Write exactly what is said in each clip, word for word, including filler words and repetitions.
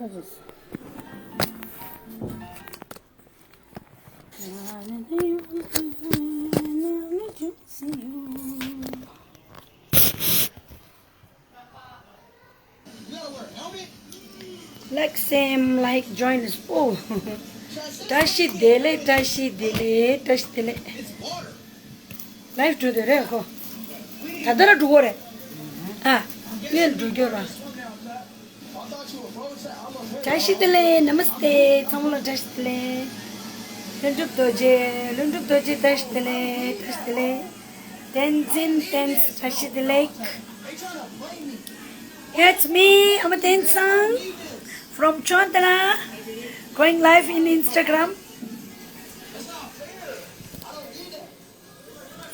Like, same, like, join us. Oh. བཀྲ་ཤིས་བདེ་ལེགས། བཀྲ་ཤིས་བདེ་ལེགས། བཀྲ་ཤིས་བདེ་ལེགས། ལའིབ་འགྲོ་འདོད་རེད་ཁོ། ད་ལྟ་ར་འགྲོ་གོ་རེད། ཨ། ཡོད་འགྲོ་རྒྱུ་ར། བཀྲ་ཤིས་བདེ་ལེགས། ན་མ་སྟེ། ཚང་མ་ལ་བཀྲ་ཤིས་བདེ་ལེགས། ལྷུན་གྲུབ་རྡོ་རྗེ། ལྷུན་གྲུབ་རྡོ་རྗེ། བཀྲ་ཤིས་བདེ་ལེགས། བཀྲ་ཤིས་བདེ་ལེགས། བསྟན་འཛིན་བསྟན། བཀྲ་ཤིས་བདེ་ལེགས། It's me, I'm Tensang from Chantala, going live in Instagram.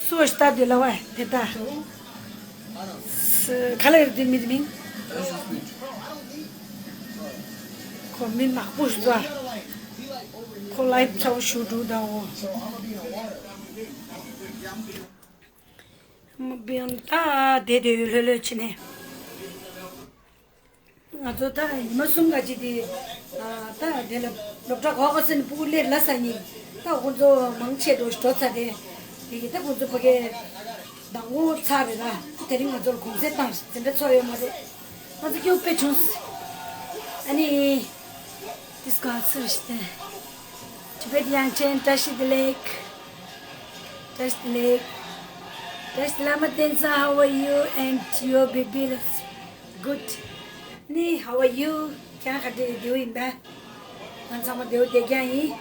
སུ་ཞིག་ལྟ་དུས་ལ་བ་དེ་ལྟ། ཁ་ལེར་དེ་མི་དེ་མིན། ཁོ་མི་ནག་པོ་ཞིག་འདུག་ཁོ་ལའིབ་ཚ་བོ་ཞུ་འགྲོ་དང་འོ། མི་བིན་ད་དེ་དེ་ལྷོད་ལྷོད་ཕྱིན་ནས། ང་ཚོ་ད་ཉི་མ་གསུམ་ག་ཅིག་དེ། ད་དེ་ལ་སློབ་གྲྭ་གོ་ག་སེ་ནས་སྤུ་གུ་སླེབས་ལ་ས་ཉིན། ད་ཁོང་ཚོ་མང་ཆེ་འགྲོ་འགྲོ་ཚར་ཏེ། དེ་གི་ད་ཁོང་ཚོ་ཕ་གའི་མདང་དགོང་ཚར་རེད་ད། དེ་རིང་ང་ཚོ་ལ་གུང་སེང་བཏང་ཞིག་འཛིན་གྲྭ་ཚོགས་ཡོད་མ་རེད། ང་ཚོ་སྐྱིད་པོ་དཔེ་བྱུང་། ཨ་ནི། This girl, seriously. Tibet Yang Chen, བཀྲ་ཤིས་བདེ་ལེགས། བཀྲ་ཤིས་བདེ་ལེགས། བཀྲ་ཤིས་བདེ་ལེགས། How are you and your baby? Good. ནི། How are you? ཁྱེད་ག་འདྲ་བདེ་པོ་ཡིན་པས། ང་ཚང་མ་བདེ་པོ་བསྡད་ཀྱང་ཡིན།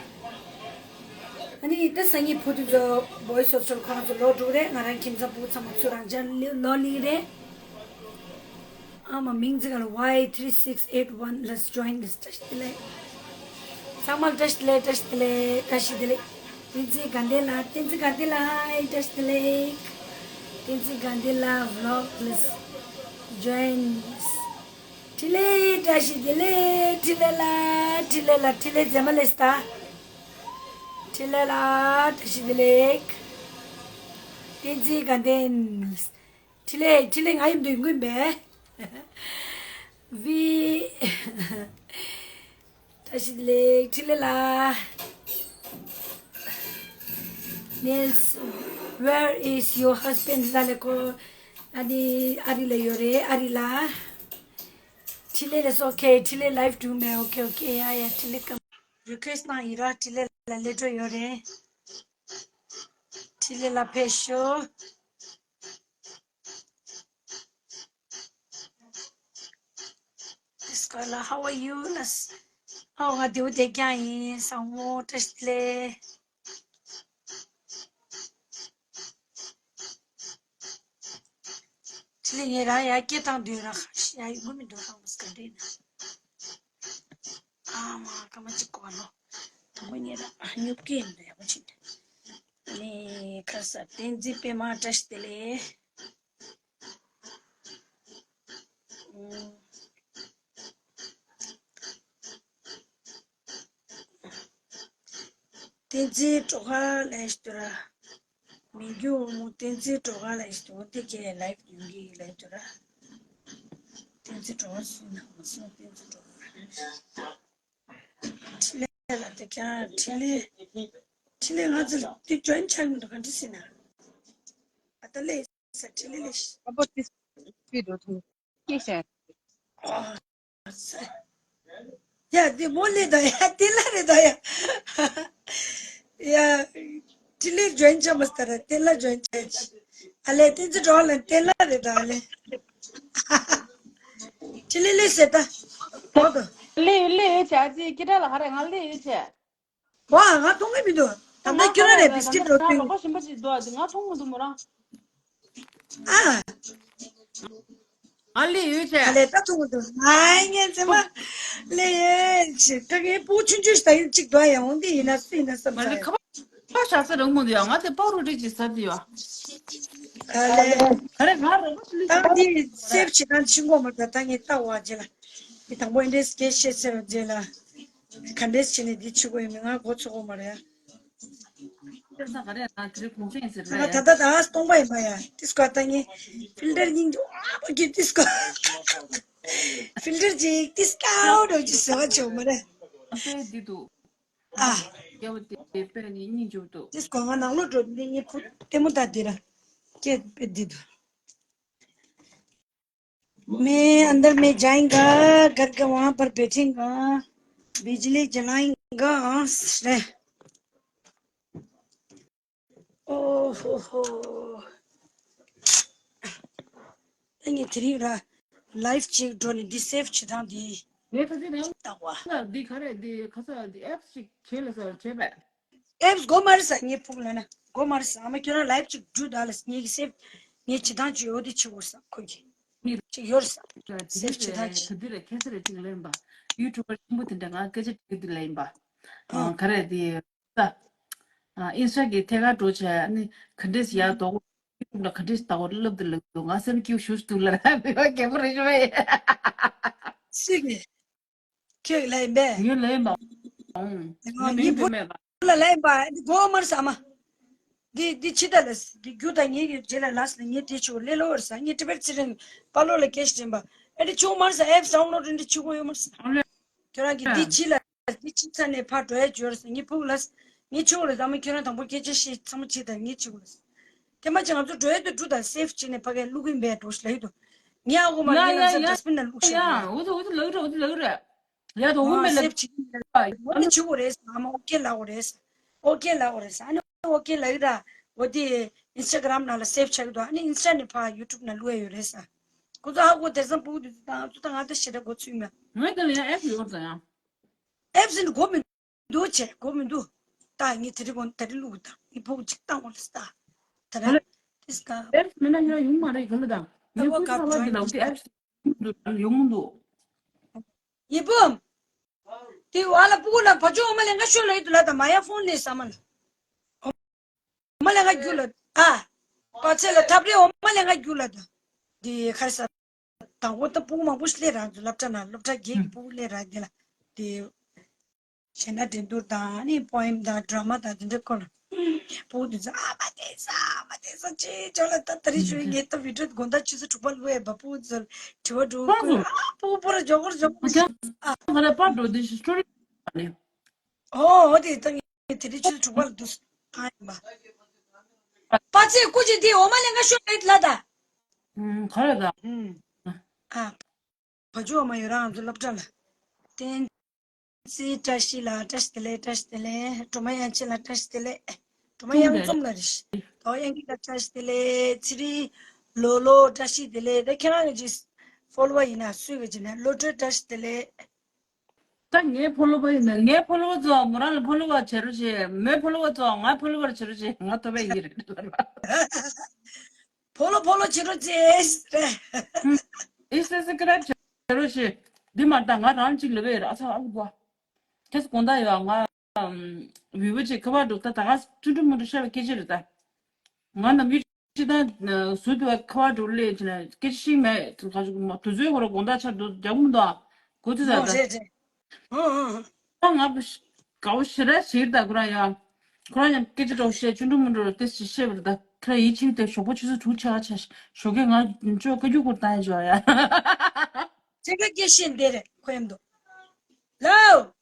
ཨ་ནི་ད་སང་ཉིན་བུ་དེ་ཚོ་བོའི་སོ་སོར་ཁོ་རང་ཚོ་ལོག་འགྲོ་རེད། ང་རང་ཁྱིམ་ཚང་བུ་ཚང་མ་ཚུར་རང་འཇགས་ལོག་ལིང་རེད། ཨ་མ་མིང་ཚིག་ལ་Y three six eight one let's join this བཀྲ་ཤིས་བདེ་ལེགས། ཚང་མར་བཀྲ་ཤིས་བདེ་ལེགས། བཀྲ་ཤིས་བདེ་ལེགས། བཀྲ་ཤིས་བདེ་ལེགས། བསྟན་འཛིན་དགའ་ལྡན་ལགས། བསྟན་འཛིན་དགའ་ལྡན་ལགས་ཧའི། བཀྲ་ཤིས་བདེ་ལེགས། བསྟན་འཛིན་དགའ་ལྡན་ལགས་vlog let's join this འཕྲིན་ལས། བཀྲ་ཤིས་བདེ་ལེགས། འཕྲིན་ལས་ལགས། འཕྲིན་ལས་ལགས། འཕྲིན་ལས་མཛེས་མ་ལགས་ད། འཕྲིན་ལས་ལགས། བཀྲ་ཤིས་བདེ་ལེགས། བསྟན་འཛིན་དགའ་ལྡན། འཕྲིན་ལས། འཕྲིན་ལས་ང་ཡིན་འདུག་ཡིན་གོ་ཡིན་པས། བི། བཀྲ་ཤིས་བདེ་ལེགས། འཕྲིན་ལས་ལགས། Nils, where is your husband? ལ་ལས་ཁོ་ཨ་ནི་ཨ་རི་ལ་ཡོད་རེད། ཨ་རི་ལ། འཕྲིན་ལས་ལགས། ཨོ་ཁེ། འཕྲིན་ལས་ལའིབ་འགྲོ་མེད། ཨོ་ཁེ། ཨོ་ཁེ། ཡ་ཡ། འཕྲིན་ལས་ཀམ། རི་ཁུ་ཨེ་སི་ཊི་གནང་ཡིན་ར། འཕྲིན་ལས་ལགས་ལས་འགྲོ་ཡོད་རེད། འཕྲིན་ལས་ལགས་ཕེབས་ཤོག This girl, how are you? ལགས། ཨོ་ང་བདེ་པོ་བསྡད་ཀྱང་ཡིན། བཟང་མོ། བཀྲ་ཤིས་བདེ་ལེགས། ཕྲིན་ལས། ངས་རང་ཡར་སྐད་བཏང་དུས་རང་ཁ་ཤས་ཡར་ཡོང་གི་མི་འདུག་བཏང་བ་ག་འདྲ་ཡིན་ན། ཨ་མ། སྐར་མ་གཅིག་གོ་བ་ལོ། དང་པོ་ངས་རང་སྙོབ་ཀྱི་ཡིན་པ་ཡག་པོ་ཅིག་འདྲ། ནི་ཁ་ས་བསྟན་འཛིན་པད་མ་བཀྲ་ཤིས་བདེ་ལེགས། ཨུམ། བསྟན་འཛིན་སྒྲོལ་དཀར་ལགས་ཞུ་ར། མི་རྒྱུ་བུ་མོ་བསྟན་འཛིན་སྒྲོལ་དཀར་ལགས་ཞུ། འོ་དེ་ཁྱེད་ལའིབ་ཡོང་གི་ལབ་ཞུ་ར། བསྟན་འཛིན་སྒྲོལ་དཀར་སུ་ཡིན་ན་མ་སོང་། བསྟན་འཛིན་སྒྲོལ་དཀར། འཕྲིན་ལས་ལགས་དེ་ཁྱེད་འཕྲིན་ལས། འཕྲིན་ལས་ང་ཚོ་དེ་ཇོ་ཡིན་ཆགས་མི་འདུག་ག་འདྲ་ཟེར་ན། ཨ་ད་ལས། ས་འཕྲིན་ལས་ལས། ཨ་པོ་ཏི་སྤི་རོ་ཐུ་ཀེ་ཤ། ཨ་ས། ཡ་དེ་མོ་ལས་ད་ཡ་དེ་ལ་རེད་ད་ཡ། ཡ། འཕྲིན་ལས་ཇོ་ཡིན་ཆགས་མ་སྟ་ར་དེ་ལ་ཇོ་ཡིན་ཆགས། ཨ་ལས་དེ་ཚོ་གྲོགས་ལ་དེ་ལ་རེད་ད་ཨ་ལས། འཕྲིན་ལས་ལས་ཟེར་ད། ཨོ་ད། ལས་ཡོད་ལས་ཡོད་ཆ་ཅི་ཀི་ཏྲ་ལ་ཧ་རེ་ང་ལས་ཡོད་ཆ། ཝ། ང་མཐོང་གི་མི་འདུག་ད་ལྟ་ཁྱོད་རང་ནས་བི་སི་ཀིཊ་རོ་ང་ལོག་པ་ཞིམ་པ་ཞིག་འདུག་ང་མཐོང་མི་འདུག་མོ་རང་། ཨ། ང་ལས་ཡོད་ཆེ། ཨ་ལས་ད་མཐོང་གི་འདུག་ཨ་ངས་ཚེ་མ་ལས་ཡོད་ཆེ། ད་ངའི་སྤུ་གུ་ཆུང་ཆུང་ཞིག་ད་ཡིན་གཅིག་འདུག་ཡང་འོང་འདི་ཡིན་ན་སུ་ཡིན་ན་བསམ་ས་ཡ། ཁ་པ་ཤ་ས་རང་མོ་འདུག་ཡ། ང་དེ་པག་རོ་རིགས་ཀྱི་ཟ་འདི་ཡ། ཨ་ལས། ཨ་རེ་ང་རང་མོ་ལས་ད་འདི་སེབ་བྱེད་སྟངས་ཕྱིན་གོ་མ་ད་ད་ངས་ལྟ་བ་རྗེས་ལ། འདི་དང་པོ་ཨེ་འདྲས་སྐད་བཤད་ཟེར་བ་རྗེས་ལ། ག་འདྲས་བྱས་ནས་འདི་བྱེད་དགོས་ཡོད་མེད་ང་མགོ་ཚོད་གོ་མ་རེད་ཡ། ང་ད་ལྟ་ཟླ་བ་སྟོང་པ་ཡིན་པ་ཡ། ཏིས་ཀ་ད་ངས་ཕིལ་ཏར་སྙིང་རྗེ་ཨ་པ་གི་ཏིས་ཀ། ཕིལ་ཊར་ཅིག་ཏིས་ཀའོ་འགྲོ་ཅིག་ཟེར་བ་བྱུང་མ་རེད། ཨ་ཕའི་འདི་འདུག་ཨ། སྐྱེ་བ་དེ་དཔེ་ནི་སྙིང་རྗེ་འདུག་དིས་གོ་ང་ནང་ལོགས་འགྲོ་འདི་ངའི་ཕུ་ལྟད་མོ་ལྟ་འདི་ར། སྐད་དཔེ་འདི་འདུག मैं अंदर में जाएगा, घर के वहां पर बैठेगा, बिजली जलाएगा। ཨོ་ཧོ་ཧོ། ཨ་ནི་དེ་རིང་ར་ལའིབ་ཅིག་འགྲོ་ནས་འདི་སེབ་བྱེད་སྟངས་འདི་ངས་ཁ་ཚིག་ནང་ལྟ་བ། འདི་ག་རེ་འདི་ཁ་ཚ་འདི་ཨེབ་ཅིག་བྱེད་ལ་ཟེར་བྱེད་པས། ཨེབ་སྒོ་མ་རེད་ཟེར་ངས་ཕུག་ལ་ན་སྒོ་མ་རེད་ཟེར། ཨ་མ་ཁྱོད་རང་ལའིབ་ཅིག་འགྲོ་ད་ལ་ངས་ཀྱི་སེབ་ངས་བྱེད་སྟངས་ཅིག་ཡོད་དེ་བྱེད་དགོས་ཟེར་ཁོ་གི་ཅིག་ཡོད་རེད་ཟེར། སེབ་བྱེད་སྟངས་ཅིག་ག་དུས་རེད་ཁ་ཚ་རེད་ཅིག་ལེན་པ། ཡུ་ཊུབ་པར་ཆེན་པོ་དེ་འདྲ་ང་སྐད་ཆ་དྲིས་དུས་ལེན་པ། ག་རེ་འདི། ཨ། ཨིན་སི་ཊ་གི་ཐད་ཀར་འགྲོ་བྱས་ཨ་ནི་ག་འདྲས་ཡག་འདུག་ཡུ་ཊུབ་ལ་ག་འདྲས་ལྟ་བར་བསླབ་དུ་ལབ་འདུག་ང་སེམས་སྐྱིད་ཞུ་འདུག་ལ་ར་མི་བ་རྒན་པོ་རེ་ཞུ་བས། སུས་ཀྱིས། ཁྱོད་ལ་ཡིན་པས། ངས་ལ་ཡིན་པ། ངས་མིང་དེ་མེད་པ། ལ་ལ་ཡིན་པ་འདི་གོ་མར་ས་མ། འདི་འདི་ཕྱི་ད་ལ་འདི་རྒྱུ་དང་ངེད་ཀྱི་རྗེས་ལ་ལ་ས་ལ་ངས་དེ་ཆུ་ལེ་ལོ་བར་ས་ངས་ཏི་བེད་ཚེ་རིང་པ་ལོ་ལ་སྐད་ཞིག་དྲན་པ། ཨེ་འདི་ཆུ་མར་ས་ཨེབ་སའུན་ལོ་རིན་འདི་ཆུ་གོ་ཡོད་མར་ས། ཁྱོད་རང་གིས་འདི་ཕྱི་ལ། འདི་ཕྱི་ཚ་ནས་ཕར་འགྲོ་ཡ་འབྱོར་ཟེར་ངས་ཕུག་ལ། ངས་ཆུ་ལ་ཟ་མ་ཁྱོད་རང་དང་པོ་སྐད་ཆ་བཤད་ཚང་མ་བྱེད་དང་ངས་ཆུ་ལ། དེ་མ་ཅི་ང་ཚོ་འགྲོ་ཡ་དུ་འགྲུ་དང་སེབ་བྱས་ནས་ཕ་གའི་བླུག་གིན་པའི་འགྲོ་ཤི་ལ་ཡོད་དོ། ངས་ཨ་གོ་མ་ཡ་ངས་ཡ་ལ་ཡ་ས་ཡ། ཌ་སི་པིན་ན་བླུག་ཤི་ཡ་ཡ། འོ་ཚོ་འོ་ཚོ་ལག་ར་འོ་ཚོ་ལག་ར། ཡ་དོ་འོ་མེ་ལག་སེབ་བྱེད་ཀྱིན་ཡོད་རེད། འོ་ནི་ཆུ་གོ་རེད་ཟེར། ཨ་མ་ཨོ་ཀེ་ལ་གོ་རེད་ཟེར། ཨོ་ཀེ་ལ་གོ་རེད་ཟེར། ཨ་ནི་ཨོ་ཀེ་ལ་ཡོད་ར། འོ་དེ་ཨིན་སི་ཊ་གྷ་རམ་ནང་ལ་སེབ་ཆགས་ཀྱི་འདུག་ཨ་ནི་ཨིན་སི་ཊ་ནས་ཕར་ཡུ་ཊུབ་ནང་བླུག་ཡ་ཡོད་རེད་ཟེར། ཁོ་ཚོ་ཧ་གོ་དེ་ཙམ་ཕུག་དུས་ཚོད་དང་ཚོ་ད་ང་ད་ཞེ་དྲག་གོ་ཚུལ་མེད། ང་ད་ལ་ཡང་ཨེབ་ཡོད་ཟེར་ཡང་། ཨེབ་ཟིན་གོ་མི་འདུག་ཅེས་གོ་མི་འདུག་ད་ངས་དེ་རིང་གོ་དེ་རིང་བླུག་དང་ངས་ཕུག་ཅིག་བཏང་བ་ལ་ས་ད་ད་ར། ཨེབ་མེད་ན་ཡང་ཡོང་མ་རེད་ག་ལ་དང་། ངས་ཕུག་ས་བ་འདི་ལ་འོ་དེ་ཨེབ་ཡོང་མི་འདུག་ཡེ་བུམ། དེ་བ་ལ་སྤུ་གུ་ལ་བ་ཅོ་འོ་མ་ལེན་ག་ཤོད་ལ་ཡིད་དུ་ལ་དང་མ་ཡ་ཕོན་ལས་ས་མ་ལ། འོ་མ་ལེན་ག་རྒྱུ་ལ་ཨ། པ་ཚེ་ལ་ཐབ་རེ་འོ་མ་ལེན་ག་རྒྱུ་ལ་དང་། དེ་ཁར་ས། དང་པོ་ད་སྤུ་གུ་མང་པོ་ཞིག་སླེབས་རང་ཚོ་སློབ་གྲྭ་ནང་སློབ་གྲྭ་བརྒྱད་ཀྱི་སྤུ་གུ་སླེབས་རང་དེ་ལ། དེ། གཞས་སྣ་འགྲན་བསྡུར་དང་ནི་པོ་ཨེམ་དང་ཌ་ར་མ་དང་དེ་འདྲ་སྐོར་ལ། སྤུ་གུ་དེ་ཚོ་ཨ་མ་དེ་ས་ཨ་མ་དེ་ས་ཅེས་ཅོ་ལ་ད་ད་རེས་ཞུ་ངེས་ད་བི་ཌི་ཡོ་དགོང་དག་ཆུ་ཚོད་དྲུག་པ་ལ་ལོས་པ་སྤུ་གུ་ཚོ་དྲི་བ་འགྲོ་ཁོ་ཨ་སྤུ་གུ་པོ་ར་ཇོ་གོར་ཇོ་གོར་ཨ། ང་ལ་པར་འགྲོ་དེ་ཤི་སི་ཊོ་རི་ནི། ཨོ་ཨོ་དེ་ད་ངས་དེ་རེས་ཆུ་ཚོད་དྲུག་པ་ལ་འདུག་ཨ་ཡིན་པ། པ་ཚེ་སྐུ་མཁྱེན་དེ་འོ་མ་ལེན་ག་ཤོད་ལ་ཡིད་ལ་ད། ཨུམ་ག་རེ་ད། ཨུམ། ཨ། བ་ཇོ་འོ་མ་ཡོད་རང་ང་ཚོ་སློབ་གྲྭ་ལ། བསྟན་འཛིན་བཀྲ་ཤིས་ལགས་བཀྲ་ཤིས་བདེ་ལེགས་བཀྲ་ཤིས་བདེ་ལེགས། སྒྲོལ་མ་དབྱངས་ཅན་ལགས་བཀྲ་ཤིས་བདེ་ལེགས། སྒྲོལ་མ་དབྱངས་འཛོམས་ལགས་རེད། དོ་དབྱངས་སྐྱིད་ལགས་བཀྲ་ཤིས་བདེ་ལེགས། ཚེ་རིང་ལོ་ལོ་བཀྲ་ཤིས་བདེ་ལེགས། ད་ཁྱེད་རང་གི་ཅིག་ཕོ་ལོ་བར་ཡིན་ན་སུས་གི་ཅིག་ན་བློ་གྲོས་བཀྲ་ཤིས་བདེ་ལེགས། ད་ངའི་ཕོ་ལོ་བར་ཡིན་ན་ངའི་ཕོ་ལོ་བར་ཚོ་མོ་རང་ལ་ཕོ་ལོ་བར་བྱེད་རོགས་བྱེད། མོའི་ཕོ་ལོ་བར་ཚོ་ང་ཕོ་ལོ་བར་བྱེད་རོགས་བྱེད། ང་ཐོབ་པ་ཡིན་རེད། ཕོ་ལོ་ཕོ་ལོ་བྱེད་རོགས་བྱེད་རེད། ཨིན་སི་ཊ་སི་ཀ་རབ་བྱེད་རོགས་བྱེད། འདི་མ་ད་ང་རང་གཅིག་ལ་བས་ར་ཨ་ཚ་ཨ་བ། ཁྱེད་དགོང་དག་ཡོད་ང་། བི་བ་ཅིག་ཁ་བ་འགྲོ་ད་ད་ག་ཅུང་ཀྲུང་མུ་འགྲོ་ཤ་བའི་སྐད་ཆ་རེད་ད། ང་ནམ་རྒྱུན་ཅི་ད་ཟུར་དུ་ཁ་བ་འགྲོ་ལས་ཅི་ན་སྐད་ཆ་ཤིག་མེད་ཁ་ཅུ་མ་དུས་ཚོད་ཁོ་ར་དགོང་དག་ཆ་འགྲོ་རྒྱག་མི་འདུག་ཨ། གོ་ཚོད་ད་ད། རེད་རེད། ཨང་ཨང་ཨང་། ད་ང་དགའ་བོ་ཞེ་དྲག་ཞིག་ད་ཁོ་རང་ཡ། ཁོ་རང་ཡང་སྐད་ཆ་འདྲ་བོ་བཤད་ཅུང་ཀྲུང་མུ་འགྲོ་ཏེ་ཞིག་བཤད་པ་རེད་ད་ཁོ་རང་ཡིད་ཆེས་ཏེ་ཞོགས་པ་ཆུ་ཚོད་དྲུག་ཆ་ཆ་ཞོགས་ཀས་ང་ཅོ་བཀའ་འགྱུར་སྐོར་བཏང་ཡ་ཅོ་ཡ། ཅེ་ཀ་སྐད་བཤད་འདི་རེད་ཁོ་ཡམ་དུ། ལའོ།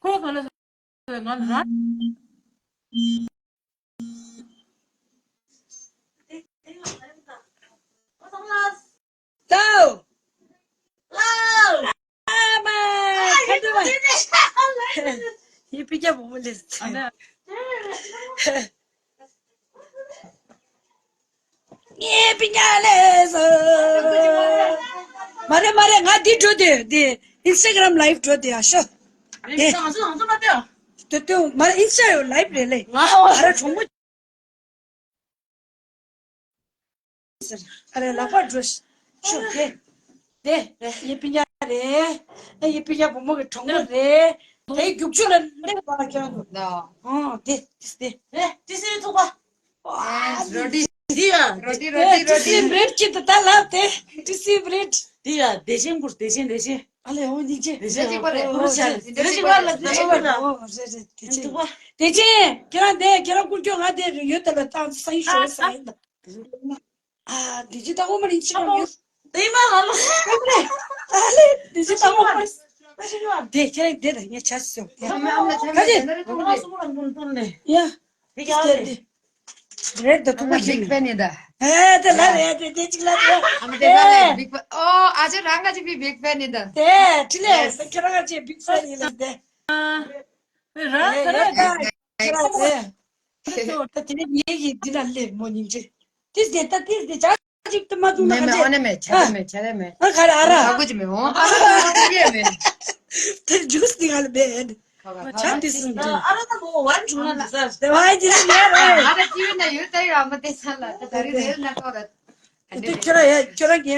ཁོ་ག་ལ། ང་ལ་ར། ལའོ། ལའོ། ཨ་མ། ཁ་འདི་བ། ཡི་པི་ཀྱ་བུ་མོ་ལེ། ཨ་ན། ངའི་པི་ཉ་ལས་སོ། མ་རེད་མ་རེད། ང་འདི་འགྲོ་དེ་འདི་ཨིན་སི་ཊ་གྷ་རམ་ལའིབ་འགྲོ་དེ་ཨ་ཤོ། དེ་དེ་དེ་མ་རེད་ཨིན་སི་ཊ་ཡོད་ལའིབ་རེད་ལེ། ང་ཨ་ར་གྲོགས་མོ། ཨ་རེ་ལག་པ་འགྲོ་ཤོ་དེ། དེ་ངའི་པི་ཉ་རེད། ངའི་པི་ཉ་བུ་མོ་གི་གྲོགས་མོ་རེད། དེ་རྒྱུག་ཆུ་ལ་འདེགས་པ་ཁྱེད་རང་ཚོ། ཨོ་དེ་དེ་དེ། དེ་སི་ཐུག་པ། འདི་ཡ། རོ་ཏི་རོ་ཏི་རོ་ཏི། ཊི་སི་བྷི་རེཌ་ཅི་ད་ད་ལབ་དེ། ཊི་སི་བྷི་རེཌ། འདི་ཡ་བདེ་ཆེན་ཀུར་བདེ་ཆེན་བདེ་ཆེན། ཨ་ལེ་ཨོ་སྙིང་རྗེ། བདེ་ཆེན་ཀུར་རེད། ཨོ་རེད་རེད། བདེ་ཆེན་ཀུར་ལ་བདེ་ཆེན་ཀུར་ལ། ཨོ་རེད་རེད་བདེ་ཆེན། བདེ་ཆེན་ཁྱེད་རང་དེ་ཁྱེད་རང་ཀུར་སྐྱོ་ང་དེ་ཡོད་ད་ལ་ཏང་སང་ཞོ་སང་ཡིན་ད། ཨ་དེ་ཅི་ད་ཨོ་མ་རིན་ཆེན་ཡོད། དེ་མ་ང་ལ། ཨ་མ་རེད། ཨ་ལེ། དེ་ཅི་ལྟ་བུ་པ། དེ་ཁྱེད་རང་དེ་ལ་ངས་ཆ་སོང་། ཁ་ཅིག་རེད་ད་ཐུག་པ་ཁྱེད་ནི་ད། ཨེ་དེ་ལ་རེད་དེ་དེ་ཅིག་ལ་རེད། ཨ་མ་དེ་ལ་རེད། ཨོ་ཨ་ཅེ་རང་ང་ཅི་བི་བིག་ཕེན་ནི་ད། དེ་ཁྲི་ལེ་ཁྱེད་རང་ང་ཅི་བིག་ཕེན་ཡིན་ལ་དེ། རང་ད་ར་ད་ཁྱེད་རང་དེ། ད་དེ་ནས་ངེད་ཀྱི་འདི་ན་སླེབས་མོ་སྙིང་རྗེ། ཏིས་དེ་ད་ཏིས་དེ་ཅག་ཅིག་ཏུ་མ་བཙུགས་ན་མེད་མེད་ཨ་ནེ་མེད་ཆ་རེ་མེད་ཆ་རེ་མེད། ཨ་ག་རེ་ཨ་ར། ཧ་གོ་ཅི་མེད་འོང་ཨ་ར་ཧ་གོ་ཅི་མེད། དེ་ཇུས་དེ་ག་ལ་མེད། ཆ་དེ་སུན་ཅི། ཨ་ར་ད་མོ་ཝན་བྱུང་ན་ལ་ས། དེ་ཝའི་དེ་ལ་ཡོད་རེད། ཨ་ར་ཅི་ཡོད་ན་ཡོད་ད་ཡོད་ཨ་མ་དེ་ས་ལ་ད་ད་རེ་རེ་ན་ཏོ་ར། དེ་ཁྱོད་ར་ཡ་ཁྱོད་ར་གི་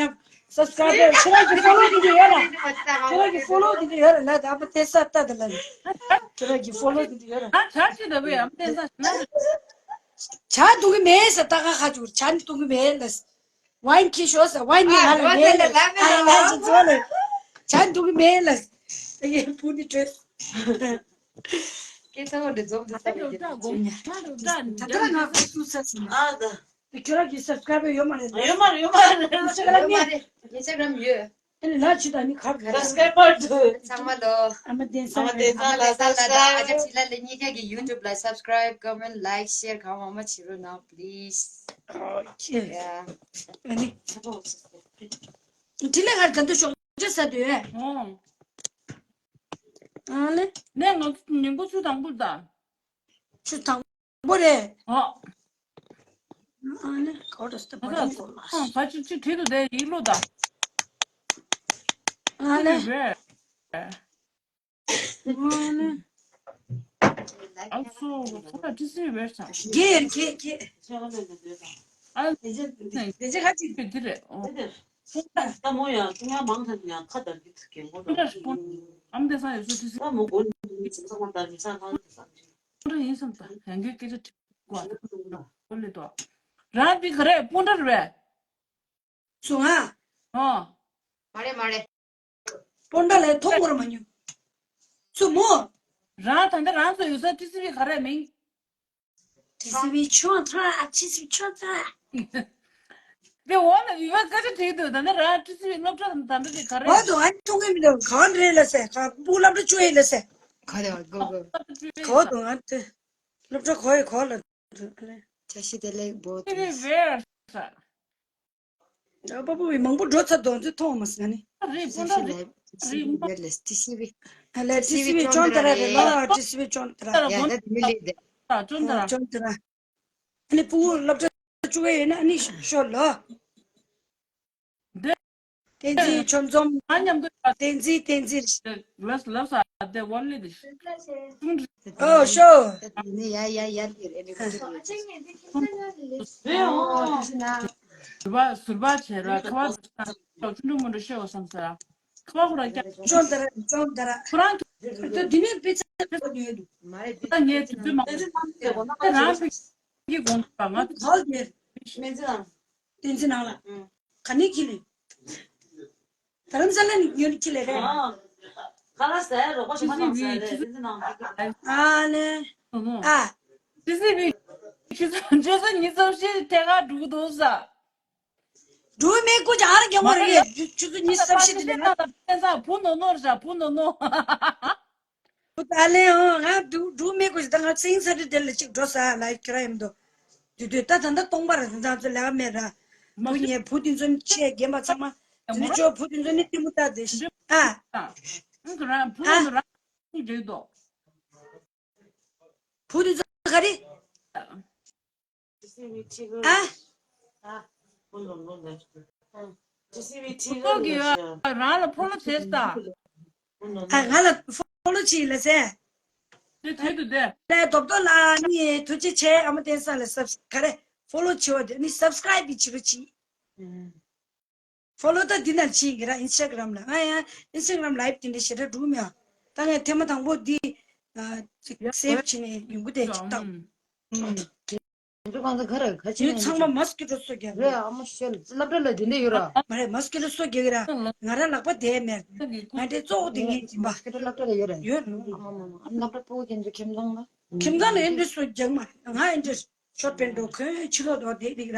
སབ་སི་ཀ་རའེབ་ཁྱོད་ར་གི་ཕོ་ལོ་དེ་འདྲ་ཡོད་ལ། ཁྱོད་ར་གི་ཕོ་ལོ་དེ་འདྲ་ཡོད་ལ་ལ་ད་ཨ་མ་དེ་ས་ལྟ་དེ་ལ། ཁྱོད་ར་གི་ཕོ་ལོ་དེ་འདྲ་ཡོད་ལ། ཨ་ཆ་ཅི་ད་བས་ཨ་མ་དེ་ས་ན། ཆ་འདུག་གི་མེད་ས་ད་ག་ཁ་ཅུར་ཆ་འདུག་གི་མེད་ལ། ཝའིན་ཁྱི་ཤོ་ས་ཝའིན་ནི་ང་ལ་མེད་ལ། ཨ་ལ་ཅི་ཚོ་ལ། ཆ་འདུག་གི་མེད་ལ། ཨ་ཡེ་བུ་ནི་བྲོས། སྐད་ཆ་བ་འདི་རྫོགས་འདི་ས་མེད་ཀྱི། ད་ལྟ་ང་ཁོ་སུ་ས་སུ་ན། ཨ་ད། དེ་ཁྱོད་རང་གི་སབ་སི་ཀ་རའེབ་ཡོད་མ་རེད། ཡོད་མ་རེད་ཡོད་མ་རེད། ཨིན་སི་ཊ་གྷ་རམ་ཡོད་མ་རེད། ཨིན་སི་ཊ་གྷ་རམ་ཡོད། དེ་ནི་ལ་ཆི་ད་ནི་ཁ་ག་རེ། སབ་སི་ཀ་རའེབ་པར་དུ། ཚང་མ་ལོ། ཨ་མ་བསྟན་ས་ཨ་མ་བསྟན་ས་ལ་ས་ལ་ད་ཨ་ཅག་ཕྱི་ལ་ལ་གཉིས་ཀ་གི་ཡུ་ཊུབ་ལ་སབ་སི་ཀ་རའེབ་ཀོ་མེན་ཊི་ལའིཀ་ཤེར་གང་མང་མང་བྱེད་རོགས་གནང་པི་ལིས། ཨོ་ཁེ། ཡ། ཨ་ནི། དྲི་ལན་ག་རེ་ད་འདི་ཤོག་ཅེ་ས་དུས། ཨོ། ཨ་ལེ། ནས་ང་ཚོ་ཉིན་གུང་ཆུ་དང་པོ་ད། ཆུ་དང་པོ་རེད། ཨོ། ཨ་ནི་གོ་རེ་སྟེ་ད་པ་ད་ཅིག་གོ་ལ། ཨ་ཕ་ཅིག་ཅིག་བྲིས་འདུག་དེ་ཡིག་ལོ་ད། ཨ་ནི། རེད། ཨ་ནི། ཨ་སོ་ཁོ་ད་ཏི་སི་ཝི་བེར་ས། གེར་གེ་གེ། ཨ་ནི། དེ་ཅི་ཁ་ཅིག་དེ་རེད་ཨོ། ད་མོ་ཡང་ཀྲུང་དབྱང་མང་ཐང་ཡང་ཁ་བརྡ་གི་ཐུག་གི་མོ་ད། ཨམ་དེ་ས་ཡོད་སོ་ཏི་སི། ད་མོ་གོ་ནི་ཚང་མ་ད་མི་ཚང་ཁང་དེ་ས། ཁོ་རང་ཡིན་བསམ་ད་ཡང་གི་སྐད་ཆ་དྲི་གོ་ཨ་ད་ཁོ་ལེ་དོ། རང་འདི་ག་རེ་སྤུན་ཟླ་རེད་པས། སུ་ང་། ཨོ། མ་རེད་མ་རེད། སྤུན་ཟླ་ལས་མཐོང་བར་མ་མྱོང་། སུ་མོ། རང་ད་ལྟ་རང་ཚོ་ཡོད་ས་ཏི་སི་ཝི་ག་རེ་མིང་། ཏི་སི་ཝི་ཆོ་ཐ་ཏི་སི་ཝི་ཆོ་ཐ། དེ་འོག་ལ་ཡུལ་བ་སྐད་ཆ་དྲིས་འདུག་ད་ནི་རང་ཏི་སི་ཝི་སློབ་གྲྭ་ད་འདི་དེ་ག་རེ། འོ་དོ་ཨ་ནི་མཐོང་གི་མི་འདུག་གང་རེད་ལ་ཟེར་ག་སྤུ་སློབ་གྲྭ་བཅུ་ཡིན་ལ་ཟེར། ག་རེ་གོ་གོ། ག་འོ་དོ་ཨ་ནི་སློབ་གྲྭ་གོ་ཡི་གོ་ལ། བཀྲ་ཤིས་བདེ་ལེགས་བོ་ཏི་སི་ཝི་ཝེར་ས། ཨ་པ་པུ་བི་མང་པོ་འགྲོ་ཚར་དོན་ཚོད་མཐོང་མ་སོང་ནི། རེད་སྤུན་ཟླ་རེད། རེད་མ། ལས་ཏི་སི་ཝི། ཨ་ལས་ཏི་སི་ཝི་ཅོན་ཏ་ར་རེད་ལ་ཏི་སི་ཝི་ཅོན་ཏ་ར། ཡ་ད་དེ་མི་ལས་དེ། ཅོན་ཏ་ར། ཅོན་ཏ་ར། ཨ་ནི་ཕྲུ་གུ་སློབ་གྲྭ་བཅུ་པ་ཡོད་ན་ཨ་ནི་ཤོད་ལོ། འདི། བསྟན་འཛིན་ཆོས་འཛོམས། ང་མཉམ་དུ་ཡོད། བསྟན་འཛིན་བསྟན་འཛིན། ལབ་ལབ་ས་དེ་ཝོ་ལི་དེ། ཨོ་ཤོ། ནི་ཡ་ཡ་ཡ་ཡ་ལི་རེ་ལི་གོ་ཤོ། ཟུར་པ་ཟུར་པ་བྱས་ར་ཁ་བ་ཆུ་འགྲོ་མུ་འགྲོ་ཤོད་བསམ་ས། ཁ་བ་ཁོ་རང་ཀྱང་། ཅོན་ཏ་ར་ཅོན་ཏ་ར། ཁོ་རང་། ད་འདི་ནས་དཔེ་ཆ་ཚོ་ཉོས་འདུག་ད་ངས་དུས་ཚོད་མང་པོ་རང་ཕ་གི་དགོངས་པ་ང་ཚོ་ཧོལ་གྱི་བསྟན་འཛིན་ནང་ལ། ག་ནས་ཁྱེར་ལེ། རྡ་རམ་ས་ལ་ནས་ཉོས་ནས་ཁྱེར་ལེ་རེད། ཨ་ནི། ཨ། ཏི་སི་ཝི་ཆུ་ཚོད་ཉི་ཤུ་རྩ་བཞི་ཐད་ཀར་འགྲོ་གི་འདུག་ས། འགྲོ་མེད་སྐུ་ཅག་ཨ་ར་རྒྱ་མོ་རེད། ཆུ་ཚོད་ཉི་ཤུ་རྩ་བཞི་དེ་ནས། བུ་ནོ་ནོ་རེད་བུ་ནོ་ནོ། བུ་ད་ལེ་ཨོ་ང་འགྲོ་འགྲོ་མེད་སྐུ་ཅག་ད་ང་ཚེ་རིང་ས་རི་དེ་ལ་ཅིག་འགྲོ་ས་ལ་ཁྱེད་ར་ཡིན་འདུག་དུས་དུས་ད་ད་ལྟ་སྟོང་པ་རེད་ད་ང་ཚོ་ལས་ཀ་མེད་ར། བུ་ཉེ་བུ་དེ་ཚོ་ཆེ་རྒན་པ་ཚང་མ་དེ་ནི་ཅོ་བུ་དེ་ཚོ་ནི་གཏི་མུག་ལྟ་དེ་ཤི་ཨ། ཨ། བུ་དེ་ཚོ་ག་རེ། ཨ། ཨ། ཕོ་ལོ་གི་རང་ལ་ཕོ་ལོ་བྱས་ད། ཨ་ང་ལ་ཕོ་ལོ་བྱས་ལ་ཟེ། དེ་དེ་དུ་དེ། ལས་རྡོབ་རྡོ་ལ་ནི་ཐུགས་རྗེ་ཆེ་ཨ་མ་བསྟན་ས་ལ་སབ་ག་རེ་ཕོ་ལོ་བྱས་བ་དེ་ནི་སབ་སི་ཀ་རའེབ་བྱེད་རོགས་གྱིས། ཕོ་ལོ་ད་འདི་ན་བྱེད་ཀྱི་ར་ཨིན་སི་ཊ་གྷ་རམ་ལ་ང་ཡང་ཨིན་སི་ཊ་གྷ་རམ་ལའིབ་དེ་འདྲ་ཞེ་དྲག་འགྲོ་གི་མེད། ད་ངས་ཐེངས་མ་དང་པོ་འདི་ཨ་ཅིག་སེབ་བྱས་ནས་ཡོང་གི་དེ་ཅིག་བཏང་། ཨུམ། ཁྱེད་ཚོ་གང་ཚོད་ག་རེ་ག་ཅི་ཡོད་ཚང་མ་མོ་སི་ཀི་ཊོ་སོ་རྒྱག་གི་རེད། ཨ་མ་ཤོད་སློབ་གྲྭ་ལ་དེ་འདྲ་ཡོད་ར། མ་རེད་མོ་སི་ཀི་ཊོ་སོ་རྒྱག་གི་ར། ང་རང་ལག་པ་དེ་མེད། ང་འདྲའི་གཙོ་བོ་དེ་ངའི་སྦྱིན་པ། མོ་སི་ཀི་ཊོ་སློབ་གྲྭ་ལ་ཡོད་ར། ཡོད། ཨ་མ་མ་མ་ཨ་མ་སློབ་གྲྭ་ཕྲུ་གུ་ཁྱེད་ཚོ་ཁྱིམ་ཚང་ལ། ཁྱིམ་ཚང་ལ་ཨེ་འདྲ་སོ་རྒྱག་མ་རེད་ང་ཨེ་འདྲ་ཤོར་པན་འགྲོ་ཁོས་ཕྱི་ལོགས་དོ་དེ་འདྲ་ར།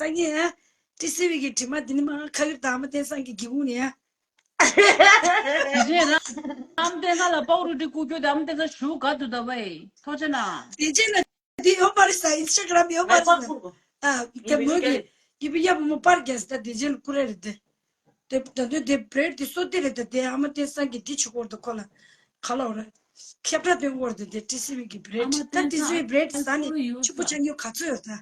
སང་ཉིན་ཡ། ཊི་སི་ཝི་གི་དྲི་མ་འདི་ནི་མ་ཁ་ཡུར་དང་ཨ་མ་བསྟན་སང་གི་སྒེའུ་ཁུང་ནས་ཡ། དེ་རྗེས་རང་ཨ་མ་བསྟན་སང་ལ་པའོ་རུ་ཏི་བསྐུར་རྒྱུ་དེ་ཨ་མ་བསྟན་སང་ཞུ་ག་འདུག་ད་བའི་ཐོག་ཆེ་ན། དེ་རྗེས་ལ་འདི་ཡོད་པ་རེད་ས། ཨིན་སི་ཊ་གྷ་རམ་ཡོད་པ་རེད་ས། ཨ་དེ་མོ་གི་ཡི་བི་ཡབ་མོ་པར་རྒྱག་ས་ད་དེ་རྗེས་ལ་བསྐུར་རེད་དེ། དེ་ད་དུང་དེ་བྷི་རེཌ་དེ་སོ་དེ་རེད་ད། དེ་ཨ་མ་བསྟན་སང་གི་དེ་ཆུ་སྐོར་དུ་ཁོ་ལ་ཁ་ལོ་རེད། ཁྱབ་བསྒྲགས་སྟོན་སྐོར་དུ་དེ་ཊི་སི་ཝི་གི་བྷི་རེཌ་ད་དེ་ཚོའི་བྷི་རེཌ་ཟ་ནས་ཕྱུག་པོ་ཆགས་རྒྱུ་ག་ཚོད་ཡོད་ད།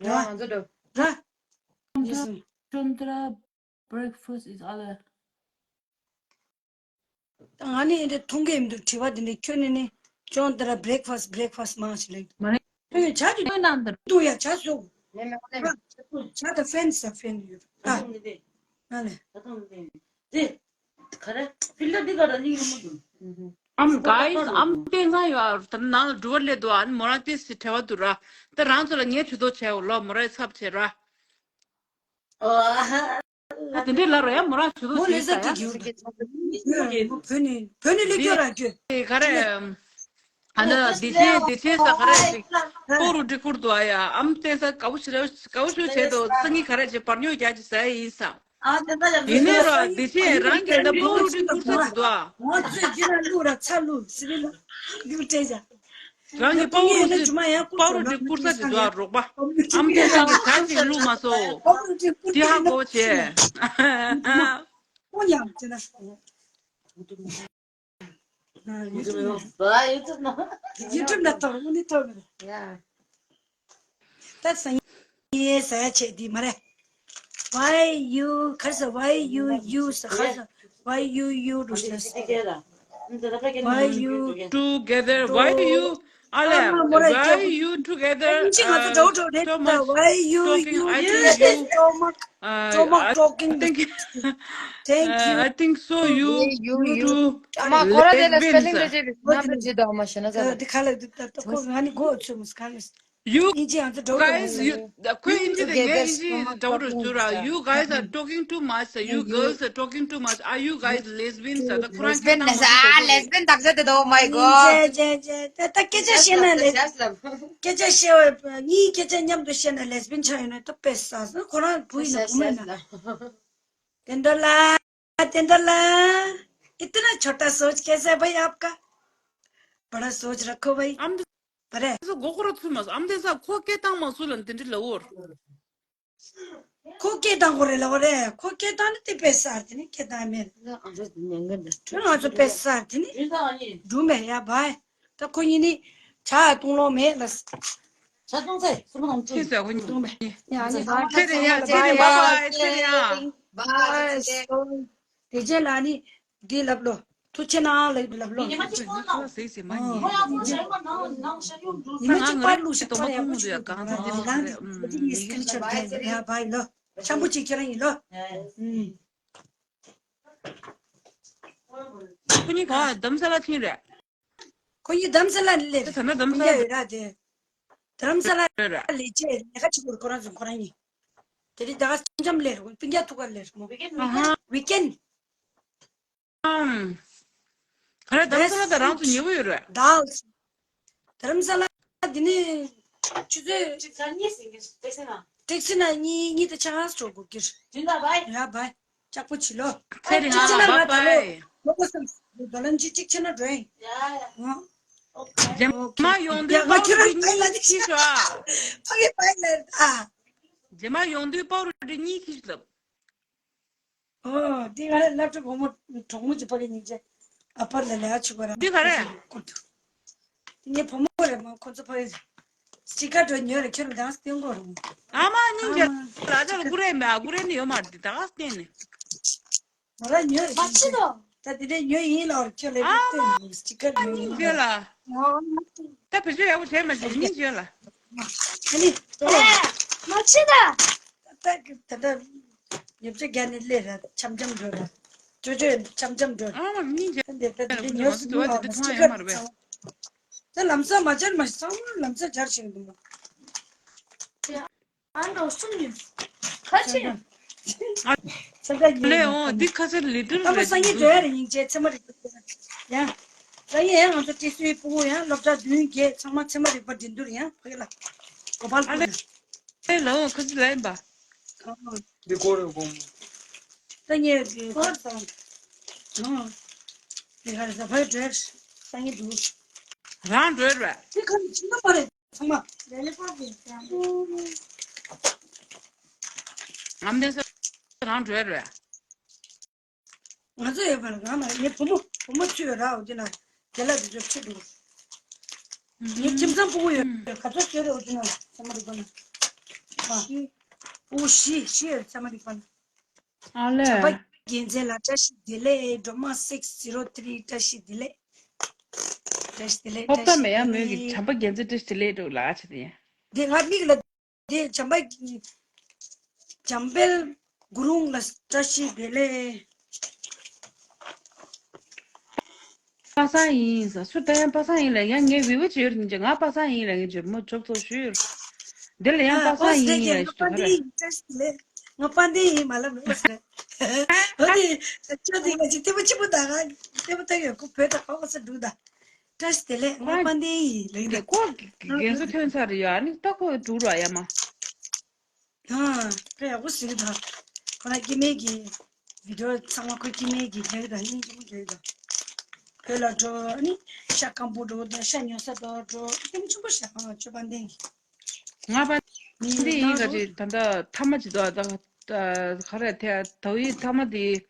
ར་ང་ཚོ་འགྲོ། ར། ཡེ་སི། ཅོན་ཏ་ར། Breakfast is all. ང་ནི་འདི་མཐོང་གི་མི་འདུག་དྲི་བ་འདི་ནི་ཁྱོད་ནི་ནི་ཅོན་ཏ་ར་བྷི་རེག་ཕ་སི་ཊི་བྷི་རེག་ཕ་སི་ཊི་མང་ཞིག་ལེགས། མ་རེད། ཁྱོད་ཡོད་ཇ་ཅིག་ནང་འདིར་འདུག་ཡ་ཇ་བཟོ། ཇ་ད་ཕན་ས་ཕན་ཡོད་ད། ང་ལས། ཨམ་གའི་ཨམ་བསྟན་སང་ཡོད་ཨ་རུ་ད་ནང་ལ་འགྲུལ་བ་སླེབས་འདུག་ཨ་ནི་མོ་རང་ཏི་སི་བྲེལ་བ་འདུག་ར། ད་རང་ཚོ་ལ་ངས་གྲོས་ཐོག་བྱས་འོ་ལོ་མོ་རའི་ཚབ་བྱས་ར། ཨ་དེ་འདྲའི་ལ་རོ་ཡ་མོ་རང་ཇུ་དོ་མོ་ལེ་ཟ་ཀི་ཞིག་གྱིས་ཡོད་ད། བོད་ནས་བོད་ནས་ལེགས་སྐྱོ་ར་རྒྱུ། དེ་ག་རེ། ཨ་ནི་བདེ་ཆེན་བདེ་ཆེན་ས་ག་རེ་ཞིག་པོ་རུ་འབྲི་ཁུར་དུ་ཨ་ཡ་ཨམ་བསྟན་ས་དགའ་བོ་ཞེ་དྲག་དགའ་བོ་ཞུ་བྱས་དོ་སང་ཉིན་ག་རེ་ཅིག་བར་ཉོ་རྒྱག་ཅིག་ཟ་ཡ་ཡིན་ས། ཡིན་ནའི་རོ་བདེ་ཆེན་རང་གི་འདི་པོ་རུ་འབྲི་ཁུར་ས་ཅིག་འདུག་ཨ། ང་ཚོས་རྒྱུ་ན་ལུག་ར་ཚ་ལུག་སི་རི་ལ་ལུག་སྤྲད་བྱ། རང་གི་པའོ་རུ་ཅི་པའོ་རུ་ཅི་བསྐུར་ས་ཅི་འདུག་ཨ་རོགས་པ། ཨམ་དེ་སང་གི་ཇ་ཅིག་བླུགས་མ་སོང་། དེ་ཧ་གོ་བྱས། ད་སང་ཉིན་ཟ་ཡ་བྱས་དེ་མ་རེད། Why you ག་རེ་ཟ། Why you you ཟ། ག་རེ་ཟ། Why you you འགྲོ་ཤེས། Why you together? Why you Ale, why you together, uh, so much talking? I think you, uh, I think, uh, I think so you, you two lesbians. You guys, you, the queen into the gay, you, you guys are talking too much. You girls are talking too much. Are you guys lesbians? Lesbian, ah, lesbian tak jate, oh my god. Je, je, je. Ta, ta kecha shena les. Kecha she, ni kecha nyam to shena lesbian cha yuna to pesa. Kora bui na kuma na. Tendola, tendola. इतना छोटा सोच कैसे है भाई आपका? बड़ा सोच रखो भाई। I'm the परे। So go kora too much. I'm the sa ko ke tang ma su lan tindi la or. ཁོ་སྐད་བཏང་དགོས་རེད་ལབ་པ་རེད། ཁོ་སྐད་བཏང་ནི་དེ་དཔེ་གསར་དེ་ནི་སྐད་བཏང་མེད། ང་ཚོ་དཔེ་གསར་དེ་ནི་འགྲོ་མེད་ཡ་བའི། ད་ཁོ་གཉིས་ནི་ཇ་བཏུང་ལོང་མེད་ལ། ཇ་བཏུང་ཚེ་སུ་མ་ནང་ཁྱེད་ཚོ་ཁོ་གཉིས་བཏུང་མེད། ཡ་ནི་བའི། ཚེ་རིང་ཡ། ཚེ་རིང་། བའི་བའི། ཚེ་རིང་ཡ། བའི། དེ་རྗེས་ལ་ནི། འདི་ལབ་ལོ། ཐུགས་རྗེ་གནང་ལབ་ལབ་ལོ། ཉི་མ་གཅིག་པར་བླུགས་ཤིག་པར་ཡག་པོ་ཞིག་འདུག་ར། ཉི་མ་གཅིག་པར་བླུགས་ཤིག་པར་ཡག་པོ་ཞིག་འདུག་ར། ང་གི་སྐྲིན་ཤོ་རྒྱག་ཡ་བ་ཡིན་ལོ། འཆམ་པོ་གཅིག་ཁྱེད་རང་ཡིན་ལོ། ཁོ་གཉིས་གང་རྡ་རམ་ས་ལ་ཕྱིན་རེད། ཁོ་གཉིས་རྡ་རམ་ས་ལ་སླེབས། ད་ད་ན་རྡ་རམ་ས་ལ་ཡོད་ར་དེ། རྡ་རམ་ས་ལ་ལས་བྱེད་ལས་ཀ་བྱེད་དགོས་ཁོ་རང་ཚོ་ཁོ་རང་གཉིས། དེ་རིང་ད་ག་འཆམ་འཆམ་སླེབས་རེད། སྤུན་ཀྱག་ཐུག་ག་སླེབས་རེད་མོ། ཝི་ཀེན། ཨམ། ག་རེ་རྡ་རམ་ས་ལ་ད་རང་ཚོ་ཉེ་བོ་ཡོད་རེད། ཌལ། རྡ་རམ་ས་ལ་འདི་ནས་ཆུ་ཚོད་ཊེག་སི་ན་གཉིས་གཉིས་དང་ཆ་ཚང་འགྲོ་དགོས་ཀྱི་རེད། ཡ་བའི། ལྕགས་པོ་བྱི་ལོ། ཚེ་རིང་ཨ་ལ་བ་བའི། ལོ་གོ་སམ། རྡོ་ལམ་ཅིག་ཅིག་ཆེ་ན་འགྲོ་ཡིན། རྗེས་མ་ཡོང་དུས་པའོ་རོ་ཊི་གཉིས་ཁྱེར་ཤོག་ཨ། ཕ་གི་བའི་ལ་ཨ། རྗེས་མ་ཡོང་དུས་པའོ་རོ་ཊི་གཉིས་ཁྱེར་ཤོག་ལབ། ཨོ། འདི་ང་རའི་སློབ་གྲྭ་བུ་མོ་གྲོགས་མོ་གཅིག་ཕ་གི་སྙིང་རྗེ། ཨ་ཕར་ལ་ལས་ཆུ་ག་ར། འདི་ག་རེ། ཀུ་ཏུ། འདི་ངའི་བུ་མོ་རེད་མ། ཁོ་ཚོ་ཕ་གི་སི་ཊི་ཀར་འགྲོ་ཉོས་རེད། ཁྱོད་རང་སྟོན་གོ་རུང་། ཨ་མ་སྙིང་རྗེ་ལ། ཅག་ལ་ཀུ་རེ་མེད། ཨ་ཀུ་རེ་ནི་ཡོད་མ་རེད། ད་ག་སྟོན་ནི། ང་ར་ཉོས་རེད། མ་ཕྱི་དོ། ད་དེ་འདྲས་ཉོས་ཡིན་ལ། ཁྱོད་ལ་ཨ་མ་སྟོན་ནི་སི་ཊི་ཀར་ཉོས་སྙིང་རྗེ་ལ། ད་བེད་སྤྱོད་ཡག་པོ་བྱས་མ་བྱས་སྙིང་རྗེ་ལ། ཨ་ནི། མ་ཕྱི་ད། ད་ད་ད་ད། ཉེ་ཆར་རྒྱ་ནས་སླེབས་ར། འཆམ་འཆམ་འགྲོ་ར། ཅོ་ཅོ་འཆམ་འཆམ་འགྲོ་ར། ཨ་མ་མི་འཇལ། ད་འདི་ད་འདི་ཉོ་སྲིད་འདུག་ཨ། འདི་ཐང་ཡོད་མ་རེད་པས། ད་ལམ་སང་མ་སྦྱར་མ་ཚང་མ་ལམ་སང་སྦྱར་བཞིན་འདུག་མ། ཨ་འགྲོ་གསུམ་ཡོད། ཁ་ཆེ། ཨ་ལས་འོང་འདི་ཁ་ཆེ་ལི་ཏིལ་རེད། ཨ་མ་སང་ཉིན་འགྲོ་ཡ་རེད། སྙིང་རྗེ་ཚེ་མ་རེད་ཡ། སང་ཉིན་ཡང་ང་ཚོ་ཏི་སུའི་ཕྲུ་གུ་ཡང་སློབ་གྲྭ་བདུན་བརྒྱད་ཚང་མ་ཚེ་མ་རིག་པ་འགྲན་བསྡུར་ཡང་ཕ་གི་ལ་གོ་པལ་ཨ་ལས། ཨེ་ལའོ་ཁ་ཆེ་ལ་ཡིན་པ། འདི་སྐོར་རེ་དགོངས། ད་ངས་ཀྱི་ཁ་སང་། ཨང་། དེ་ག་རེ་ཟ་ཕའི་འགྲོས་སང་ཉིན་འདུག་རང་འགྲོས་རེད། དེ་ག་རེ་བྱིན་ན་མ་རེད་ཚང་མ། རེ་ལེ་པོ་གི་ཀྱང་། ཨམ་དེ་ས་རང་འགྲོས་རེད། ང་ཚོ་ཡོད་པ་ལ་ང་མ་ངའི་བུ་མོ་བུ་མོ་ཚུད་ཡོད་ར། འོ་དེ་ན་དེ་ལ་དེ་ཚོ་ཁྲིད་འདུག་ངའི་ཁྱིམ་ཚང་ཕྲུ་གུ་ཡོད་ག་ཚོད་ཡོད་རེད། འོ་དེ་ན་ཚང་མ་རིག་པ་ན། ཨ། ཕྲུ་གུ་བཞི་བཞི་ཡོད་ཚང་མ་རིག་པ་ན། ཨ་ལས། བྱམས་པ་རྒྱལ་མཚན་ལགས་བཀྲ་ཤིས་བདེ་ལེགས། སྒྲོལ་མ་six zero three བཀྲ་ཤིས་བདེ་ལེགས། བཀྲ་ཤིས་བདེ་ལེགས། ཧོབ་ཏ་མེ་ཡ་མོས་ཀྱི་བྱམས་པ་རྒྱལ་མཚན་བཀྲ་ཤིས་བདེ་ལེགས་འགྲོ་ལགས་ཆེ་དེ་ཡ། འདི་ང་མིག་ལ་འདི་བྱམས་པ་འཇམ་དཔལ་གུ་རུང་ལ་བཀྲ་ཤིས་བདེ་ལེགས། པ་སངས་ཡིན་ཟེར་སུ་ད་ཡང་པ་སངས་ཡིན་ལ་ཡང་ངའི་བི་བ་བྱེད་ཡོད་ནི་ང་པ་སངས་ཡིན་ལ་ངའི་ཇོ་མོ་ཇོབ་ཚོ་ཞུས། འདི་ལ་ཡང་པ་སངས་ཡིན་ཡ་ཞུ་ག་རེ། ང་པ་འདི་ཡིན་མ་ལབ་ནི་ཨོ་ཟེར། ཨོ་ནི་ཁྱོད་འདི་ང་ཅིག་ལྟད་མོ་ཆེན་པོ་ད་ག་ལྟད་མོ་ལྟ་གི་ཡོད། ཁོ་བོད་ད་ག་ཨོ་ཟེར་འདུག་ད། བཀྲ་ཤིས་བདེ་ལེགས། ང་པ་འདི་ཡིན་ལབ་ཡིན་ད། ཁོ་རྒན་གསོ་ཐོན་ཚར་རེད་ཡ། ཨ་ནི་ད་ཁོ་འགྲོ་ར་ཡ་མ། ཨ་ཕ་ཡག་པོ་ཟེར་གི་འདུག་ཁོ་ན་སྐྱེ་དམན་གྱི་བི་ཌིའོ་ཚང་མ་ཁོ་སྐྱེ་དམན་གྱི་རྒྱག་གི་འདུག་སྙིང་རྗེ་མོ་རྒྱག་གི་འདུག་བོད་ལ་འགྲོ། ཨ་ནི་ཤ་སྐམ་པོ་འགྲོ་དང་ཤ་ཉོ་ས་དང་འགྲོ་སྐྱེ་མོ་ཆེན་པོ་ཞིག་ཨ་ཆོས་པ་འདན་གྱི། ང་པ་འདི་ཡིན་ག་ཅིག་ད་ལྟ་ཐ་མ་ཅིག་འདུག་ད་ག་རེ་དེ་ད་ཡི་ཐ་མ་དེ་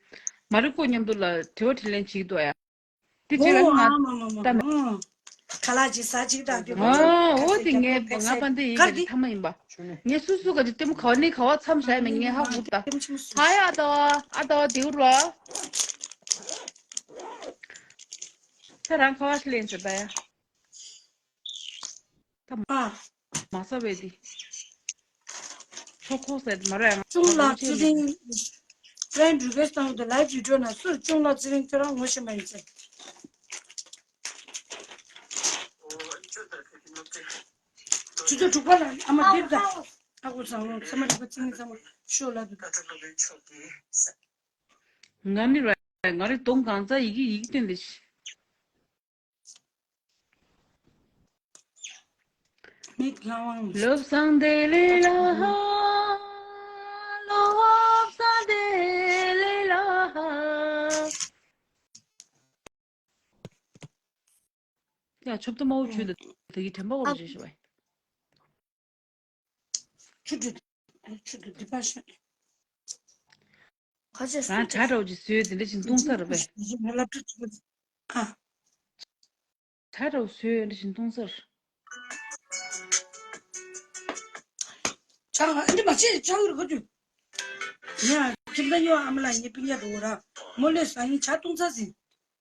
མ་རི་ཀོ་མཉམ་དུ་ལ་དྲི་བ་དྲིས་ལན་བྱེད་ཀྱི་འདུག་ཡ། དེ་རྗེས་ལ་ང་ཨ་མ་མ་མ་ད་མ་ཁ་ལག་ཅིག་ཟ་ཅིག་དང་དེ་ཨ་འོ་དེ་ངས་ང་པ་འདི་ཡིན་ག་ཅིག་ཐ་མ་ཡིན་པ། ངས་སུ་སུ་ག་ཅིག་ལྟད་མོ་ག་བ་ནས་ག་བ་མཚམས་བཞག་མེད་ངས་ཧ་གོ་ད། ཧ་ཡ་ཨ་ད་བ་ཨ་ད་བ་དེའུ་རོ། ཁྱེད་རང་ཁ་བ་ཞིག་ལེན་ཟེར་ད་ཡ། ཨ། མ་ཟ་བས་དེ། ཆོག་ཁོག་ཟེར་མ་རེད། ང་ཅུང་ལགས་ཚེ་རིང་། friend request བཏང་དུས་live video ན་སུ་ཅུང་ལགས་ཚེ་རིང་ཁྱོད་རང་ངོ་ཤེས་མ་ཡིན་ཟེར། ཆུ་ཚོད་དྲུག་པ་ལ་ཨ་མ་འདིར་ད། ཨ་ཁུ་བཟང་ལོ་ཚེ་མ་རིག་པ་ཚེ་རིང་ཚང་མ་ཤོག་ལ་འདུག་ད། ང་ནི་ར་ང་རེ་གདོང་གང་ཚ་ཡི་གེ་ཡི་གེ་སྟོན་དེ་ཤི། མིག་ལྷ་དབང་། བློ་བཟང་བདེ་ལེགས་ལ། བློ་བཟང་བདེ་ལེགས་ལ། ཡ་ཆོབ་ཏུ་མའོ་ཆུ་འདི་དེ་གི་དྲན་པ་འོར་བྱེད་ཤི་བ། ཆུ་འདི་ཆུ་འདི་འདི་པ་ཤི། ཁ་ཆེ་རང་ཇ་འདྲ་བོ་ཅིག་བཟོས་དེ་འདྲ་ཞིག་བཏུང་ཚར་བས། ང་ལབ་ཁྲིད་ཁྲིད། ཨ། ཇ་འདྲ་བོ་བཟོས་འདྲ་ཞིག་བཏུང་ཚར། ཇ་ཨ་འདི་མ་བྱེད་ཇ་འུར་ག་དུས། ཡ་ཁྱིམ་ད་ཉོ་ཨ་མ་ལ་ངའི་པིན་ཡ་འགྲོ་ར། མོ་ལས་ས་ཡིན་ཇ་བཏུང་ཚར་ཟིན།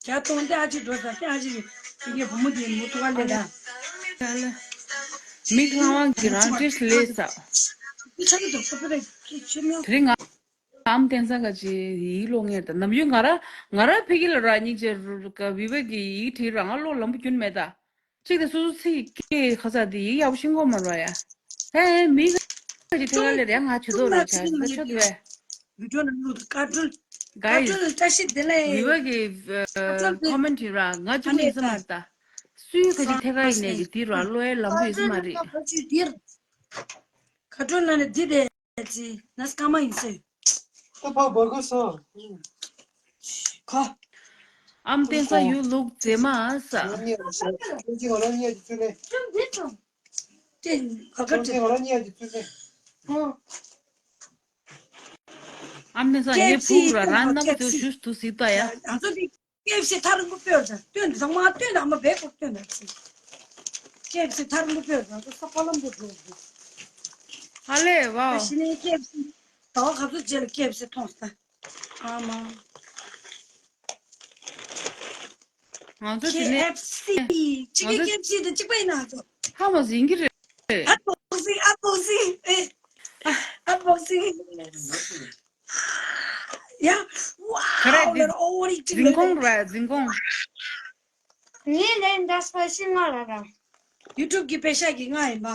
ཇ་བཏུང་སྟེ་ཨ་ཅེ་འགྲོ་ས་སྟེ་ཨ་ཅེ་གི་ངའི་བུ་མོ་དེ་མོ་ཐུག་ག་ལས་ད། མིག་ལྷ་དབང་གི་རང་བཀྲིས་ལས་ས། འདི་ཆ་གི་འདུག་ཁོ་པ་རེད་ཁྱེད་ཆེ་མོ། དེ་རིང་ང་ཨམ་བསྟན་སང་ག་ཅི་ཡིག་ཀློག་ངེར་དང་ནམ་རྒྱུན་ང་ར་ང་ར་ཕ་གི་ལ་ར་སྙིང་རྗེ་རུ་ཀ་བི་བ་གི་ཡིག་བྲིས་ར་ང་ཀློག་ལམ་བུ་རྒྱུན་མེད་ད། གཅིག་དེ་སོ་སོ་ཚིག་སྐད་ཁ་ཚ་དེ་ཡིག་ཡག་པོ་ཤེས་གོ་མ་ར་ཡ། ཧེ་མི་ག་ཅི་ཐད་ཀ་ལེ་རེ་ང་ཇུས་གཏོགས་ར་ཆ་ད་ཆོད་བས། བི་ཌིའོ་ནང་ལུགས་བཀའ་འཁྲོལ། བཀའ་Guys, འཁྲོལ་བཀྲ་ཤིས་བདེ་ལེགས། བི་བ་གི་བཀའ་འཁྲོལ་དེ་ཁོ་མེན་ཊི་ར་ང་གཅིག་པུ་ཡིན་ས་མ་རེད་ད། སུའི་ག་ཅི་ཐད་ཀ་ཡིན་ནས་གི་དེ་ར་ཀློག་ཡའི་ལམ་བུ་ཡིན་ས་མ་རེད། བཀའ་འཁྲོལ་ནང་ནས་འདི་རེད། ཅི་ན་སྐར་མ་ཡིན་ཟེར། ཨ་ཕ་བར་གོ་སོ། ཁ། ཨམ་བསྟན་ས་ཡུལ་ལུགས་མཛེས་མ་ས། ང་གཉིས་ལ་ཟེར། ཁྱོད་ཀྱིས་ང་རང་གཉིས་ཀྱི་ཚུལ་ལས། ཏེ་ག་ག་ཁྱོད་ཀྱིས་ང་རང་གཉིས་ཀྱི་ཚུལ་ལས། ཨོ། ཨམ་བསྟན་ས་ངའི་ཕུག་ར་རང་རྣམ་པ་ཚོ་ཞུ་ཐུག་སྲིད་ད་ཡ། ང་ཚོ་འདི་ཀེ་ཨེཕ་སི་ཐག་རིང་པོ་སྤོས་ད་སྟོན་དང་མ་སྟོན་དང་མ་བས་པོ་སྟོན་ད་ཅི། ཀེ་ཨེཕ་སི་ཐག་རིང་པོ་སྤོས་ད་ང་ཚོ་ས་ཕ་ལམ་པོ་འགྲོ་དགོས། ཧ་ལས་ཝའོ། ད་ཤི་ནས་ཀེ་ཨེཕ་སི་ཟླ་བ་ག་ཚོད་རྗེས་ལ་ཀེ་ཨེཕ་སི་མཐོང་ས། ཨ་མ། ང་ཚོ་དེ་ནས་ཀེ་ཨེཕ་སི་ང་ཚོ་གཅིག་གི་ཀེ་ཨེཕ་སི་དང་གཅིག་པ་ཡིན་ན་ང་ཚོ། ཧ་མ་ཟིན་གི་རེད། ཨན་བོག་སིང་ཨན་བོག་སིང་ཨེ། ཨན་བོག་སིང་། ཡ། ཝའོ། ག་རེ་འདི། ལ་ཨོ་རིག་ཅིག་འཛིན་ཁོང་རེད་འཛིན་ཁོང་། ངའི་ལན་འདྲ་ས་ཤི་ང་ལ་ར། ཡུ་ཊུབ་ཀྱི་པེ་ཤ་གི་ང་ཡིན་པ།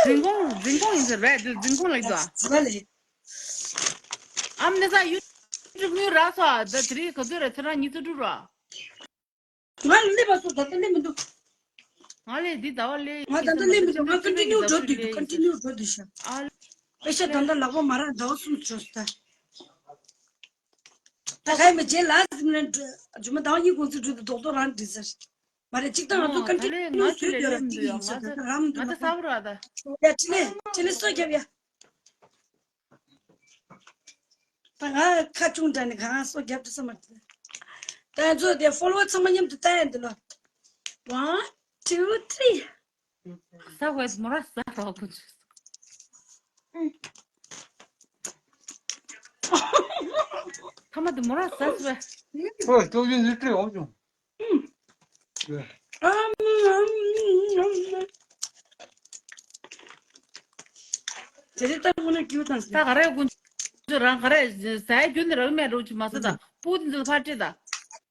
འཛིན་ཁོང་འཛིན་ཁོང་ཡིན་ཟེར་བས་འདི་འཛིན་ཁོང་ལ་ཡིན་དོ། ཟི་ལ་ལེ། ཨམ་ནི་ས་ཡུ་ཊུབ་ནི་ར་ས་ད་དེ་རིང་ག་ཚོད་རེད་ཚེ་རང་ཉི་ཚེ་དྲུག་ར། ང་ལ་སླེབས་པ་སོ་ད་ལྟ་སླེབས་མི་འདུག་ང་ལས་འདི་ཟླ་བ་ལས་ང་ད་ལྟ་སླེབས་མི་འདུག་ང་ཀོན་ཊི་ནིའུ་འགྲོ་འདུག་ཀོན་ཊི་ནིའུ་འགྲོ་འདུག་ཤག་ཨ་ལས། པེ་ཤ་ད་ལྟ་ལག་པ་མ་རག་ཟླ་བ་གསུམ་འགྲོ་ད། ད་ག་ཡི་མ་རྗེས་ལ་ཟིན་ན་ཇུ་མ་ཟླ་བ་གཉིས་གོང་ཚུལ་འགྲོ་འདུག་རྡོག་རྡོག་རང་འགྲིག་ཟེར། མ་རེད་གཅིག་ད་ང་ཚོ་ཀོན་ཊི་ནིའུ་བཟོས་འདུག་ཡ་གཅིག་ཡིན་ཤག་ད་ལྟ་རང་མི་འདུག་ང་ད་ས་བུ་ར་ད། ཡ་ཅི་ལེ་ཅི་ལེ་སོ་རྒྱབ་ཡ། ད་ང་ཁ་ཆུང་འདྲ་ནི་གང་སོ་རྒྱབ་ཏུ་ས་མ་རེད། ད་ཚོ་དེ་ཕོ་ལོ་ཝར་ཚང་མ་མཉམ་དུ་ལྟ་ཡ་འདི་ལ། One, two, three. ཟ་བས་མོ་ར་ཟ་རོགས་ཀུན་ཆུ། ཐ་མ་དུ་མོ་ར་ཟ་ཟ་བས། ཨོ་ཏོ་ཡིན་ནི་ཏྲེ་འོ་ཅུང་། དེ་རེད་ད་ངོ་ན་རྒྱུ་དང་ད་ག་རེ་ཀུན་ཆུ་རང་ག་རེ་ཟ་ཡ་རྒྱུ་ནི་རང་མེད་འགྲོ་ཆུ་མ་ཟ་ད་སྤུ་དེ་ཚོ་ཕར་སྤྲད་ད།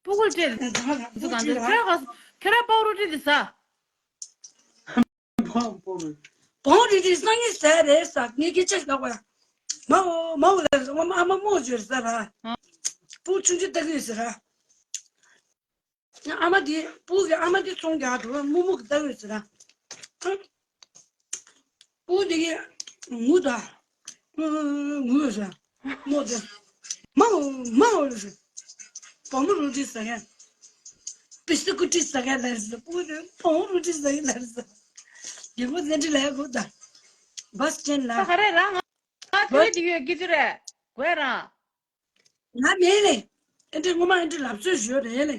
སྤུ་གུར་སྤྲད་དེ་ཚོ་གང་ཚོ་ཁྱེད་ར་ཁྱེད་ར་པའོ་རོ་སྤྲད་དེ་ཟ། བོང་རི་དེ་སང་ཉིན་ཟས་རེད་ཟ། ངས་སྐད་ཆ་ལབ་པ། མའོ་མའོ་ལ་ཨ་མ་ཨ་མ་མོ་བརྗོད་ཟ་ར། སྤུ་ཆུང་ཆུང་ལྟ་གི་ཡོད་ཟེར་ར། ཨ་མ་དེ་སྤུ་གི་ཨ་མ་དེ་ཚོང་རྒྱག་འགྲོ་མུ་མུ་གི་ལྟ་གི་ཡོད་ཟེར་ར། སྤུ་དེ་གི་ངུ་ད། ངུ་ཟེར། མོ་དེ། མའོ་མའོ་ཟེར། བོང་རོ་ཏི་ཟ་ག་པི་སི་ཀུ་ཏི་ཟ་ག་ལ་ཟེར། སྤུ་དེ་བོང་རོ་ཏི་ཟ་ག་ལ་ཟེར། རྒྱལ་པོ་ཟེར་ཏི་ལ་གོ་ད། བ་སི་ཊེན་ལ། ད་ག་རེ་རང་ང་ང་བ་ཏི་ཡོད་ཀི་ཅི་རེད་གོས་རང་། ང་མེད་ལེ། ཨེ་འདྲས་ངོ་མ་ཨེ་འདྲས་ལབ་ཚོད་ཞོར་རེད་ལེ།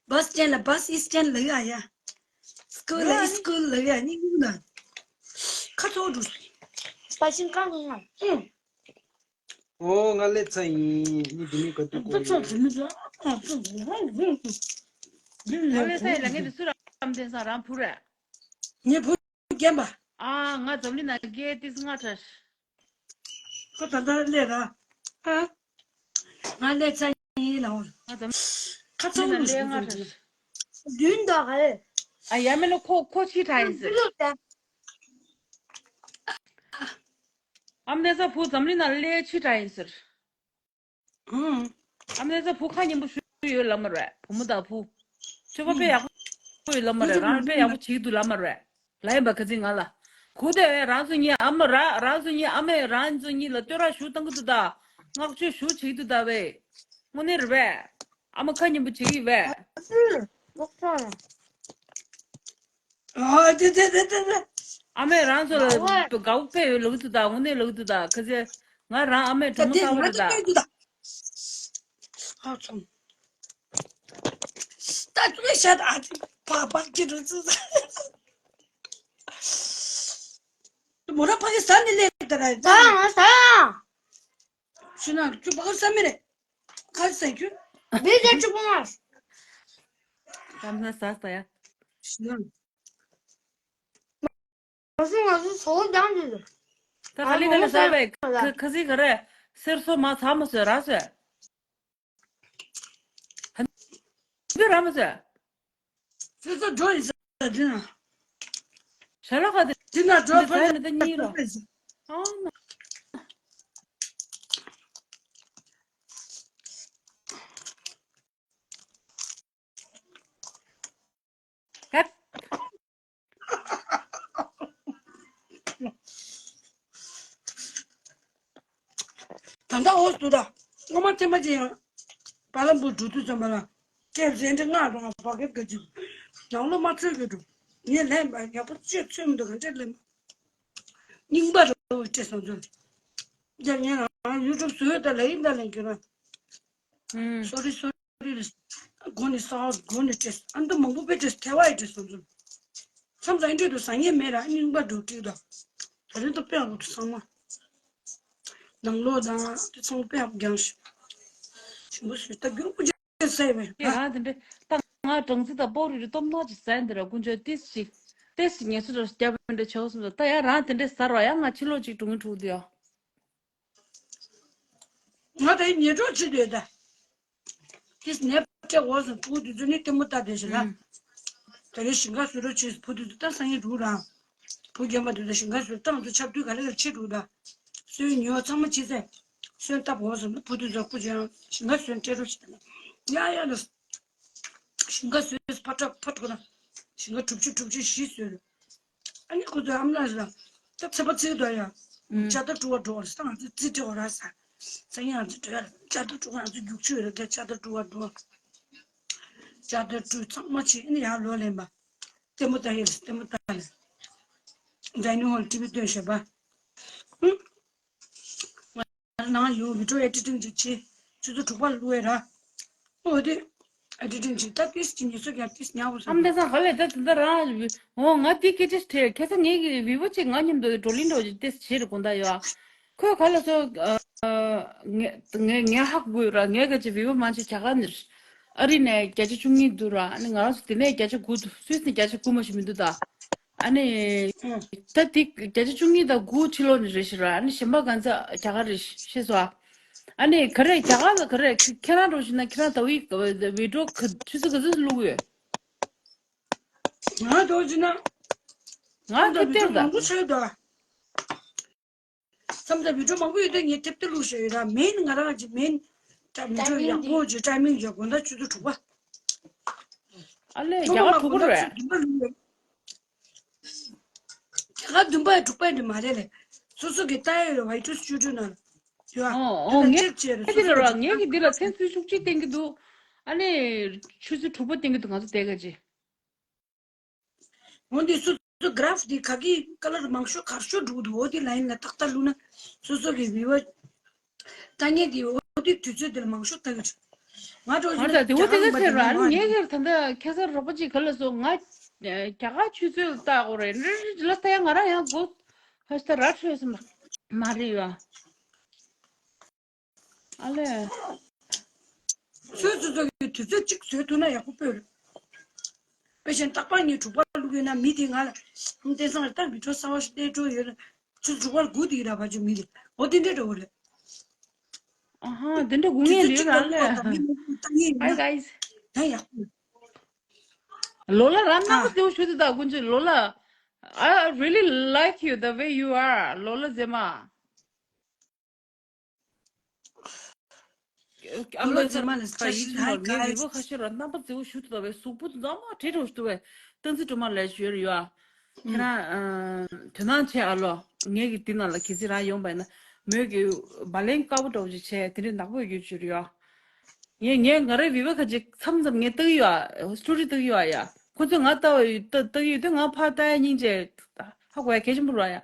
བ་སི་ཊེན་ལ་བ་སི་ཨི་སི་ཊེན་ལབ་ཡ་ཡ། སི་ཀུལ་ལ་ཨི་སི་ཀུལ་ལབ་ཡ་གཉིས་ཀྱི་ནང་། ཁ་ཐོག་འགྲོ་སོང་། པ་ཤིང་ཀང་ང་། ཨུང་། ཨོ་ང་ལེ་ཚ་ཡིན་ནི་དེ་ནི་ག་དུས་གོ་ཡོད། ང་ལེ་ཚ་ཡིན་ལ་ངས་དེ་སུ་ར། བསམ་གཏན་སང་རང་བུ་རེད། ངའི་བུ་རྒན་པ། ཨ། ང་འཛམ་གླིང་ནང་སྐྱེས་ཏིས་སྔ་དྲགས། ཁོ་ད་ལྟ་སླེབས་ར། ཨ། ང་སླེབས་ཚར་ཡིན་ལ། ང་འཛམ་ཁ་ཚང་ལུགས་ཤིག་འཛམ་གླིང་ནང་སླེབས་སྔ་དྲགས། བདུན་དང་ཧེ། ཨ། ཡ་མེད་ལ་ཁོ་ཁོ་ཕྱི་དྲགས་ཡིན་ཟེར། ཨ་མ་གནས་ས་བུ་འཛམ་གླིང་ནང་སླེབས་ཕྱི་དྲགས་ཡིན་ཟེར། ཨང་། ཨ་མ་གནས་ས་བུ་ཁ་སྙན་པོ་ཞུ་ཡོད་ལབ་མ་རེད། བུ་མོ་དང་བུ། སྤྱོད་པ་དཔེ་ཡག་པོ་ཡོད་ལབ་མ་རེད། རང་དཔེ་ཡག་པོ་བྱེད་ཀྱི་འདུག་ལབ་མ་རེད། ལབ་ཡིན་པ་ཁ་ཚིག་ང་ལ། གུ་དེ་རང་ཚོ་གཉིས་ཨ་མ་ར་རང་ཚོ་གཉིས་ཨ་མས་རང་ཚོ་གཉིས་ལ་བསྟོད་ར་ཞུ་བཏང་གི་འདུག་ད། བསྔགས་བརྗོད་ཞུ་བྱེད་ཀྱི་འདུག་ད་བས། དངོས་གནས་རེད་པས། ཨ་མ་ཁ་སྙན་པོ་བྱེད་ཀྱི་ཡོད་པས། ཨ་དེ་དེ་དེ་དེ་དེ། ཨ་མས་རང་ཚོ་ལ་དགའ་པོ་དཔེ་ཡོད་ལབ་ཀྱི་འདུག་ད། དངོས་གནས་ལབ་ཀྱི་འདུག་ད། ཁ་ཚེ་ང་རང་ཨ་མས་གྲོ་མོ་ཟ་བ་རེད་ད། ད་ཅུང་ཤ་ད་ཕ་ཕ་གི་རུ་ཙི་ཟ། མོ་ར་ཕ་གི་ཟ་ནི་ལེ་ད་ར། ད་ང་ཟ་ཡ། ཤི་ན་ཁྱོད་ཕ་གི་ཟ་མི་རེད། ཁ་ཟ་ཁྱོད། བི་ཟ་ཆུ་པོ་མ། ད་ང་ཟ་ཟ་ཡ། ཤི་ན། ང་ཚོ་ང་ཚོ་ཟོག་རྒྱང་གི་ཡོད། ད་ག་ལེ་ག་ལེ་ཟ་བས། ཁ་ཁ་ཟིག་ག་རེ། གསེར་སོ་མ་ཚ་མ་ཟོས་ར་ཟོས། ཧ་འདི་ར་མ་ཟོས། གསེར་སོ་འགྲོ་ཡིན་ཟ་འདི་ན། ཞལ་ལག་ག་དེ་འདི་ན་འགྲོ། འདི་ཟ་ཡ་ནི་ད་གཉིས་ར། ཨང་། ཧད། ད་ལྟ་འོ་སུ་ད། སྔོན་མ་ཚེ་མ་ཅན་ཡང་། བ་ལ་འབུ་འགྲོ་དུས་ཙམ་པ་ལ། སྐྱེས་རན་འདྲེ་ལྔ་རོང་བ་གེབ་ག་ཅིག་ནང་ལོ་མ་ཚོད་གི་འགྲོ། ངས་ལན་པ་ཡག་པོ་བཅོས་ཚོད་མི་འདུག་ག་འདྲེ་ལན་པ། རྙིང་པ་ར་བོ་སྤྲད་སོང་ཚོད། རྒྱ་ངས་རང་ཡུ་ཊུབ་བཟོས་ད་ལ་ཡིན་ད་ལན་གྱི་ར། ཨུམ། སོ་རི་སོ་རི་རེད། སྒོ་ནས་སའོ་སྒོ་ནས་སྤྲད། ཨ་མདོ་མང་པོ་དཔེ་སྤྲད། ཐལ་བ་ཡི་སྤྲད་སོང་ཚུལ། མཚམས་རང་འདྲེ་དུ་ཟ་ངེས་མེད་ར། རྙིང་པ་འགྲོ་ཀྲིག་དང་། ད་རིང་ད་དཔེ་ཡག་པོ་འདུག་ཚང་མ། ནང་ལོགས་དང་དེ་ཚང་མ་དཔེ་ཡག་པོ་རྒྱང་ཞིག་ཞིམ་པོ་ཞིག་ད་རྒྱུན་པོ་ཅན་ཟས་བས། ཁྱེད་རང་དེ་འདྲས་ད་ང་སྦྲང་རྩི་དང་པོག་རིལ་རི་སྟོབས་ནག་ཅིག་ཟས་འདི་ར་དཀོན་མཆོག་ཏིས་ཞིག་ཏིས་ཞིག་ངལ་གསོ་ར་རྒྱབ་འདྲ་ཆེ་བོ་སོང་ད། ད་ཡང་རང་དེ་འདྲས་ཟ་རོགས། ཡང་ང་ཕྱི་ལོགས་ཅིག་འགྲོ་ངེས་འགྲོ་གི་འདུག་ཡ། ང་ད་ཡིན་ཉེ་གྲོགས་བྱེད་འདོད་ད། ཁྱེད་ནས་སྤྲད་འོག་སོང་ཕྲུ་གུ་དེ་ཚོ་ནི་ལྟད་མོ་ལྟ་བསྡད་ཤག་ལ། ཨུམ། ད་རེས་ཞིང་ཁ་བཟོ་རོགས་བྱེད། བུ་དེ་ཚོ་ད་སང་ཉིན་འགྲོ་རང་། བུ་རྒན་པ་དེ་ཚོ་ཞིང་ཁ་བཟོ་ཏང་དུ་ཆབ་དུས་ག་ལེ་ག་ལེ་ཕྱིར་འགྲོ་ད། སོན་ཉོ་ཚང་མ་ཕྱིས་ཚེ། སོན་བཏབ་འོག་སོང་ན་བུ་དེ་ཚོ་སྐུ་ཅན་ཞིང་ཁ་བཟོ་སྤྲད་རོགས་བྱེད་ད། ཡ་ཡ་ལ། ཞིང་ཁ་བཟོས་ཕ་ཁྲག་ཕ་ཁྲག་ན། ཞིང་ཁ་དྲུག་ཅུ་དྲུག་ཅུ་བཞི་བཟོས། ཨ་ནི་ཁོ་ཚོའི་ཨ་མ་ལགས་ལ། ད་ཚེ་པ་ཚིག་དོ་ཡ། ཨུམ། ཇ་ད་ཀྲུ་བ་འགྲོ་བ་ལ་སང་ང་ཚོ་རྩིས་སྤྲད་འོ་ར་ས། སང་ཉིན་ང་ཚོ་འགྲོ་ཡ་ལ་ཇ་ད་ཀྲུ་བ་ང་ཚོ་རྒྱུག་ཆུ་ཡོད་ལ་ད་ཇ་ད་ཀྲུ་བ་འགྲོ། ཇ་ད་ཀྲུ་ཚང་མ་ཆེ་ཨ་ནི་ཡར་ལོག་ལེན་པ། ལྟད་མོ་ལྟ་ཡོད་ལ་ལྟད་མོ་ལྟ་ལ། ཌའི་ནིང་ཧོལ་ཊི་ཝི་སྟོན་ཤོད་པ། ཧུམ། ང་ནང་ཡོང་བི་ཌི་ཡོ་ཨེ་ཌི་ཊིང་ཅིག་བྱེད། ཆུ་ཚོད་དྲུག་པ་ལ་བླུག་ཡས་ར། ཨོ་དེ། ཨེ་ཌི་ཊིང་ཅིག་ད་ཏིས་ཅིག་ཉི་ཚོད་ཀྱང་ཏིས་ཉག་པོ་ཨ་མ་བསམ་བསྡད་ས་ག་ལས་ད་དེ་འདྲ་རང་། འོ་ང་དེ་སྐད་ཆ་དྲིས། ཁ་སང་ངེད་ཀྱི་བི་བོ་ཅིག་ང་མཉམ་དུ་བགྲོ་གླེང་འདྲ་བོ་ཅིག་ཏིས་བྱེད་རེད་དགོངས་དག་ཡོད་ཨ། ཁོས་ག་ལ་སོ། ངས་ངས་ངས་ཧ་གོ་ཡོད་ར། ངས་ག་ཅིག་བི་བོ་མང་ཆེ་རྒྱ་གར་ནས། ཨ་རི་ནས་བརྒྱ་ཆ་བཅུ་གཉིས་འདུག་ར། ཨ་ནི་ང་རང་ཚོ་དེ་ནས་བརྒྱ་ཆ་དགུ་འདུག་སུད་སི་ནས་བརྒྱ་ཆ་དགུ་མ་ཞིག་མི་འདུག་ད། ཨ་ནི། ཨང་། ད་དེ་བརྒྱ་ཆ་བཅུ་གཉིས་དང་དགུ་ཕྱི་ལོགས་ནས་རེད་ཤག་ར། ཨ་ནི་གཞན་པ་གང་ཚ་རྒྱ་གར་རེད་ཤག་སོ། ཨ་ནི་ག་རེ་རྒྱ་གར་ལ་ག་རེ་ཁྱེད་རང་འགྲོ་ཤེས་ན་ཁྱེད་རང་ཟླ་བའི་བི་ཌི་ཡོ་ག་ཆུ་ཚོད་ག་ཚོད་བླུག་གི་ཡོད། ང་འགྲོ་ཤེས་ན། ང་ཁ་གཏད་ད། མང་པོ་བྱས་ད། མཚམས་མཚམས་བི་ཌི་ཡོ་མང་པོ་ཡོད་དུས་ངས་ཐེབས་ཏེ་བླུགས་བཞག་ཡོད་ར། མེན་ང་རང་གི་མེན། ད་མི་འགྲོ་ཡག་པོ་ཅིག་ཊའི་མིང་ཡོད་དགོང་དག་ཆུ་ཚོད་དྲུག་པ། ཨ་ལས་རྒྱ་གར་དྲུག་པ་རེད། རྒྱ་གར་བདུན་པ་ཡང་དྲུག་པ་ཡང་དེ་མ་རེད་ལས། སོ་སོ་གི་ལྟ་ཡ་ཡོད་ར་ཝའི་ཊི་སི་ཊུ་ཌི་ཡོ་ནང་ལ། ཡོད་ཨ། ཨོ་ཨོ་དེ་ལ་ངས་ཅེག་བྱས་ར་ཨེ་དེ་སོ་ལ་སོ་ར་གི་ངས་ཀྱི་འདི་ལ་ཚན་ཚུད་ཤུགས་ཅིག་བསྟན་གི་འདུག་ཨ་ནི་ཆུ་ཚོད་དྲུག་པ་བསྟན་གི་འདུག་ང་ཚོ་བསྡད་ག་ཅིག་འོ་འདི་སོ་སོ་གྷ་ར་ཕི་འདི་ག་གི་ཀ་ལར་མང་ཤོས་གར་ཤོས་འགྲོ་གི་འདུག་འོ་འདི་ལ་ཡིན་ན་ཏག་ཏག་བླུགས་ན་སོ་སོ་གི་བི་བ་ལྟ་མཁན་འདི་འོ་འདི་དུས་ཚོད་འདི་ལ་མང་ཤོས་ལྟ་གི་འདུག་ང་འགྲོ་ང་ད་དེ་འོ་དེ་ག་ཟེར་ར། ཨ་ནི་ངས་ཁྱེར་ད་ལྟ་ཁ་སང་རོགས་པ་ཅིག་ག་ལ་སོང་། ང་རྒྱ་གར་ཆུ་ཚོད་ལྟ་དགོས་རེད་རེད་རེད་ལ་ལྟ་ཡ་ང་རང་ཡང་དགོས་ཧ་ཤ་ར་འཕྲོད་སོང་མ་རེད་ཡ། ཨ་ལས། སོ་སོ་སོ་གི་དུས་ཚོད་གཅིག་བཟོས་ཐུབ་ན་ཡག་པོ་སྤོས་རེད། དཔེ་ཆ་རྟག་པར་ངས་དྲུག་པ་བླུག་ཡོད་ན་མི་དེ་ང་ལ་ཧམ་བསྟན་སང་ལ་ལྟར་བི་ཌིའོ་གསར་བ་ཞིག་བལྟས་འགྲོ་ཡོད་ལ། ཆུ་དྲུག་པར་སྒུག་དེ་ཡིན་ར་བ་ཅོ་མི་དེ་འོ་དེ་འདྲས་འགྲོ་གི་རེད། ཨ་ཧ་དེ་འདྲ་སྒུག་ངེས་ཡོད་ར་ལ། Hi guys. Hi guys. ལོ་ལ་རང་རྣམ་པ་ཨ་དེ་བོ་ཞུ་དུ་ད་ཀུན་ཅི་ལོ་ལ། I really like you the way you are. ལོ་ལ་མཛེས་མ། ཨ་ལོ་ལ་མཛེས་མ་ལ་ཁ་ཡིད་ཆུང་བར་ངའི་མི་བུ་ཁ་ཤས་ར་རྣམ་པ་མཛེས་བོ་ཞུ་དུ་ད་བའི་གཟུགས་པོ་འཛམ་མ་བྲེ་འགྲོ་ཞུ་དུ་བའི་སྟངས་འཛིན་སྒྲོལ་མ་ལས་ཞུ་ཡོད་ར་ཡོད་ཨ། ཁྱེད་རང་དོ་སྣང་བྱས་ཨ་ལོ། ངས་ཀྱི་འདི་ནང་ལ་གལ་སྲིད་རང་ཡོང་པ་ཡིན་ན་མོས་ཀྱི་བ་ལན་དཀར་པོ་འདྲ་བོ་ཅིག་བྱས་དེ་འདྲའི་ནག་པོ་ཡོད་ཅིག་རེད་ཡ། ངས་ངས་ང་རའི་བི་བ་ཁ་ཅིག་མཚམས་མཚམས་ངས་ལྟ་གི་ཡོད་ཨ། སི་ཊོ་རི་ལྟ་གི་ཡོད་ཨ་ཡ། ཁོ་ཚོས་ང་ལྟ་བ་ཡོད་ལྟ་ལྟ་གི་ཡོད་དུས་ང་ཕར་ལྟ་ཡ་སྙིང་རྗེ་ཧ་གོ་ཡ་གལ་ཆེན་པོ་རེད་ཡ།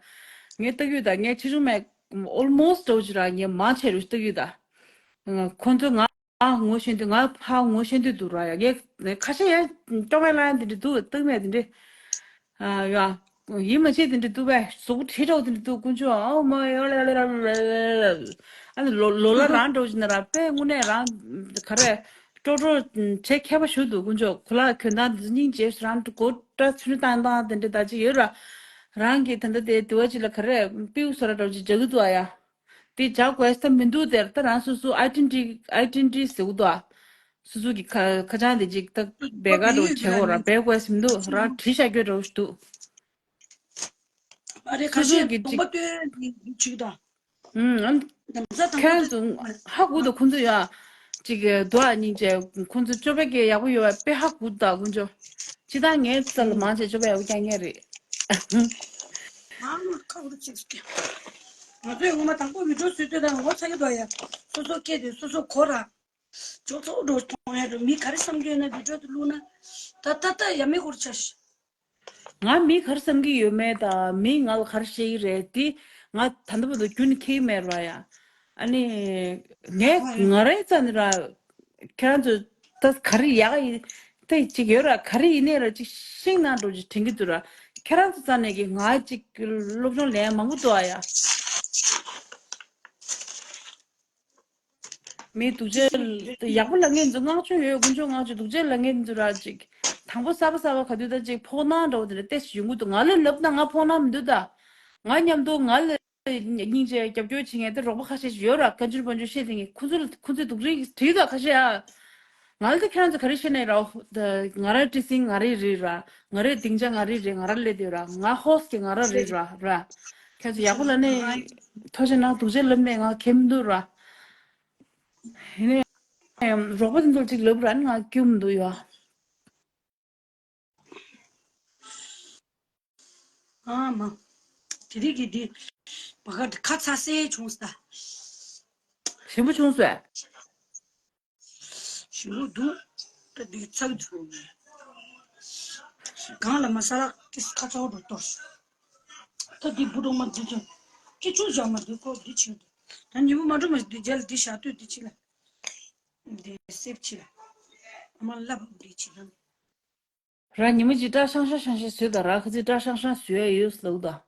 ངས་ལྟ་གི་ཡོད་ད་ངས་ཆེ་ཆུང་མེད་ཨོལ་མོ་སི་ཊི་འདྲ་བོ་ཅིག་ར་ངས་མང་ཆེ་རུ་ལྟ་གི་ཡོད་ད། ཁོ་ཚོས་ང་ང་ངོ་ཤེས་དུས་ང་ཕར་ངོ་ཤེས་དུས་འདུག་ར་ཡ། ངས་ཁ་ཤས་ཡ་ཅོག་མེད་ལ་ཡ་འདི་འདྲ་འདུག་ལྟ་མེད་འདི་འདྲ། ཡ། ཡིད་མ་ཆེས་དེ་འདྲ་འདུག་པས་གཟུགས་ཁྲི་ཁྲག་དེ་འདྲ་འདུག་དཀོན་མཆོག་ཨོ་མ་ཡོ་ལ་ལ་ལ་ལ་ལ། ཨ་ནི་ལོ་ལོ་ལ་རང་འགྲོ་བཞིན་ན་ར་དཔེ་དངོས་གནས་རང་ག་རེ་ཀྲོ་ཀྲོ་བྱེད་མཁས་པ་ཞུ་འདུག་དཀོན་མཆོག་ཁོ་ལ་གྱོན་སྟངས་འདི་སྙིང་རྗེ་རང་གོ་སྐྲ་ཚུན་བཏང་བཏང་དེ་འདྲ་ད་ཅི་ཡོད་ར། རང་གི་ད་ལྟ་དེ་དུ་བ་ཅི་ལ་ག་རེ་པིའུ་སོ་ར་འགྲོ་ཅི་འཇག་གི་འདུག་ཨ་ཡ། དེ་བྱ་དགོས་ས་མི་འདུག་དེར་ད་རང་སོ་སོ་ཨའི་ཌེན་ཊི་ཊི་ཨའི་ཌེན་ཊི་ཊི་ཟེར་གི་འདུག་ཨ། སོ་སོ་གི་ཁ་ཁ་བྱང་དེ་ཅིག་ད་བེ་ག་འགྲོ་བྱེད་དགོས་ར་བེ་དགོས་ས་མི་འདུག་ར་བྲིས་བཞག་རྒྱུ་འདྲ་བོ་ཞིག་འདུག་ཨ་རེ་ཁ་སོ་སོ་ཤས་གི་གདོང་པ་ཅིག་སྟོན་ནི་བྱུག་དང་། ཨུམ། ཨམ། ཁྱེད་རང་ཚོ་ཧ་གོ་འདུག་ཁོང་ཚོ་ཡ། ཅིག་གི་དུ་ཨ་སྙིང་རྗེ་ཁོང་ཚོ་སྤྱོད་པ་གི་ཡག་པོ་ཡོད་པ་དཔེ་ཧ་གོ་འདུག་ད་ཁོང་ཚོ། ཅི་ད་ངའི་རྩ་ལ་མང་ཆེ་སྤྱོད་པ་ཡག་པོ་རྐྱང་རྐྱང་རེད། ཨ་ཁ་བུ་ཅིག་ང་ཚོས་ངོ་མ་དང་པོ་བི་ཌིའོ་བཟོས་དུས་དང་ངོ་ཚ་གི་འདུག་ཡ། སོ་སོ་སྐད་དེ་སོ་སོ་གོ་ར། ཅོག་ཙེ་འགྲོ་གཏོང་ཡ་རུ་མི་ག་རེ་བསམ་གྱི་ཡོད་ན་བི་ཌིའོ་དེ་བླུགས་ན། ད་ད་ད་ཡ་མི་སྐོར་ཆ་ཤི། ང་མི་ག་རེ་བསམ་གྱི་ཡོད་མེད་དང་མི་ང་ལ་ག་རེ་བཤད་ཀྱི་རེད་དེ་ང་ད་ལྟ་བར་དུ་རྒྱུན་ནས་ཁྱེར་གྱི་མེད་ར་ཡ། ཨ་ནི། ངས་ང་རའི་རྩ་ནས་ར། ཁྱེད་རང་ཚོ་ད་ག་རེ་ཡག་ཡིན་ད་ཅིག་ཡོད་ར་ག་རེ་ཡིན་ནའི་ར་ཅིག་ཤིང་ནང་འགྲོ་ཅིག་དྲན་གྱི་འདུག་ར། ཁྱེད་རང་ཚོ་རྩ་ནས་ཀྱི་ང་ཅིག་སློབ་སྦྱོང་ལེན་མང་པོ་འདུག་ཨ་ཡ། མི་སྡུག་ཅག་ཡག་པོ་ལབ་མཁན་ཚོ་བསྔགས་བརྗོད་ཡོད་དཀོན་མཆོག་བསྔགས་བརྗོད། སྡུག་ཅག་ལབ་མཁན་ཚོ་ར་ཅིག་དང་པོ་གསར་པ་གསར་པ་ག་དུས་ད་ཅིག་ཕོག་སྣང་འདྲ་བོ་དེ་འདྲ་ཏོག་ཙམ་ཡོང་གི་འདུག་ང་ལ་ལབ་ན་ང་ཕོག་སྣང་མི་འདུག་ད། ང་མཉམ་དུ་ང་ལ་སྙིང་རྗེ་རྒྱབ་སྐྱོར་བྱེད་མཁན་དེ་རོགས་པ་ཁ་ཤས་ཤིག་ཡོད་ར། བཀའ་འགྱུར་བཀའ་འགྱུར་བཤད་དེ་ངས་ཁོ་ཚོ་ལ་ཁོ་ཚོའི་སྡུག་རུས་བྲིས་ད་ཁ་ཤས་ཨ། ང་ལ་དེ་ཁྱེད་རང་ཚོ་ག་རེ་བཤད་ནས་ར། ང་ར་ཊི་སིང་ང་རེ་རེད་ར། ང་རེ་སྡིངས་ཆ་ང་རེ་རེད། ང་ར་སླེབས་དེ་ར། ང་ཧོ་སི་ཊེལ་ང་ར་རེད་ར་ར། ཁྱེད་ཚོ་ཡག་པོ་ལབ་ནས་ཐུགས་རྗེ་གནང་། སྡུག་ཅག་ལབ་ནས་ང་ཁེམ་འདུག་ར། ཡིན་ནའི་རོགས་པ་དེ་ཚོ་ཅིག་ལབ་ར་ནི་ང་སྐྱོ་མི་འདུག་ཡ། ཨ་མ། དེ་རིང་གི་འདི་བ་ག་ཁ་ཚ་སེ་བྱུང་ས། ཞིམ་པོ་བྱུང་སོང་། ཞིམ་པོ་འདུག་ད་འདི་ཚགས་འདུག་གང་ལ་མ་ས་ལག་ཏིས་ཁ་ཚ་བོ་འགྲོ་གཏོར། ད་འདི་བུ་གྲོག་མ་འདི་ཚོ་སྐྱིད་ཆུ་བཞག་མ་འདུག་ཁོ་འདི་ཆེ་འདུག་ད་ཉིན་མོ་མ་འགྲོ་མ་འདི་རྒྱལ་འདི་བཞག་དུས་འདི་ཆེ་ལ། འདི་སེབ་ཆེ་ལ། ཨ་མ་ལབ་འདི་ཆེ་ལ། ར་ཉི་མ་གཅིག་སྐྲ་ཤང་ཤང་ཤང་ཤང་བཟོས་དང་ར་ཁ་ཚིག་སྐྲ་ཤང་ཤང་བཟོས་ཡ་ཡོད་ཟེར་ལབ་དང་།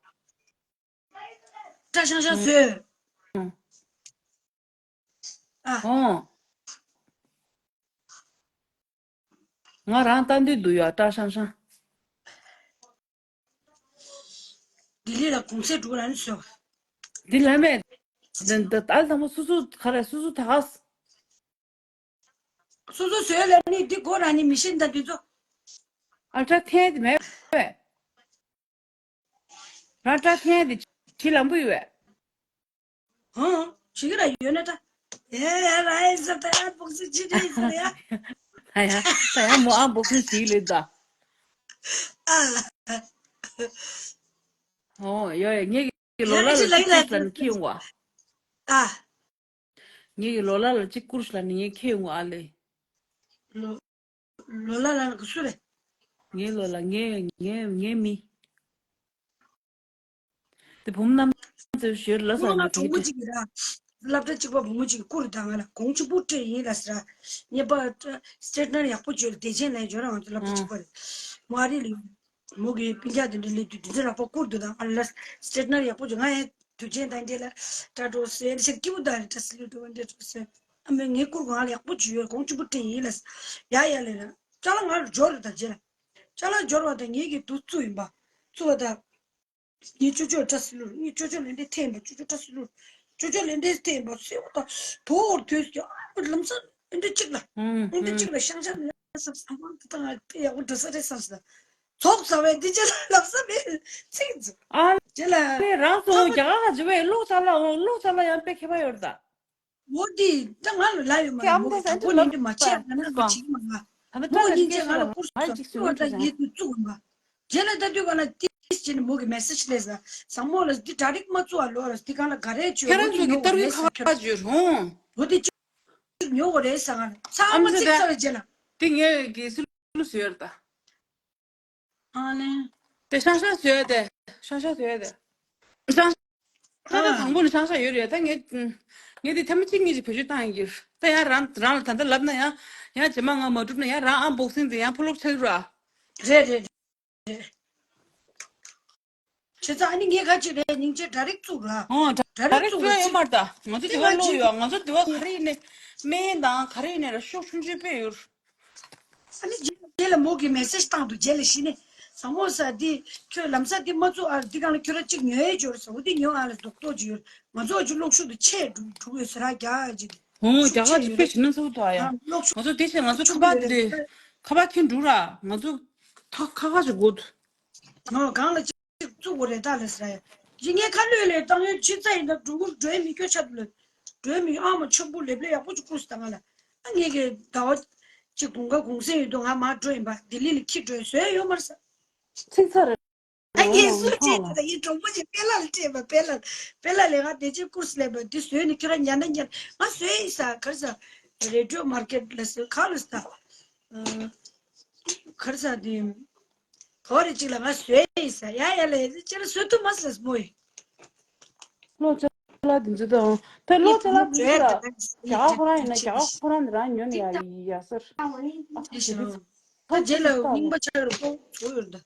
སྐྲ་ཤང་ཤང་བཟོས། ཨ། ཨོ། ང་རང་ལྟ་འདོད་འདུག་ཡ་སྐྲ་ཤང་ཤང་། ལྡི་ལི་ལ་གུང་སེང་འགྲོ་ར་ནི་བཟོས། འདི་ལ་མེད། འདི་འདི་ཨ་ལ་དང་པོ་སོ་སོ་ག་རེ་སོ་སོ་ད་ག་སོ་སོ་བཟོས་ལ་ནི་འདི་སྒོ་ར་ནི་མི་ཤེས་ད་འདི་ཚོ། ཨ་སྐྲ་འཐེན་དེ་མེད་པས། རང་སྐྲ་འཐེན་དེ་ཁྲི་ལམ་བུ་ཡོད་པས། ཧང་། ཇི་གི་ར་ཡོད་ན་ད། ཨེ་ཡ་ར་ཨེ་ཟེར་ད་ཡ་བོག་སི་ཇི་ཇི་ཟེར་ཡ། ད་ཡ་ད་ཡ་མོ་ཨ་བོག་སི་ཇི་ལེ་ད། ཨ་ལ། ཨོ་ཡ་ཡ་ངེད་ཀྱི་ལོ་ལ་ལ་ཅིག་ལ་ལ་ཁྱི་ཡོང་བ། ཨ། ངེད་ཀྱི་ལོ་ལ་ལ་ཅིག་ཀུར་ཤ་ལ་ནི་ངེད་ཁྱི་ཡོང་བ་ཨ་ལེ། ལོ། ལོ་ལ་ལ་ལ་ག་སུ་རེད། ངའི་ལོ་ལ་ངའི་ངའི་ངའི་མི། དེ་བུ་མོ་རྣམ་ཚོས་ཞོར་ལ་ས་ངོ་ན་ཡོད་གྲོགས་མོ་གཅིག་གིས་ར། སློབ་གྲྭ་གཅིག་པ་བུ་མོ་གཅིག་གིས་བསྐུར་དང་ང་ལ་གོང་ཆེན་པོ་སྤྲད་ཡིན་ལ་ཟེར། ངེས་པ་སི་ཊེ་ཊི་ནར་ཡག་པོ་བྱོས་ལ་བདེ་ཆེན་ལ་འབྱོར་ར་ང་ཚོ་སློབ་གྲྭ་གཅིག་པ་རེད། མོ་ཨ་རི་ལ་ཡོད། མོ་གིས་སྤུན་ཀྱག་དེ་འདྲ་སླེབས་དུས་དེ་ཚོ་ལ་ཕར་བསྐུར་འདུག་དང་ང་ལ་སི་ཊེ་ཊི་ནར་ཡག་པོ་བྱོས་ང་ཡང་དུས་ཆེན་དང་འབྲེལ་ལ་སྐྲ་བྲོ་སེ་ཤར་སྐྱིད་པོ་དང་རེད་སྐྲ་སི་ལུ་འགྲོ་བ་འདྲ་བྲོ་སེ་ཨ་མས་ངའི་བསྐུར་གོང་ལ་ཡག་པོ་བྱོས་ཡོད་གོང་ཆེན་པོ་སྤྲད་ཡིན་ལ་ཟེར། ཡ་ཡ་ལས་ལ་ཅ་ལག་ང་ལ་འབྱོར་རེད་ད་རྗེས་ལ། ཅ་ ཏཱ་ལ་འབྱོར་བ་དང་ངེད་ཀྱི་དུ་བཙུགས་ཡིན་པ། བཙུགས་པ་དང་། ངའི་ཅོ་ཅོ་བཀྲ་ཤིས་ལོར། ངའི་ཅོ་ཅོ་ལན་འདེབས་ཐེངས་པ། ཅོ་ཅོ་བཀྲ་ཤིས་ལོར། ཅོ་ཅོ་ལན་འདེབས་ཐེངས་པ་སེ་བ་དང་། དོ་འོར་དོས་ཀྱི་ཨ་ལམ་སང་ཨེ་འདྲ་གཅིག་ལ། ཨེ་འདྲ་གཅིག་ལ་ཤང་ཤང་ལ་སབ་སམ་ཏང་ཏེ་ཡག་པོ་འགྲོ་ས་རེད་བསམ་སོང་། ཚོགས་ཟ་བའི་འདི་ཅི་ལ་ལབ་ས་མེད། ཚིག་འཛུགས། ཨ་ཅི་ལ་ནི་རང་ཚོ་རྒྱ་གར་ག་ཇི་བས་ལོག་ཚ་ལ་འོང་། ལོག་ཚ་ལ་ཡང་དཔེ་ཁྱད་པར་ཡོད་ད། འོ་དེ་ད་ང་ལ་ལབ་ཡོད་མ་རེད། མོ་གི་དང་པོ་ནས་འདི་མ་བྱས་ང་ནང་གི་བྱེད་ཀྱི་མ་ང་། མོ་གཉིས་ཆ་ང་ལ་ཀུར་སུ་བཙུགས་ད་ངས་དུ་བཙུགས་མ། རྗེས་ལ་ལྟ་དུས་ག་ལ་ཏིས་བྱས་ནས་མོ་གི་མེ་སེ་ཇི་སླེབས་ས། བཟང་མོ་ལ་འདི་གྲ་སྒྲིག་མ་བཙུགས་ཨ་ལོ་ར། འདི་གང་ལ་ག་རེ་བྱོས། ཁྱེད་རང་ཚོ་གི་ཏར་ཝི་ཁ་ཁ་བརྗོད་རུང་། འོ་དེ་གཅིག་ཉོ་དགོས་རེད་ས། ང་ལ་ཚང་མ་ཨམ་ཚིག་ཚར་རྗེས་ལ། དེ་ངས་གི་སི་ལུ་ཟེར་ཡོད་ད། ཨ་ལེ། དེ་ཤང་ཤང་བཟོས་ཏེ། ཤང་ཤང་བཟོས་ཏེ། ཤང་ཤང་། ད་ལྟ་དང་པོ་ནས་ཤང་ཤང་ཡོད་རེད། ད་ངས་ངས་དེ་ཐེངས་མ་གཅིག་གཉིས་ཅིག་བེད་སྤྱོད་བཏང་ཡིན་གྱི། ད་ཡང་རང་རང་ལ་ད་ལྟ་ལབ་ན་ཡང་ཡང་རྗེས་མ་ང་མ་གྲུབ་ན་ཡང་རང་ཨན་བོག་སིང་དེ་ཡང་ཕོ་ལོག་ཆགས་ར། རེད་རེད་རེད། བྱས་ཙང་ཨ་ནི་ངས་ག་ཅིག་རེད། སྙིང་རྗེ་གྲ་སྒྲིག་བཙུགས་ར། ཨོ་གྲ་གྲ་སྒྲིག་སྒྲིག་བཙུགས་ཡོད་མ་རེད་ད། ང་ཚོ་དེ་བ་བློ་ཡོད། ང་ཚོ་དེ་བ་ག་རེ་ཡིན་ནས་སྨན་དང་ག་རེ་ཡིན་ནས་ར་ཤོག་ཆུང་ཆུང་དཔེ་ཡོད། ཨ་ནི་རྗེས་ལ་མོ་གི་མེ་སེ་ཇི་བཏང་འདུག་རྗེས་ལ་གཞི་ནས་བཟང་མོ་ས་འདི་ཁྱོད་ལམ་སང་འདི་མ་བཙུགས་ཨ། འདི་སྒང་ལ་ཁྱོད་ར་གཅིག་ཉོ་ཡས་འབྱོར་ས། འོ་འདི་ཉོ་ཨ་ལ་རྡོག་རྡོག་ཅིག་ཡོད། ང་ཚོ་ཨ་ཅུ་གློག་ཤུགས་དུ་ཆད་འགྲོ་འགྲོ་ཡོད་ས་ར། རྒྱ་ཨ་ཅིག་ཧོ་རྒྱ་གར་ཅིག་དཔེ་ཞིག་ན་ཚ་བོ་དོ་ཨ་ཡ། ང་ཚོ་དེ་བཞིན་ང་ཚོ་ཁ་པར་དེ་ཁ་པར་འཁྱེར་འགྲོ་ར། ང་ཚོ་ཐ་ཁ་ཁ་ཅིག་དགོས་འདུག་ཨོ་གང་ལ་ཅིག་བཙུགས་དགོས་རེད་ད་ལས་ཟེར་ཡ། ཡིན་ངས་ཁ་ལོས་ལས་བཏང་ཡོད་ཕྱི་ཚ་ཡིན་ད་འགྲོ་གུར་འགྲོའི་མི་སྐྱོ་ཆ་དུ་ལོས། འགྲོའི་མི་ཨ་མ་ཆོག་པོ་ལེབ་ལེ་ཡག་པོ་ཅིག་བསྐུར་སྟངས་ལ། ཨ་ངས་ཀྱི་ཟླ་བ་གཅིག་དགུན་ཁ་གུང་སེང་ཡོད་དུས་ང་མར་འགྲོ་ཡིན་པ། ལྡི་ལི་ལ་ཁྱི་འགྲོའི་བཟོས་ཡོད་མར་ས། ཚིག་ཚ་རེད། ཨ་ངས་སུ་བྱས་ད་ཡིན་གྲོགས་པོ་ཅིག་པེ་ལ་ལ་སྤྲད་པ། པེ་ལ་པེ་ལ་ལས་ང་དེ་ཅིག་བསྐུར་སླེབས་པ་འདི་བཟོས་ནས་ཁྱོད་རང་ཉན་ན་ཉན། ང་བཟོས་ཡིན་ས། གར་ས་རེ་ཌི་ཡོ་མར་ཀེཊ་ལ་ཟེར་ག་ལ་ས། གར་ས་དེ། ག་བ་རེ་གཅིག་ལ་ང་བཟོས་ཡིན་ས། ཡ་ཡ་ལ་ཡ་ཅི་ལ་བཟོས་ཐུབ་མ་སོང་མོ་ཡིན། ལོ་ཅ་ལ་དེ་ཚོ་དང་། ད་ལོ་ཅ་ལ་དེ་ཚོ་ལ་རྒྱ་གར་ཁོ་རང་ཡིན་ན་རྒྱ་གར་ཁོ་རང་ནི་རང་ཉོ་ནས་ཡ་ཡ་སར། ད་རྗེས་ལ་རྙིང་པ་ཆགས་རུ་ཀོ་ཚོ་ཡོད་ད།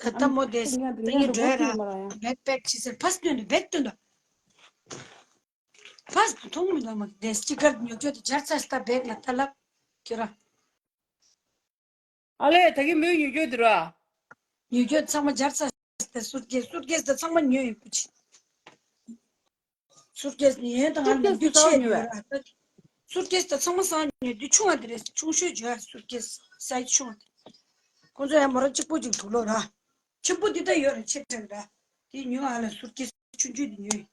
ད་ལྟ་མོ་དེ་ད་ངས་འགྲོ་ཡ་ར། བེག་པེག་ཆི་ཟེར་ཕ་སྟོན་ད་བེག་སྟོན་ད། ཕ་སྟོན་མཐོང་མི་འདུག་མ་དེ་སྤྱི་ཀར་ཉོ་ཆོད་དེ་སྦྱར་ཚར་ད་བེག་ལ་ད་ལབ་ཁྱོད་ར། ཨ་ལས་ད་གི་མོས་ཉོ་རྒྱུ་དེ་ར། ཉོ་རྒྱུ་ཚང་མ་སྦྱར་ཚར་ད། སུཊ་ཀེས་སུཊ་ཀེས་ད་ཚང་མ་ཉོས་ཡོད་པུ་ཆི། སུཊ་ཀེས་ཉོས་ད་ང་སུཊ་ཀེས་ཉོ་རྒྱུ་ཆེ་ཉོས་ཡོད་ར། སུཊ་ཀེས་ད་ཚང་མ་སང་ཉོས་དུས་ཆུང་བ་དེ་རེད། ཆུང་ཤོས་བརྗོད་ཡ་སུཊ་ཀེས་སའི་ཆུང་བ་དེ། ཁོང་ཚོ་ཡང་མོ་རང་གཅིག་པོ་ཅིག་འདུག་ལོ་ར། ཆེན་པོ་འདི་ད་ཡོད་ར་ཆེ་དྲགས་ར། དེ་ཉོས་ཨ་ལ་སུཊ་ཀེས་ཆུང་ཆུང་དེ་ཉོས།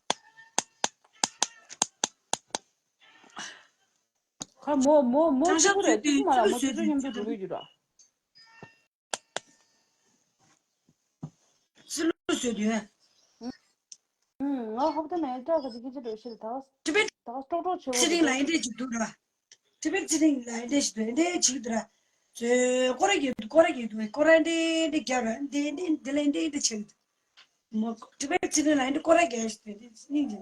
ཁ་མོ་མོ་མོ་ཆང་ཤ་ཆུ་བོ་རེད། བཟོས་དུས་ཏི་ཀུ་མ་ལ་མོ་ཆུ་ཆུ་མཉམ་དུ་འགྲོ་གི་ཡོད་ར། སི་ལུ་བཟོས་དུས། ང་ཧོབ་ཏེ་མེད་ཏྲ་ག་ཅི་གི་ཅི་འགྲོ་ཤེས་ད། ཏི་བེད་ད་ཀྲོག་ཀྲོག་ཆེ་བོ་ཚེ་རིང་ལ་ཨེ་འདྲས་ཅིག་འདུག་ར། ཏི་བེད་ཚེ་རིང་ལ་ཨེ་འདྲས་ཅིག་འདུག་ཨེ་འདྲས་ཅིག་འདུག་ར། ཚོས་སྐོར་ར་རྒྱག་སྐོར་ར་རྒྱག་འདུག་སྐོར་ར་འདྲས་འདྲས་རྒྱབ་ར་འདྲས་འདྲས་འདི་ལ་འདྲས་འདྲས་ཆགས་འདུག་མོ་ཏི་བེད་ཚེ་རིང་ལ་ཨེ་འདྲས་སྐོར་ར་རྒྱག་ཞིག་འདྲས་སྙིང་རྗེ།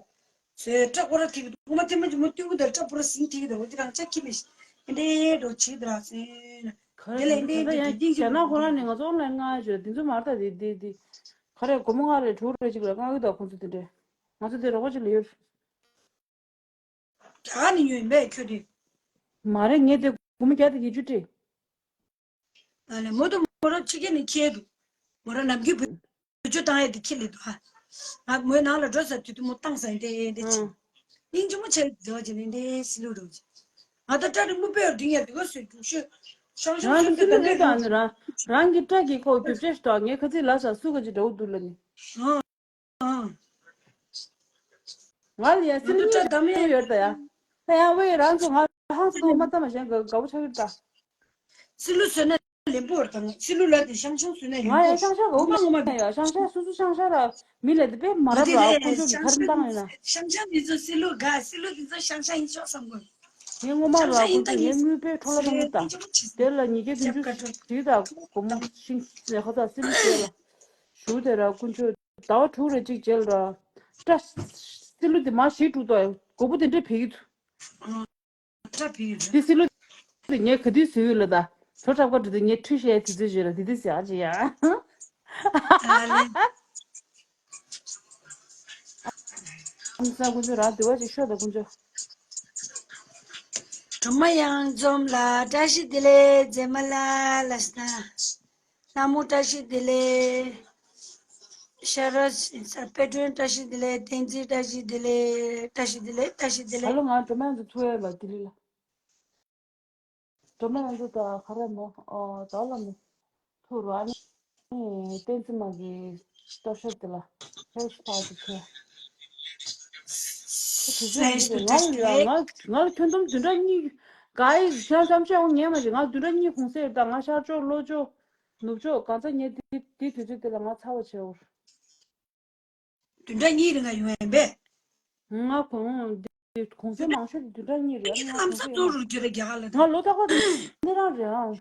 ཚོས་སྐྲ་སྐོར་ར་ཐིག་འདུག་ཁོ་མ་ཐེ་མ་ཅིག་མོ་ཏུ་གུ་དར་སྐྲ་སྐོར་ར་ཟིང་ཐིག་འདུག་འོ་དེ་རང་ཅག་ཁྱི་མི་ཤི་འདྲས་འགྲོ་ཆིག་འདུག་ར་ཚེ། ག་རེ་དེ་ལ་ཡིན་ད་ཡང་རྒྱ་ནག་ཁོ་རང་ནས་ང་ཚོ་ཨོན་ལན་མངགས་ཡོད་ཅོ་འདི་ཚོ་མར་ད་དེ་དེ་དེ་ག་རེ་སྒོར་མོ་ལྔ་རེ་དྲུག་རེ་ཅིག་ལ་མངགས་ཡོད་ད། ཁོང་ཚོ་དེ་འདྲས་ང་ཚོ་དེ་རོགས་པ་ཅིག་ལ་ཡོད། རྒྱ་གར་ནས་ཉོས་ཡིན་པས་ཁྱོད་དེ། མ་རེད་ངས་དེ་སྒོར་མོ་བརྒྱ་དང་བརྒྱད་ཅུ་སྤྲད། ཨ་ལས་མོ་དང་མོ་རང་ཕྱི་རྒྱལ་ནས་འཁྱེར་འདུག་མོ་རང་ནམ་རྒྱུན་བུ་བུ་ཆུ་བཏང་ཡས་དེ་ཁྱི་ལས་འདུག་ཨ། ང་མོའི་ནང་ལ་འགྲོ་ས་དུས་དུ་མོ་བཏང་ས་ཡིན་ཏེ་ཡིན་ཏེ་ཆེ། སྙིང་རྗེ་མོ་ཆེ་འདྲ་བ་ཅིག་ཡིན་ཏེ་སི་ལུ་འགྲོ་ཅིག་ང་ད་སྐྲ་རིང་པོ་དཔེ་འདི་ངས་འདི་ག་སུས་འབྲུག་ཤོད། ཤང་ཤང་རང་སུས་གི་སི་ལུ་ལས་དང་ནི་རང་རང་གི་སྐྲ་གི་ཁོག་རྒྱུ་ཅེས་དང་ངས་ཁ་ཚིག་ལ་ས་སུ་ག་ཅིག་འདྲ་བོ་འདུག་ལ་ནི། ང་ལ་ཡ་སི་ལུ་གཉིས་ཡོད་ད་ཡ། ད་ཡང་ཝེ་རང་ཚོ་ང་ཧང་སང་མ་ལྟ་མ་གཞན་དགའ་བོ་ཆགས་ཀྱི་རེད་ད། སི་ལུ་བཟོས་ན་ལེན་པོ་རེད་ད། སི་ལུ་ལ་དེ་ཤང་ཤང་བཟོས་ན་ལེན་པོ། ང་ཡ་ཤང་ཤང་ག་བོ་མ་ངོ་མ་ཡ་ཤང་ཤང་སུ་སུ་ཤང་ཤང་ར་མི་ལ་དེ་པེ་མ་རབ་ར་ཁོང་ཚོ་གི་གར་བཏང་ཡོད་ན། ཤང་ཤང་མི་ཚོ་སི་ལུ་དགའ་སི་ལུ་དེ་ཚོ་ཤང་ཤང་ཡིན་ཆོག་བསམ་གོ། ངས་ངོ་མ་ར་ཁོང་ཚོ་ངའི་དངུལ་པེ་འཕྲོ་ལ་མ་ངུ་ད། དེ་ལ་ཉིས་བརྒྱ་བདུན་ཅུ་ཞིག་ད་སྒོར་མོ་ཤིང་ལས་ཁ་ཚ་སི་ལུ་དེ་ལ་ཞུ་དེ་ར་དཀོན་མཆོག་ཟླ་བ་དྲུག་རེ་གཅིག་རྗེས་ལ་ར། སྐྲ་སི་ལུ་དེ་མ་ཞིག་དྲུག་ཏོ་མགོ་བོ་དེ་འདྲས་བེག་གི་འདུག་སྐྲ་བེག་གི་འདུག་དེ་སི་ལུ་དེ་ངས་ག་དུས་བཟོས་ཡོད་ལ་ད། བྲོ་འཁྲབ་ཀ་འགྲོ་དུས་ངས་ཁྲུས་བཤད་དུས་ཚོད་བརྗོད་ལ་དེ་དུས་ཟེར་ཨ་ཅེ་ཡ། ཨ་ལེ། ཨམ་ས་དཀོན་མཆོག་རང་འདི་བ་ཅིག་ཤོད་ད་དཀོན་མཆོག་སྒྲོལ་མ་གཡང་འཛོམས་ལ་བཀྲ་ཤིས་བདེ་ལེགས་མཛེས་མ་ལ་ལ་ས། ལྷ་མོ་བཀྲ་ཤིས་བདེ་ལེགས། ཤ་ར་དཔལ་སྒྲོན་བཀྲ་ཤིས་བདེ་ལེགས། བསྟན་འཛིན་བཀྲ་ཤིས་བདེ་ལེགས། བཀྲ་ཤིས་བདེ་ལེགས། བཀྲ་ཤིས་བདེ་ད་ལེགས། ལོ་ང་སྒྲོལ་མ་ཚོ་ཐུག་ཡས་ལ་ལྡི་ལི་ལ། སྒྲོལ་མ་ང་ཚོ་ད་ག་རེ་མོ་ཨོ་ད་ལ་མོ་ཐུག་རོགས་ཨ་ནི་བསྟན་འཛིན་མ་གི་སྟོད་ཤོག་དེ་ལ་ཧེ་ཤི་ཕ་གི་ཁྱེད། ཁྱེད་ཚོས་ང་ལ་ང་ང་ལ་ཁྱོན་བསྡོམས་བདུན་ཕྲག་གཉིས་ག་ཡི་ཤང་ཤང་ཤང་ངོ་ཉན་མ་རེད། ང་བདུན་ཕྲག་གཉིས་གུང་སེང་ཡོད། ད་ང་ཤར་ཕྱོགས་ལྷོ་ཕྱོགས། ནུབ་ཕྱོགས་གང་ཚ་ཉེ་དེ་དེ་དུས་ཚོད་དེ་ལ་ང་ཚ་བ་བྱེད་འོར། བདུན་ཕྲག་གཉིས་རིང་ང་ཡོང་ཡིན་པས། ང་གོང་དེ་གུང་སེང་མང་ཤོས་བདུན་ཕྲག་གཉིས་རེད། ཨ་ནི་ང་ལམ་སང་གུང་སེང་གཙོ་རུ་གྱུར་ར་རྒྱ་གར་ལ་ད། ང་ལོ་ཏག་ཏག་དེ་འདི་རང་རེད་ཨང་།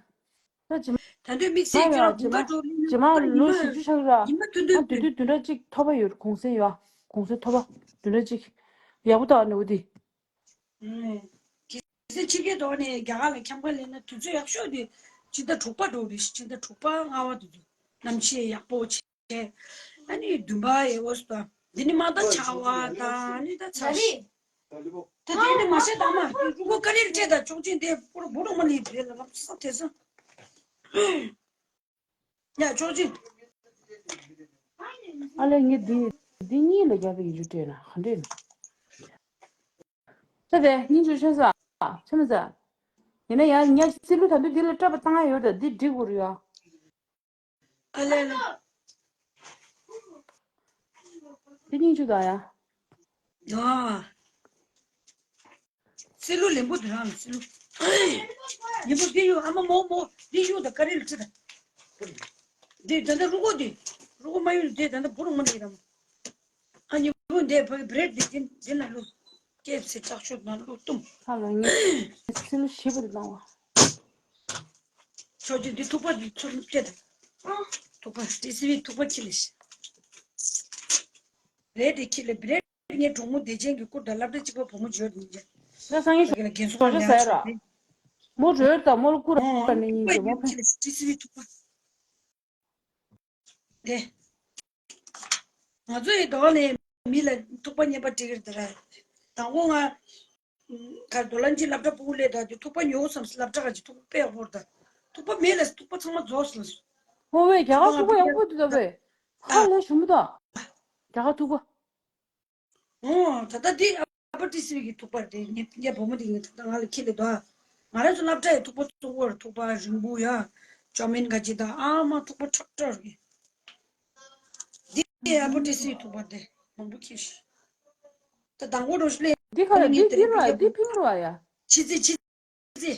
ད་ཇི་མ་ད་དུང་དམིགས་བསལ་ང་ཁྱོད་རང་ཇི་དགུན་ཁ་མ་འགྲོ་ལི་ཇི་མ་ལོ་བཞི་བཅུ་ཆགས་ར། ཉི་མ་ཐུན་ང་ཐུན་དུས་དུས་བདུན་ཕྲག་གཅིག་ཐོབ་པ་ཡོད། གུང་སེང་ཡོད། གུང་སེང་ཐོབ་པ་བདུན་ཕྲག་གཅིག་ཡག་པོ་ད་ནི་འོ་དེ། གལ་སྲིད་ཕྱི་རྒྱལ་ཐོག་ནས་རྒྱ་གར་ལ་འཁྱམ་ག་ལེན་ན་དུས་ཚོད་ཡག་ཤོས་དེ་ཕྱི་ཟླ་དྲུག་པ་འགྲོ་རེད། ཕྱི་ཟླ་དྲུག་པ་ལྔ་པ་དེ་ཚོ་གནམ་གཤིས་ཡག་པོ་བྱས། ཨ་ནི་བདུན་པ་ཡེ་འོ་སོ་དང་འདི་ནི་མ་ད་ཆར་པ་དང་ནི་ད་ཚ་ཞིག་ད་དེ་ནི་མ་ཤེས་དང་མ་རུ་གོ་ཀ་རེ་སྤྲད་དང་ཅོག་ཅན་དེ་པུ་རུ་བུ་རུ་མ་ལི་བེ་ལ་ལབ་ས་དེ་ས། ཡ་ཅོག་ཅན། ཨ་ལས་ངས་འདི་འདི་གཉིས་ལ་རྒྱབ་པའི་ཡིག་འབྲུ་སྤྲད་ན་ག་འདྲས་ན། ས་དེ་སྙིང་རྗེ་ཆེ་ས་ཆེ་མ་ས། ཡིན་ན་ཡང་ཉ་སི་ལུ་ད་འདི་འདི་ལ་སྤྲད་པ་བཏང་ཡ་ཡོད་ད་འདི་འགྲིག་གོ་རུ་ཡ། ཨ་ལས་ལ། དེ་སྙིང་རྗེ་ད་ཡ། ཡ། སི་ལུ་ལེན་པོ་དེ་རང་ལ་སི་ལུ། ཉིན་པོ་འདི་ཡོད་ཨ་མ་མོ་མོ་འདི་ཡོད་ད་ཀ་རེ་ལ་ཁྲི་ད། འདི་ད་ལྟ་རུ་གོ་འདི། རུ་གོ་མ་ཡོད་འདི་ད་ལྟ་བུ་རུ་མ་འདི་རང་། ཨ་ཉིན་པོ་འདི་ཕ་གི་བྲེད་འདི་འདི་འདི་ན་ལུ། ཀེབ་སི་ལྕགས་ཤོད་ན་ལུ་གཏུམ། ཧ་ལ་ངས་སི་ལུ་ཞིབ་པོ་དེ་བཏང་བ། ཆོས་རྗེ་འདི་ཐུག་པ་འདི་ཚུར་ནུབ་སྐྱེ་ད། ཐུག་པ་ཏི་སི་བི་ཐུག་པ་ཁྱི་ལས་ཤི། རེད་དེ་ཁྱི་ལས་བྲེད། ངའི་གྲོགས་མོ་བདེ་ཆེན་གྱི་སྐུ་དང་སློབ་གྲྭ་གཅིག་པ་བུ་མོ་འབྱོར་ཡིན་ཅེ། ད་སང་ཉིན་ཕ་གི་ལ་རྒན་གསོ་ཞོགས་ཁང་ལ་ཟ་ཡ་ར། ཞོགས་མོ་འབྱོར་དང་མོ་ལ་སྐུ་ར་ཨོ་ནི་ཡིན་ཅེ་མོ་ཕན། ཅི་སི་བི་ཐུག་པ། དེ། ང་ཚོ་ཡི་དོག་ནས་མི་ལ་ཐུག་པ་རྙེད་པ་འགྲིག་གི་རེད་ད་ར། དང་པོ་ང་། གར་རྡོ་ལ་འཇི་སློབ་གྲྭ་ཕྲུ་གུ་ལས་དང་དེ་ཐུག་པ་ཉོ་བསམ་སློབ་གྲྭ་ག་ཅི་ཐུག་པ་དཔེ་ཡག་པོ་རེད་ད། ཐུག་པ་མེད་ལ་ཐུག་པ་ཚང་མ་རྫོགས་སོང་། ཧོ་བས་རྒྱ་གར་ཐུག་པ་ཡག་པོ་འདུག་ད་བས། ཧ་ལས་ཞུམ་པོ་ད། རྒྱ་གར་ཐུག་པ། ཨོ་ད་ལྟ་འདི་ཨ་པ་ཏི་སི་བི་གི་ཐུག་པ་རེད། ངའི་སྤུན་ཀྱག་བུ་མོ་དེ་ངས་ད་ལྟ་ང་ལ་ཁྱེར་ལེ་དོ། ང་རང་ཚོ་སློབ་གྲྭ་ཡི་ཐུག་པ་གཙོ་བོ་རེད། ཐུག་པ་རིང་པོ་ཡ། ཅོ་མིན་ག་ཅི་དང་ཨ་མ་ཐུག་པ་ཁྲག་ཁྲག་རེད། འདི་ཨ་པ་ཏི་སི་བི་ཐུག་པ་རེད། མང་པོ་ཁྱེར་ཤི། ད་དང་པོ་རོ་ཤི་ལེ། འདི་ག་རེ་ངས་འདི་དེ་འདི་ར་འདི་ཕིང་ར་ཡ། ཕྱི་ཚེ་ཕྱི་ཚེ།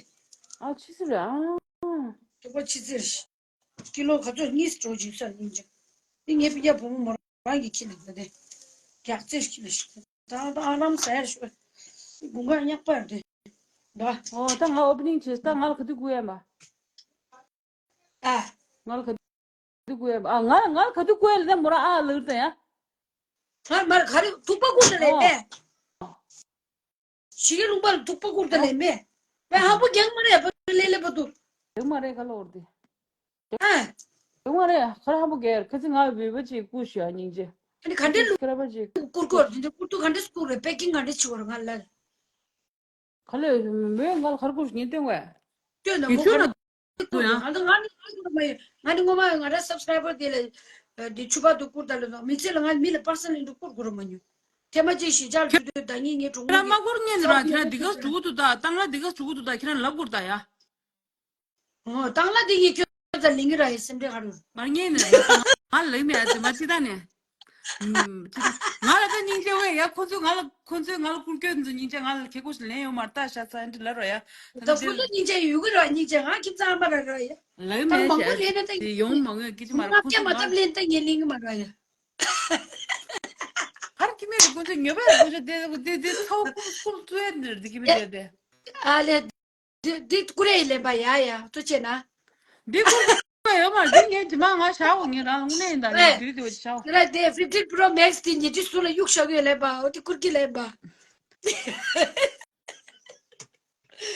ཨ་ཕྱི་ཚེ་རེད་ཨ། ཐུག་པ་ཕྱི་ཚེ་རེད། ཀི་ལོ་ག་ཚོད་གཉིས་འགྲོ་ཅིག་ས་སྙིང་རྗེ། འདི་ངའི་སྤུན་ཀྱག་བུ་མོ་མོ་རང་གི་ཁྱི་ལ་འདི་དེ། རྒྱག་རྩེ་ཁྱི་ལ་ཞིག་ད་ད་ཨ་ནམ་ཟེར་ཞུ། དགུན་ཁ་ཉག་པར་དེ། ད། ཨོ་ད་ང་ཨོ་པ་ནིང་བྱེད་ད་ང་ལ་ག་དུས་སྒུག་ཡས་མ། ཨ། ང་ལ་ག་དུས་སྒུག་ཡས་མ་ཨ་ང་ལ་ང་ལ་ག་དུས་སྒུག་ཡས་ལ་ད་མོ་ར་ཨ་ལག་ད་ཡ། ང་མར་ག་རེ་ཐུག་པ་སྒུག་ད་ལས་པས། ཨོ། ཞི་གི་ལུང་པ་ལ་ཐུག་པ་སྐུར་ད་ལེ་མེ། བའི་ཧ་པོ་རྒྱང་མ་རེད་པ་ལེ་ལེ་པ་དུ། རྒྱང་མ་རེད་ཁ་ལོ་འོར་དེ། ཨ། རྒྱང་མ་རེད་ཁ་ཧ་པོ་རྒྱལ་ཁ་ཚི་ང་བོད་པ་ཅིག་སྐུ་ཞུ་ཨ་སྙིང་རྗེ། ཨ་ནི་ག་འདྲེ་ལུ་ཁ་ར་པ་ཅིག་སྐུར་གོ་འདི་འདྲེ་སྐུར་དུ་ག་འདྲེ་སྐུར་རེད་པེ་ཀིང་ག་འདྲེ་ཆུ་བར་ང་ལ། ཁ་ལོ་མོས་ང་ལ་ཁར་སྐུ་ཞུ་ངས་སྟོན་བས། སྟོན་ན་མོ་ཁ་ལ། ང་ད་ང་ནི་ང་ནི་ངོ་མ་ང་ར་སབ་སི་ཀ་རའི་བར་དེ་ལ་དེ་ཆུ་བར་དུ་བསྐུར་ད་ལ་མི་ཚེ་ལ་ང་མི་ལ་པར་སོ་ནལ་ཨིན་ཊར་བིའུ་བསྐུར་དགོས་ར་མ་མྱོང་། ཐེངས་མ་གཅིག་ཞི་ཅར་ཁྱོད་དུས་དུས་ད་ངས་ངའི་གྲོགས་ཁྱོད་རང་མོ་དེ་མ་གོར་ཉན་ར་ཁྱོད་རང་འདི་ག་ཞུ་གི་འདུག་ད་ཏང་ལ་འདི་ག་ཞུ་གི་འདུག་ད་ཁྱོད་རང་ལབ་དགོས་ད་ཡ། ཨོ་ཏང་ལ་འདི་ངས་ཁྱོད་ཚ་ལིང་གི་ར་ཡི་སེམས་ཁྲལ་ཧ་རུ། མར་ཉན་ནས་ང་ལབ་མེད་ཨ་ཙི་མ་ཅི་ད་ནས། ཅི་ད་ང་ལ་ད་སྙིང་རྗེ་བས་ཡ་ཁོ་ཚོས་ང་ལ་ཁོ་ཚོས་ང་ལ་བསྐུར་སྐྱོད་འདི་སྙིང་རྗེ་ང་ལ་ཁེ་ཁོ་ཞིག་ལེན་ཡོད་མ་རེད་ད་ཤ་ཚ་འདི་ལ་རོ་ཡ། ད་ཁོ་ཚོ་སྙིང་རྗེ་ཡོད་གི་ར་སྙིང་རྗེ་ང་ཁྱིམ་ཚང་མ་ར་ར་ཡ། ལབ་ད་མེད་མང་པོ་ལེན་ན་ད་ངས་ཡོང་མ་ངོས་ཀི་ཅི་མ་རེད་ཁོ་ཚོ་ང་ལ་ལེན་ད་ངས་ལེན་གི་མ་ར་ཡ། ཧར་ཀི་མེད་རེད་ཁོ་ཚོ་ཉོས་པ་རེད་ཁོ་ཚོ་དེ་དེ་དེ་ཚ་བོ་ཁུར་ཁུར་བཙོས་ནི་རེད་དེ་ཀི་མེད་དེ་དེ། ཨ་ལེ། འདི་འདི་ཀུ་རེ་ཡི་ལེན་པ་ཡ་ཡ་ཐུགས་རྗེ་ཆེ་ན། འདི་ཀུ་རེ་ཡོད་མ་འདི་ངས་ཇི་མ་ང་བཞག་འོ་ངས་རང་དངོས་གནས་ཡིན་ད་ངས་འདི་རིགས་དེ་བ་ཅི་བཞག་འོ། ངས་ར་དེ་ཕིབ་ཊིན་པྲོ་མེག་སི་དེ་ཉི་ཁྲི་གསུམ་ལ་གཡུག་བཞག་ཡོད་ལེན་པ་འོ་དེ་ཀུར་གི་ལེན་པ།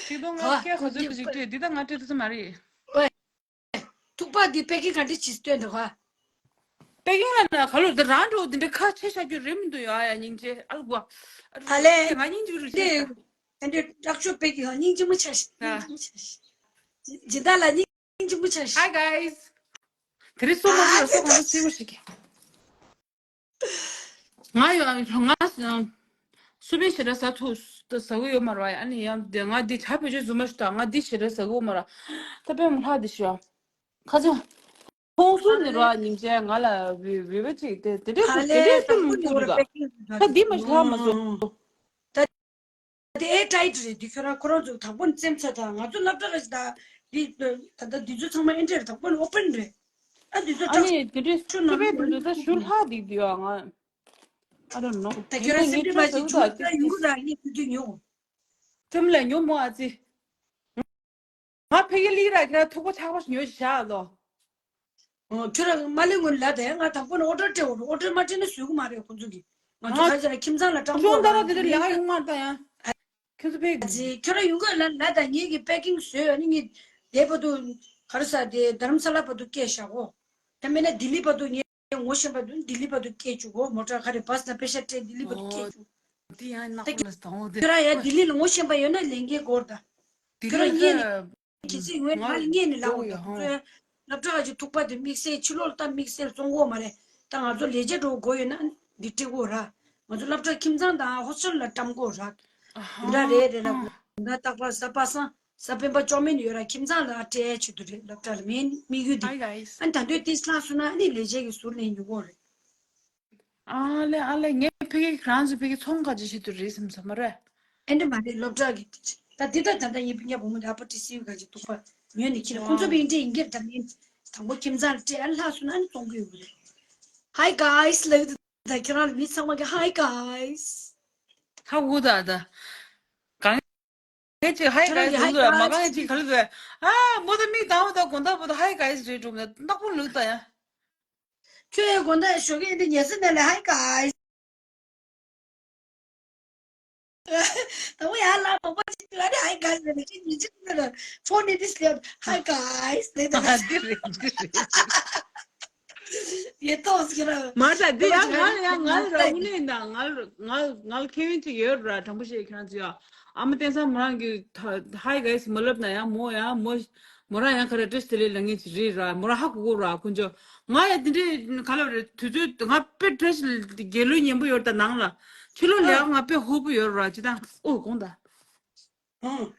ཁྱེད་ཚོ་ང་སྐད་ག་ཚོད་ཅིག་སྤྲད་འདི་ད་ང་སྤྲད་ཐུབ་ས་མ་རེད། ཐུག་པ་འདི་པེ་ཀིང་ག་འདྲ་ཅིག་སྟོན་འདུག་ག་པེ་ཀིང་ལ་ན་ག་ལོ་འདི་རང་འགྲོ་འདི་འདྲ་ཁ་ཆེ་ཤ་རྒྱུ་རེད་མི་འདུག་ཡ་ཡ་སྙིང་རྗེ་ཨ་ལ་གོ། ཨ་ལས། ང་སྙིང་རྗེ་རུ་ཤེས་ད། ཨ་འདྲ་ཀྲག་ཤོ་པེ་ཀིང་ཧ་སྙིང་རྗེ་མོ་ཆ་ཤི་སྙིང་རྗེ་མོ་ཆ་ཤི། སྦྱིན་བདག་ལ་སྙིང་རྗེ་མོ་ཆ་ཤི། Hi guys. དེ་རིང་སོ་མ་ཨ་ཁྱོད་ད་སོ་གང་ཚིག་པོ་ཞིག་ང་ཡོད་ང་སུ་པའི་ཞེ་དྲག་ཟ་ཐུབ་ཟ་གི་ཡོད་མ་རེད་བ། ཨ་ནི་ཡང་དེ་ང་འདི་བྱ་བེད་སྤྱོད་རྫུན་མ་ཞིག་དང་ང་འདི་ཞེ་དྲག་ཟ་གི་ཡོད་མ་རེད། ད་དཔེ་མི་ལྷག་འདི་ཞུ་ཁ་ཚོན། ཁོང་ཚོ་ནི་ར་ཉིན་བྱས་ང་ལ་བི་བི་བ་ཅིག་དེ་དེ་འདྲས་ཁ་དེ་ལས་འདྲས་དང་སྟོན་པོ་ཐུབ་ཉོ་ར་ར། པེ་ཀིང་ད་འདི་མ་ཤ་མ་བཟོ། ད་དེ་ཨེ་ཊའིཊ་རེད། འདི་ཁྱོད་རང་ཁོ་རང་ཚོ་དང་པོ་ནས་བཙེམ་ཚར། ད་ང་ཚོ་སློབ་གྲྭ་ར་ཞིག་ད་འདི་ད་ད་འདི་ཚོ་ཚང་མ་ཨེ་འདྲས་རེད། དང་པོ་ནས་ཨོ་པན་རེད། ཨ་འདི་ཚོ་ཨ་བཀྲ་ནི་དེ་འདྲས་ཤོ་ཤུ་ནང་བས་དེ་ཚོ་ད་ཤུ་ལྷག་འདི་འདི་ཡོད་ང་། I don't know། ད་ཁྱོད་རང་སེམས་ཁྲལ་མ་བྱེད། ཆུ་ཚོད་ཡོང་གི་ར་ངས་དུས་དུས་ཉོ། ཙམ་ལས་ཉོ་མོ་ཨ་ཙི། ང་ཕ་གི་ལི་ར་གི་ར་ཐུག་པ་ཆག་པ་ཉོ་བཞག་ལོ། ཨོ་ཁྱོད་ར་མ་ལི་སྔོན་ལ་དེ་ང་དང་པོ་ནས་ཨོ་ཌར་སྤྲད་འོ་རེད། ཨོ་ཌར་མ་སྤྲད་ན་བཟོ་གི་མ་རེད་ཁོང་ཚོ་གི། ང་ཚོ་ང་ཁ་ཚ་ར་ཁྱིམ་ཚང་ལ་སྤྲང་ཁྱོད་པོ་འདི་ར་ར་དེ་འདྲ་ལས་ཀ་ཡོང་མ་ད་ཡང་། ཁྱོད་ཚོ་ཕ་གི་ཨ་ཙི་ཁྱོད་ར་ཡོང་གི་ལ་ལ་ད་ངེད་ཀྱི་པེ་ཀིང་བཟོས། ཨ་ནི་ངེད་དེ་བར་དུ་ག་རེ་ཟ་དེ་དྷ་རམ་ས་ལ་བར་དུ་སྐད་བཞག་གོ། ད་མེད་ན་ལྡི་ལི་བར་དུ་ངེད་ངོ་ཤེས་པ་དུ་ལྡི་ལི་བར་དུ་སྐད་བཅུག་གོ། མོ་ཊ་ག་རེ་བཱས་ན་པེ་ཤ་སྤྲད་ལྡི་ལི་བར་དུ་སྐད་བཅུག་འདི་ཡང་ནག་པོ་ལ་སྡང་བོ་དེ། ཁྱོད་རང་ཡང་ལྡི་ལི་ལ་ངོ་ཤེས་པ་ཡོད་ན་ལེན་གྱི་སྐོར་ད། ལྡི་ཁྱོད་རང་ལི་ལ་ངེད་ནས་ད་གལ་སྲིད་ངོས་ང་ལ་ངེད་ནས་ལབ་འོ་ད་ཡོད་ཧང་། ཁྱོད་སློབ་གྲྭ་ག་ཅིག་ཐུག་པ་དེ་དམིགས་བསལ་ཕྱི་ལོགས་ལ་ད་དམིགས་བསལ་བཙོང་གོ་མ་རེད། ད་ང་ཚོ་ལས་བྱེད་འགྲོ་དགོས་ཡོད་ན་འདི་སྤྲད་གོ་ར། ང་ཚོ་སློབ་གྲྭ་ཁྱིམ་ཚང་དང་ཧོ་སི་ཊེལ་ལ་བཀྲམ་གོ་ར། ཨ་ཧ། འདྲ་རེད་རེད་ལ། ད་རྟག་པར་གཟའ་པ་སངས་གཟའ་སྤེན་པ་ཅོག་མིན་ཡོད་ར། ཁྱིམ་ཚང་ལ་སྤྲད་ཆེད་དུ་རེད། སློབ་གྲྭ་ལ་མིན་དམིགས་ཡུལ་དེ། Hi guys། ཨ་ནི་ད་འདོད་ཏིས་ལྷག་སོང་ན་ཨ་ནི་ལས་བྱེད་ཀྱི་ཟུར་ནས་ཉོ་གོ་རེད། ཨ་ལེ་ཨ་ལེ། ངས་ཕ་གི་རང་ཚོ་ཕ་གི་ཚོང་ཁ་ཅིག་བྱེད་དུ་རེད་བསམ་ས་མ་རེད། ཨེ་འདྲ་མ་རེད། སློབ་གྲྭ་གི་ད་འདི་ད་ད་ལྟ་ངའི་སྤུན་ཀྱག་བུ་མོ་དེ་ཨ་པ་ཏི་སིའུ་ག་ཅིག་ཐུག་པ་ཉོས་ནས་ཁྱེར། ཁོང་ཚོ་ཕ་གི་འདྲ་ཡིན་གྱི་རེད། ད་མིན་དང་པོ་ཁྱིམ་ཚང་ལ་སྤྲད། ཨ་ལྷག་སོང་ན་ཨ་ནི་བཙོང་གི་ཡོད་གི་རེད། Hi guys ལབ་ད་ཁྱེད་རང་ལ་མི་ཚང་མ་གི་Hi guys། ཧ་གོ་ད་ད། གང་ངས་ཅིག་Hi guys ལབ་ལ་མ་གང་ངས་ཅིག་ག་ལ་ཟེར། ཨ་མོ་ད་མིག་དང་བ་ད་དགོང་དག་བུ་ད་Hi guys རེད་འགྲོ་མ་ནག་པོ་ལུག་ད་ཡ། ཁྱོད་ཡ་དགོང་དག་ཞོགས་ཀས་འདི་ཉལ་ས་ནས་ལ་Hi guys། ད་བུ་ཡ་ལ་མོ་པ་ཅིག་ལ་ནི་Hi guys ལ་ནི་ཅི་ཉིན་ཅིག་ལ་ཕོན་ནི་དིས་ལ་Hi guys ལ་ད་ཨ་འདི་རེད་འདི་རེད། ཡེ་ཏོག་ཟེར་ར། མ་ད་འདི་ཡང་ང་ལ་ཡང་ང་ལ་ར་དངོས་གནས་ཡིན་ད། ང་ལ་ང་ལ་ང་ལ་ཁེ་ཝིན་ཅིག་ཡོད་ར། དྲང་པོ་བཤད་ཁྱེད་རང་ཚོ་ཡ། ཨ་མ་བསྟན་སང་མོ་རང་གི་Hi guys མ་ལབ་ན་ཡང་མོ་ཡང་མོ་མོ་རང་ཡང་ག་རེ་བཀྲ་ཤིས་བདེ་ལེགས་ལབ་མཁན་ཅིག་རེད་ར། མོ་རང་ཧ་གོ་གོ་ར་ཁོ་ཚོ། ང་ཡང་དེ་འདྲའི་ག་ལབ་རེད། དུས་ཚོད་ང་དཔེ་བཀྲ་ཤིས་དགེ་ལུས་ཉན་པོ་ཡོད་ད་ནང་ལ། ཕྱི་ལོགས་ལས་ཀ་ང་དཔེ་ཧོབ་པོ་ཡོད་ར་ཅི་ད། ཨོ་དགོངས་ད། ཨང་།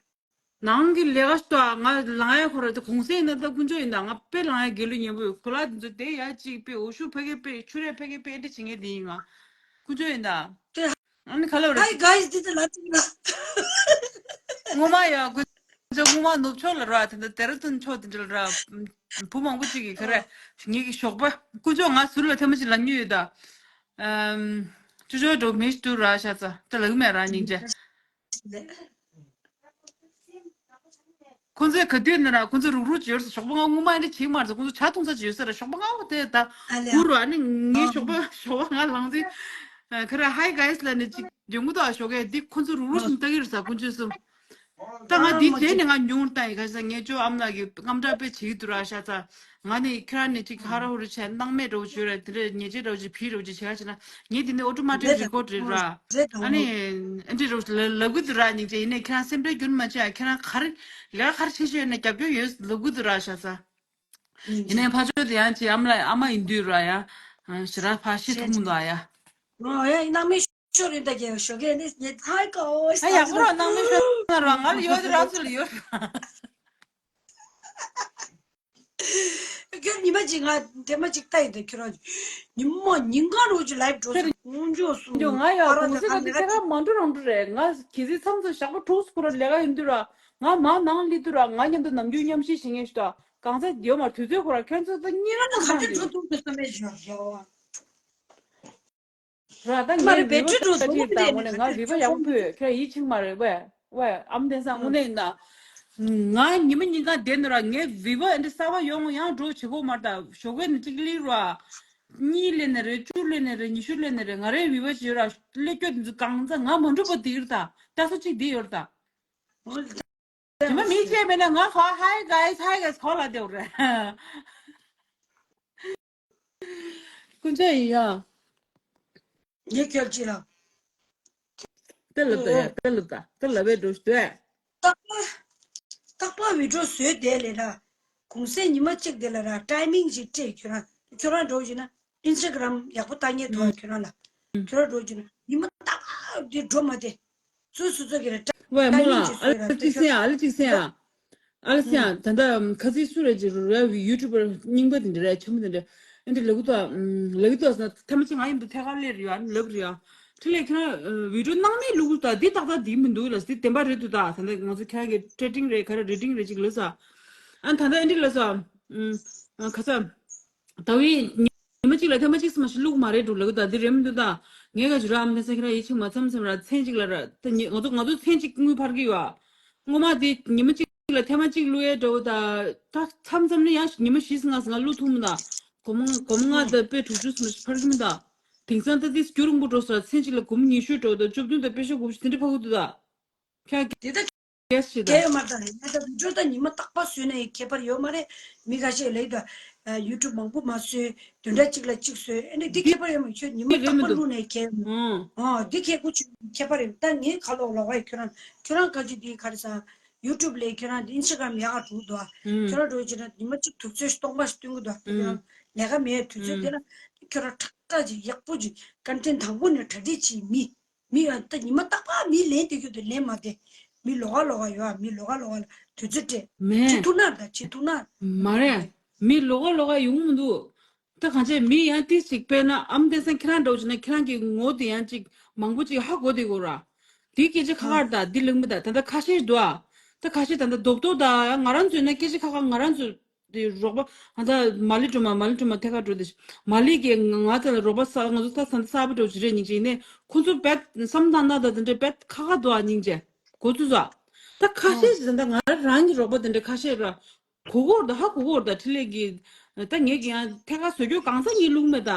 ནང་གི་ལས་ཀ་ཞིག་ཏུ་ང་ལངས་ཡ་ཁོ་ར་དེ་གུང་སེང་ཡིན་ན་ད་དཀོན་མཆོག་ཡིན་ད། ང་དཔེ་ལངས་ཡ་དགེ་ལུས་ཉན་པོ་ཡོད། ཁོ་ལ་དེ་ཚོ་དེ་ཡ་གཅིག་དཔེ་འོ་ཤུ་ཕ་གི་དཔེ་ཆུ་རེ་ཕ་གི་དཔེ་འདི་བྱེད་མཁན་དེ་ཡིན། ང་དཀོན་མཆོག་ཡིན་ད། ཨ་ནི་ག་ལ་རེད། Hi guys འདི་ཚོ་ལ་ཅིག་ལ། ངོ་མ་ཡ་དཀོན་མཆོག་ངོ་མ་ནུབ་ཕྱོགས་ལ་ར་དེ་འདྲ་ཏེ་ར་ཏུན་ཕྱོགས་དེ་འདྲ་ལ་ར། བུ་མང་པོ་ཅིག་གིས་ག་རེ་ངེད་ཀྱི་ཞོགས་པ་དཀོན་མཆོག་ང་ཟུར་ལ་ཐེངས་མ་ཅིག་ལ་ཉུལ་ཡོད་ད། ཨམ། ཅོ་ཅོ་འགྲོ་མི་ཞིག་འདུག་ར་ཤ་ཚ་ད་ལག་མེད་ར་སྙིང་རྗེ། ཁོང་ཚོས་ག་དུས་ནས་ར་ཁོང་ཚོ་རུག་རུག་ཅིག་ཡོད་ས། ཞོགས་པ་ང་སྔོན་མ་འདི་བྱེད་མ་རེད་ས། ཁོང་ཚོ་ཇ་འཐུང་ས་ཅིག་ཡོད་ས་ར། ཞོགས་པ་སྔ་པོ་དེ་ད་ཨ་ལེ་ཨ། སྒུར་བ་ནི་ངའི་ཞོགས་པ་ཞོགས་པ་ང་ལངས་དུས་ཁ་ར་Hi guys ལབ་ནས་ཅིག་ཡོང་གི་འདུག་ཨ་ཞོགས་ཀས་འདི་ཁོང་ཚོ་རུག་རུག་བྱས་ནས་ལྟ་གི་རེད་ས་དཀོན་མཆོག་གསུམ། ད་ང་འདི་རྗེས་ནས་ང་ཉུང་ལྟ་ཡི་ག་ས་ངས་ཅོ་ཨམ་ལགས་ཀྱི་རྔམ་སྐྲག་དཔེ་བྱེད་ཀྱི་འདུག་ར་ཤ་ཚ། ང་ནི་ཁྱེད་རང་ནས་ཅིག་ཧ་ར་ཧུ་རུ་བྱས་སྣང་མེད་འདྲ་བོ་བྱོས་ར། དེ་འདྲ་ཉེས་ཆད་འདྲ་བོ་ཅིག་ཕུལ་འདྲ་བོ་ཅིག་བྱེད་ཡ་བྱས་ན་ངས་དེ་ནས་ཨོ་ཊོ་མ་ཊིག་རེ་ཀོཌ་རེད་ར། ཨ་ནི་ཨེ་འདྲ་འདྲ་བོ་ཅིག་ལབ་ལབ་གི་འདུག་ར་སྙིང་རྗེ། ཡིན་ནའི་ཁྱེད་རང་སེམས་ཁྲལ་རྒྱུན་མ་བྱེད་ཨ། ཁྱེད་རང་ག་རེ་ལས་ཀ་ག་རེ་བྱེད་ཤེས་ཡོད་ན་རྒྱབ་སྐྱོར་ཡོད་ལབ་གི་འདུག་ར་ཤ་ཚ། ཡིན་ནའི་ཕ་ཆོས་དེ་ཡང་ཅིག་ཨ་མ་ལ་ཨ་མ་ཡིན་དུས་ར་ཡ། ཞེ་དྲག་ཕ་ཤེས་ཐུབ་མི་འདུག་ཨ་ཡ། ཨོ་ཡ་སྣང་མེད་ཤོར་ཡིན་ད་ཀྱང་ཞོགས་ཀས་ནི་ངས་ཧའི་ཀའོ། ཨ་ཡག་པོ་ར་སྣང་མེད་ཤོར་ན་ར་ང་ལ་ཡོད་དེ་ར་ཚུར་ལ་ཡོད། ཁྱོད་ཉི་མ་གཅིག་ང་འདྲེ་མ་གཅིག་ལྟ་ཡིན་ད་ཁྱོད་རང་ཉི་མ་ཉིན་གང་རོགས་ཀྱི་ལའིབ་འགྲོ་སོང་། དཀོན་མཆོག་གསུམ། ང་ཡ་གུང་སེང་ག་དེ་ཁྱེད་རང་མ་འགྲོ་རང་འགྲོ་རེད། ང་གི་ཚེ་མཚམས་སུ་ཞག་པོ་དྲུག་སྐོར་ལས་ཀ་ཡིན་དུས་ར་ང་མ་ནང་སླེབས་དུས་ར་ང་མཉམ་དུ་ནམ་རྒྱུན་མཉམ་ཞིག་བྱེད་མཁན་ཞིག་དང་གང་ཚེ་ཡོད་མ་དུས་ཚོད་ཁོ་ར་ཁྱོད་ཚོ་ད་གཉིས་ར་ང་ག་འདྲ་འགྲོ་ཐུབ་ཐུབ་ས་མེད་ཞོག་ཞོག་ར་ད་མ་རེད་ངའི་བི་བ་བེ་ཊི་རི་འགྲོ་ཐུབ་ཐུབ་ས་མེད་ད་ངོ་ནས་ང་བི་བ་ཡག་པོ་ཕུལ་ཁྱེད་ཡིད་ཆེས་མ་རེད་ཝེ་ཝེ་ཨམ་བསྟན་སང་དངོས་གནས་ཡིན་ན། ང་ཉི་མ་ཉིན་གང་བསྡད་ནི་ར་ངའི་བི་བ་འདི་གསར་པ་ཡོང་ཡང་འགྲོ་བྱེད་གོ་མ་རེད་ད། ཞོགས་ཀས་ནི་གཅིག་སླེབས་ར། གཉིས་སླེབས་ནི་རེད། བཅུ་སླེབས་ནི་རེད། ཉི་ཤུ་སླེབས་ནི་རེད། ང་རའི་བི་བ་ཅིག་ཡོད་ར་སླེབས་སྐྱོ་འདི་ཚོ་གང་ཚ་ང་མ་འགྲོ་པ་འདི་ཡོད་ར་ད། ལྟ་ས་གཅིག་འདི་ཡོད་ར་ད། ཇི་མ་མི་བྱས་མེད་ན་ང་ཧ་Hi guys Hi guys གོ་ལ་དེ་རེད། དཀོན་མཆོག་ཡིན་ཡ། ངས་ཁྱོད་ཅི་ལ། ཏི་ལབ་ད་ཡ་ཏི་ལབ་ད་ཏི་ལབ་པའི་འགྲོ་ཞུ་དོད། རྟག་པར་རྟག་པར་བི་ཌིའོ་བཟོས་བསྡད་ལས་ན། གུང་སེང་ཉི་མ་གཅིག་དེ་ལ་ར་ཊའི་མིང་ཞིག་སྤྲད། ཁྱོད་རང་ཁྱོད་རང་འགྲོ་བཞིན་ན་ཨིན་སི་ཊ་གྷི་རམ་ཡག་པོ་ལྟ་ཉེ་ཐོག་ཁྱོད་རང་ལ་ཁྱོད་རང་འགྲོ་བཞིན་ན་ཉི་མ་རྟག་པར་འདི་འགྲོ་མ་དེ་སོ་སོ་སོ་གི་ར་ཊའི་ཝེ་མོ་ལ་མིང་ཅིག་ཨ་བཟོས་ར་ལ་ཅིག་སེ་ཨ་ལ་ཅིག་སེ་ཨ། ཨ་ལ་སི་ཡང་ད་ལྟ་ཁ་སིའི་སུ་རེད་ཅེས་རུ་ར་ཡུ་ཊུབ་པར་རྙིང་པ་དེ་འདྲ་རེད། ཆེན་པོ་དེ་འདྲ་ཨེ་འདྲ་ལབ་གི་འདུག་ཨམ། ལབ་གི་འདུག་ཟེར་ན་ཐེངས་མ་གཅིག་ང་ཡིན་དུ་ཐད་ཀར་སླེབས་རེད་ཡ་ལབ་རེད་ཡ། དེ་ལས་ཁྱེད་རང་ཨ་བི་ཌིའོ་གནང་མེད་ལུགས་ད་འདི་ཏག་ཏག་འདི་མི་འདུག་ལ་འདི་བདེན་པ་རེད་འདུག་ད་ད་ལྟ་ང་ཚོ་ཁྱེད་རང་གི་ཊེ་ཊིང་རེད་ག་རེ་རེ་ཊིང་རེད་ཅིག་ལབ་ས། ཨ་ད་ལྟ་ཨེ་འདྲ་ལབ་ས། ཨམ། ཨ་ཁ་ས། ད་བི་ཉི་མ་གཅིག་ལ་ཐེངས་མ་གཅིག་ཙམ་མ་ཞིག་བླུག་མ་རེད་འགྲོ་ལབ་གི་ད་འདི་རེད་མི་འདུག་ད། ངས་ག་ཞུ་ར་ཨམ་དེ་ས་ཁྱེད་རང་ཡིད་ཆེས་མ་ཚམ་ཚམ་ར་མཚན་གཅིག་ལ་ར་ད་ཉི་ང་ཚོ་ང་ཚོ་མཚན་གཅིག་དངུལ་འཕར་གི་ཡོད་ཨ། སྔོན་མ་དེ་ཉི་མ་གཅིག་ལ་ཐེངས་མ་གཅིག་བླུག་ཡས་འདྲ་བོ་ད་ད་མཚམས་མཚམས་ནི་ཡང་ཉི་མ་བཞི་ལྔ་ལྔ་བླུག་ཐུབ་མི་ད། སྒོར་མོ་སྒོར་མོ་ལྔ་དང་པད་དྲུག་ཅུ་ཙམ་ཞིག་འཕར་གི་མི་ད། དེང་སང་ད་དེ་སྐྱུར་རིང་པོ་འགྲོ་ས་མཚན་གཅིག་ལ་སྒོར་མོ་ཉི་ཤུ་འགྲོ་ད་བཅུ་བདུན་དང་པད་ཤ་དགུ་བཅུ་དེ་འདྲ་འཕར་གི་འདུག་ད། ཁྱེད་དེ་ད་གལ་ཆེ་ད། ཡོད་མ་རེད་ད། ཡིན་ན་ད་བི་ཌིའོ་ད་ཉི་མ་རྟག་པར་བཟོས་ན་ཡང་ཁྱད་པར་ཡོད་མ་རེད། མི་ཁ་ཤས་ལབ་ད། ཡུ་ཊུབ་མང་པོ་མ་བཟོས། བདུན་ཕྲག་གཅིག་ལ་གཅིག་བཟོས། ཨེ་འདྲ་འདི་ཁྱད་པར་ཡོད་མ་རེད། ཁྱོད་ཉི་མ་རྟག་པར་བླུགས་ནས་ཁྱད་ཨང་། ཨང་འདི་ཁྱད་ཁོ་ཆུ་ཁྱད་པར་ཡོད། ད་ངའི་ཁ་ལོག་ལོག་བ་ཡི་ཁྱོད་རང་ཁྱོད་རང་ཁ་ཆུ་འདི་ག་རེ་ཟ། ཡུ་ཊུབ་ལས་ཁྱོད་རང་འདི་ཨིན་སི་ཊ་གྷི་རམ་ཡག་ག་འགྲོ་འདུག་ཨ། ཁྱོད་རང་འགྲོ་བྱས་ན་ཉི་མ་གཅིག་དུས་ཚོད་སྟོང་པ་ཞིག་སྟོན་གི་འདུག་ཨ། ཁྱོད་རང་ལས་ཀ་མེད་དུས་ཚོད་དེ་ལ་ཁྱོད་རང་ཁྲག་ཁྲག་ཅིག་ཡག་པོ་ཅིག་ཀོན་ཊེན་ཊི་དང་པོ་ནས་གྲ་སྒྲིག་བྱེད་མི། མི་ཡང་ད་ཉི་མ་རྟག་པར་མི་ལན་དེ་ཁྱོད་དུ་ལན་མ་དེ། མི་ལོགས་ཀ་ལོགས་ཀ་ཡོད་ཨ། མི་ལོགས་ཀ་ལོགས་ཀ་ལ་དུས་ཚོད་སྤྲད། མེད། བྱེད་ཐུབ་ན་ད་བྱེད་ཐུབ་ན། མ་རེད། མི་ལོགས་ཀ་ལོགས་ཀ་ཡོང་མི་འདུག་ད་གང་བྱས་མི་ཡང་ཏིས་ཅིག་དཔེར་ན་ཨམ་བསྟན་སེང་ཁྱེད་རང་འདྲ་བོ་བྱས་ན་ཁྱེད་རང་གི་ངོ་དེ་ཡང་ཅིག་མང་པོ་ཅིག་ཧ་གོ་བསྡད་དགོས་ར། དེའི་སྐད་ཆ་ཁ་ཁར་ད་འདི་ལེགས་མི་ད་ད་ད་ཁ་ཤས་འདུག་ཨ། ད་ཁ་ཤས་ད་ད་རྡོབ་རྡོབ་ད་ང་རང་ཚོས་ན་སྐད་ཆ་ཁ་ཁ་ང་རང་ཚོས། དེ་རོགས་པ་ཨ་ད་མ་ལི་སྒྲོལ་མ་མ་ལི་སྒྲོལ་མ་ཐད་ཀར་འགྲོ་དེ་མ་ལི་གིས་ང་ཚོ་ལ་རོགས་པ་ས་ང་ཚོ་ད་ས་ས་བ་འགྲོ་ཅི་རེད་སྙིང་རྗེ་ནས་ཁོ་ཚོ་བེད་བསམ་ཐང་ན་ད་དེ་འདྲའི་བེད་ཁ་ཁ་འདུག་ཨ་སྙིང་རྗེ་གོ་ཚུལ་ཟ། ད་ཁ་ཤས་ཤིག་ད་ང་རང་གི་རོགས་པ་དེ་འདྲ་ཁ་ཤས་ར་གོ་གོར་ད་ཧ་གོ་གོར་ད་འཕྲིན་ལས་ཀྱི་ད་ངེད་ཀྱི་ཡང་ཐད་ཀར་བཟོ་རྒྱུ་གང་ས་ངེད་བླུག་མེད་ད།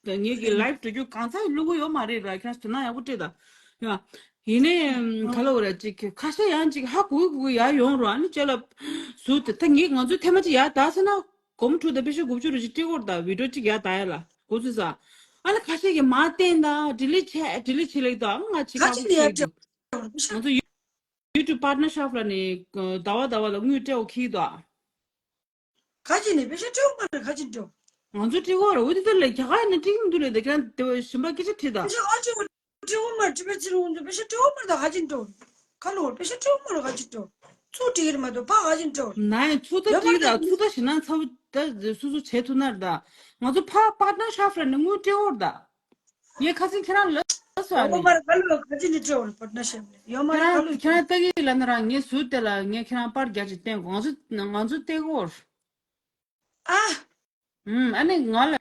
ད་ངེད་ཀྱི་ལའིབ་འགྲོ་རྒྱུ་གང་ས་ཡང་བླུག་གི་ཡོད་མ་རེད་ར་ཁྱེད་རང་དོ་སྣང་ཡག་པོ་སྤྲད་ད་ཡ། ཡིན་ནའི་ག་ལ་བ་ར་ཅིག་ཁ་ཤས་ཡང་ཅིག་ཧ་གོ་གི་གོ་གི་ཡ་ཡོང་རོ་ཨ་ནི་ཅེ་ལ་ཟུར་དེ་ད་ངེད་ང་ཚོའི་ཐེངས་མ་ཅིག་ཡ་ད་ཟེར་ན། སྒོར་མོ་དྲུག་དང་པེ་ཤ་དགུ་བཅུ་རེ་ཅིག་སྤྲད་ཀྱི་ཡོད་རེད་ད། བི་ཌིའོ་གཅིག་ཡར་བཏང་ཡ་ལ་གོ་ཚོད་ས། ཨ་ལ་ཁ་ཤས་ཀྱིས་མར་བསྟན་དང་ཌི་ལིཊ་བྱས་ཌི་ལིཊ་བྱས་ལེགས་དང་ང་ཅིག་ཁ་ཁ་ཅིག་ཁུག་ནས་ཡར་ཁྱེར་ཡོད། སྤྲད་ང་ཚོ་ཡུ་ཊུབ་པར་ཊི་ནར་ཤིབ་ལ་ནི་ཟླ་བ་ཟླ་བ་ལ་དངུལ་སྤྲད་འོ་ཁྱེར་གྱི་འདུག་ཨ། ཁ་ཅིག་ནས་པེ་ཤ་སྤྲད་འོ་མ་རེད་ཁ་ཅིག་འགྲོ། ང་ཚོ་སྤྲད་འོ་ར་འོ་དེ་ལས་རྒྱ་གར་ནས་སྤྲད་ཀྱི་མི་འདུག་ལས་དེ་ཁྱེད་རང་དེ་བ་གཞན་པ་སྐད་ཆ་དྲིས་དང་། པེ་ཤ་ཨ་ཅིག་འོ་སྤྲད་འོ་མ་རེད་པེ་ཤ་སྤྲད་འོ་མ་རེད་ཁ་ཅིག་འགྲོ། ཁ་ལོ་པེ་ཤ་སྤྲད་འོ་མ་རེད་ཁ་ཅིག་འགྲོ། ཚུར་སྤྲད་ཀྱི་རེད་མ་གཏོགས་ཕར་ཁ་ཅིག་འགྲོ། ནའི་ཚུར་ད་ཡོད་མ་སྤྲད་རེད་ད་ཚུར་ད་ཞེ་ན་ཚ་བོ་ད་སུ་སུ་བྱེད་ཐུབ་ན་རེད་ད། ང་ཚོ་ཕར་པར་ཊི་ནར་ཤིབ་ལ་ནི་དངུལ་སྤྲད་འོ་རེད་ད། ངས་ཁ་སང་ཁྱེད་རང་ལ་སོ་ཨ་ཡོད་མ་རེད་ཁ་ལོ་ཁ་ཅིག་ནས་སྤྲད་འོ་རེད་པར་ཊི་ནར་ཤིབ་ལ་ཡོད་མ་རེད་ཁ་ལོ། ཁྱེད་རང་ལྟ་གི་ལ་ན་རང་ངས་ཟུར་དེ་ལ་ངས་ཁྱེད་རང་པར་རྒྱ་ཅིག་བསྟན་གོ་ང་ཚོ་ང་ཚོ་ལྟ་གི་འོ་རེད། ཨ། ཨུམ། ཨ་ནི་ང་ལ་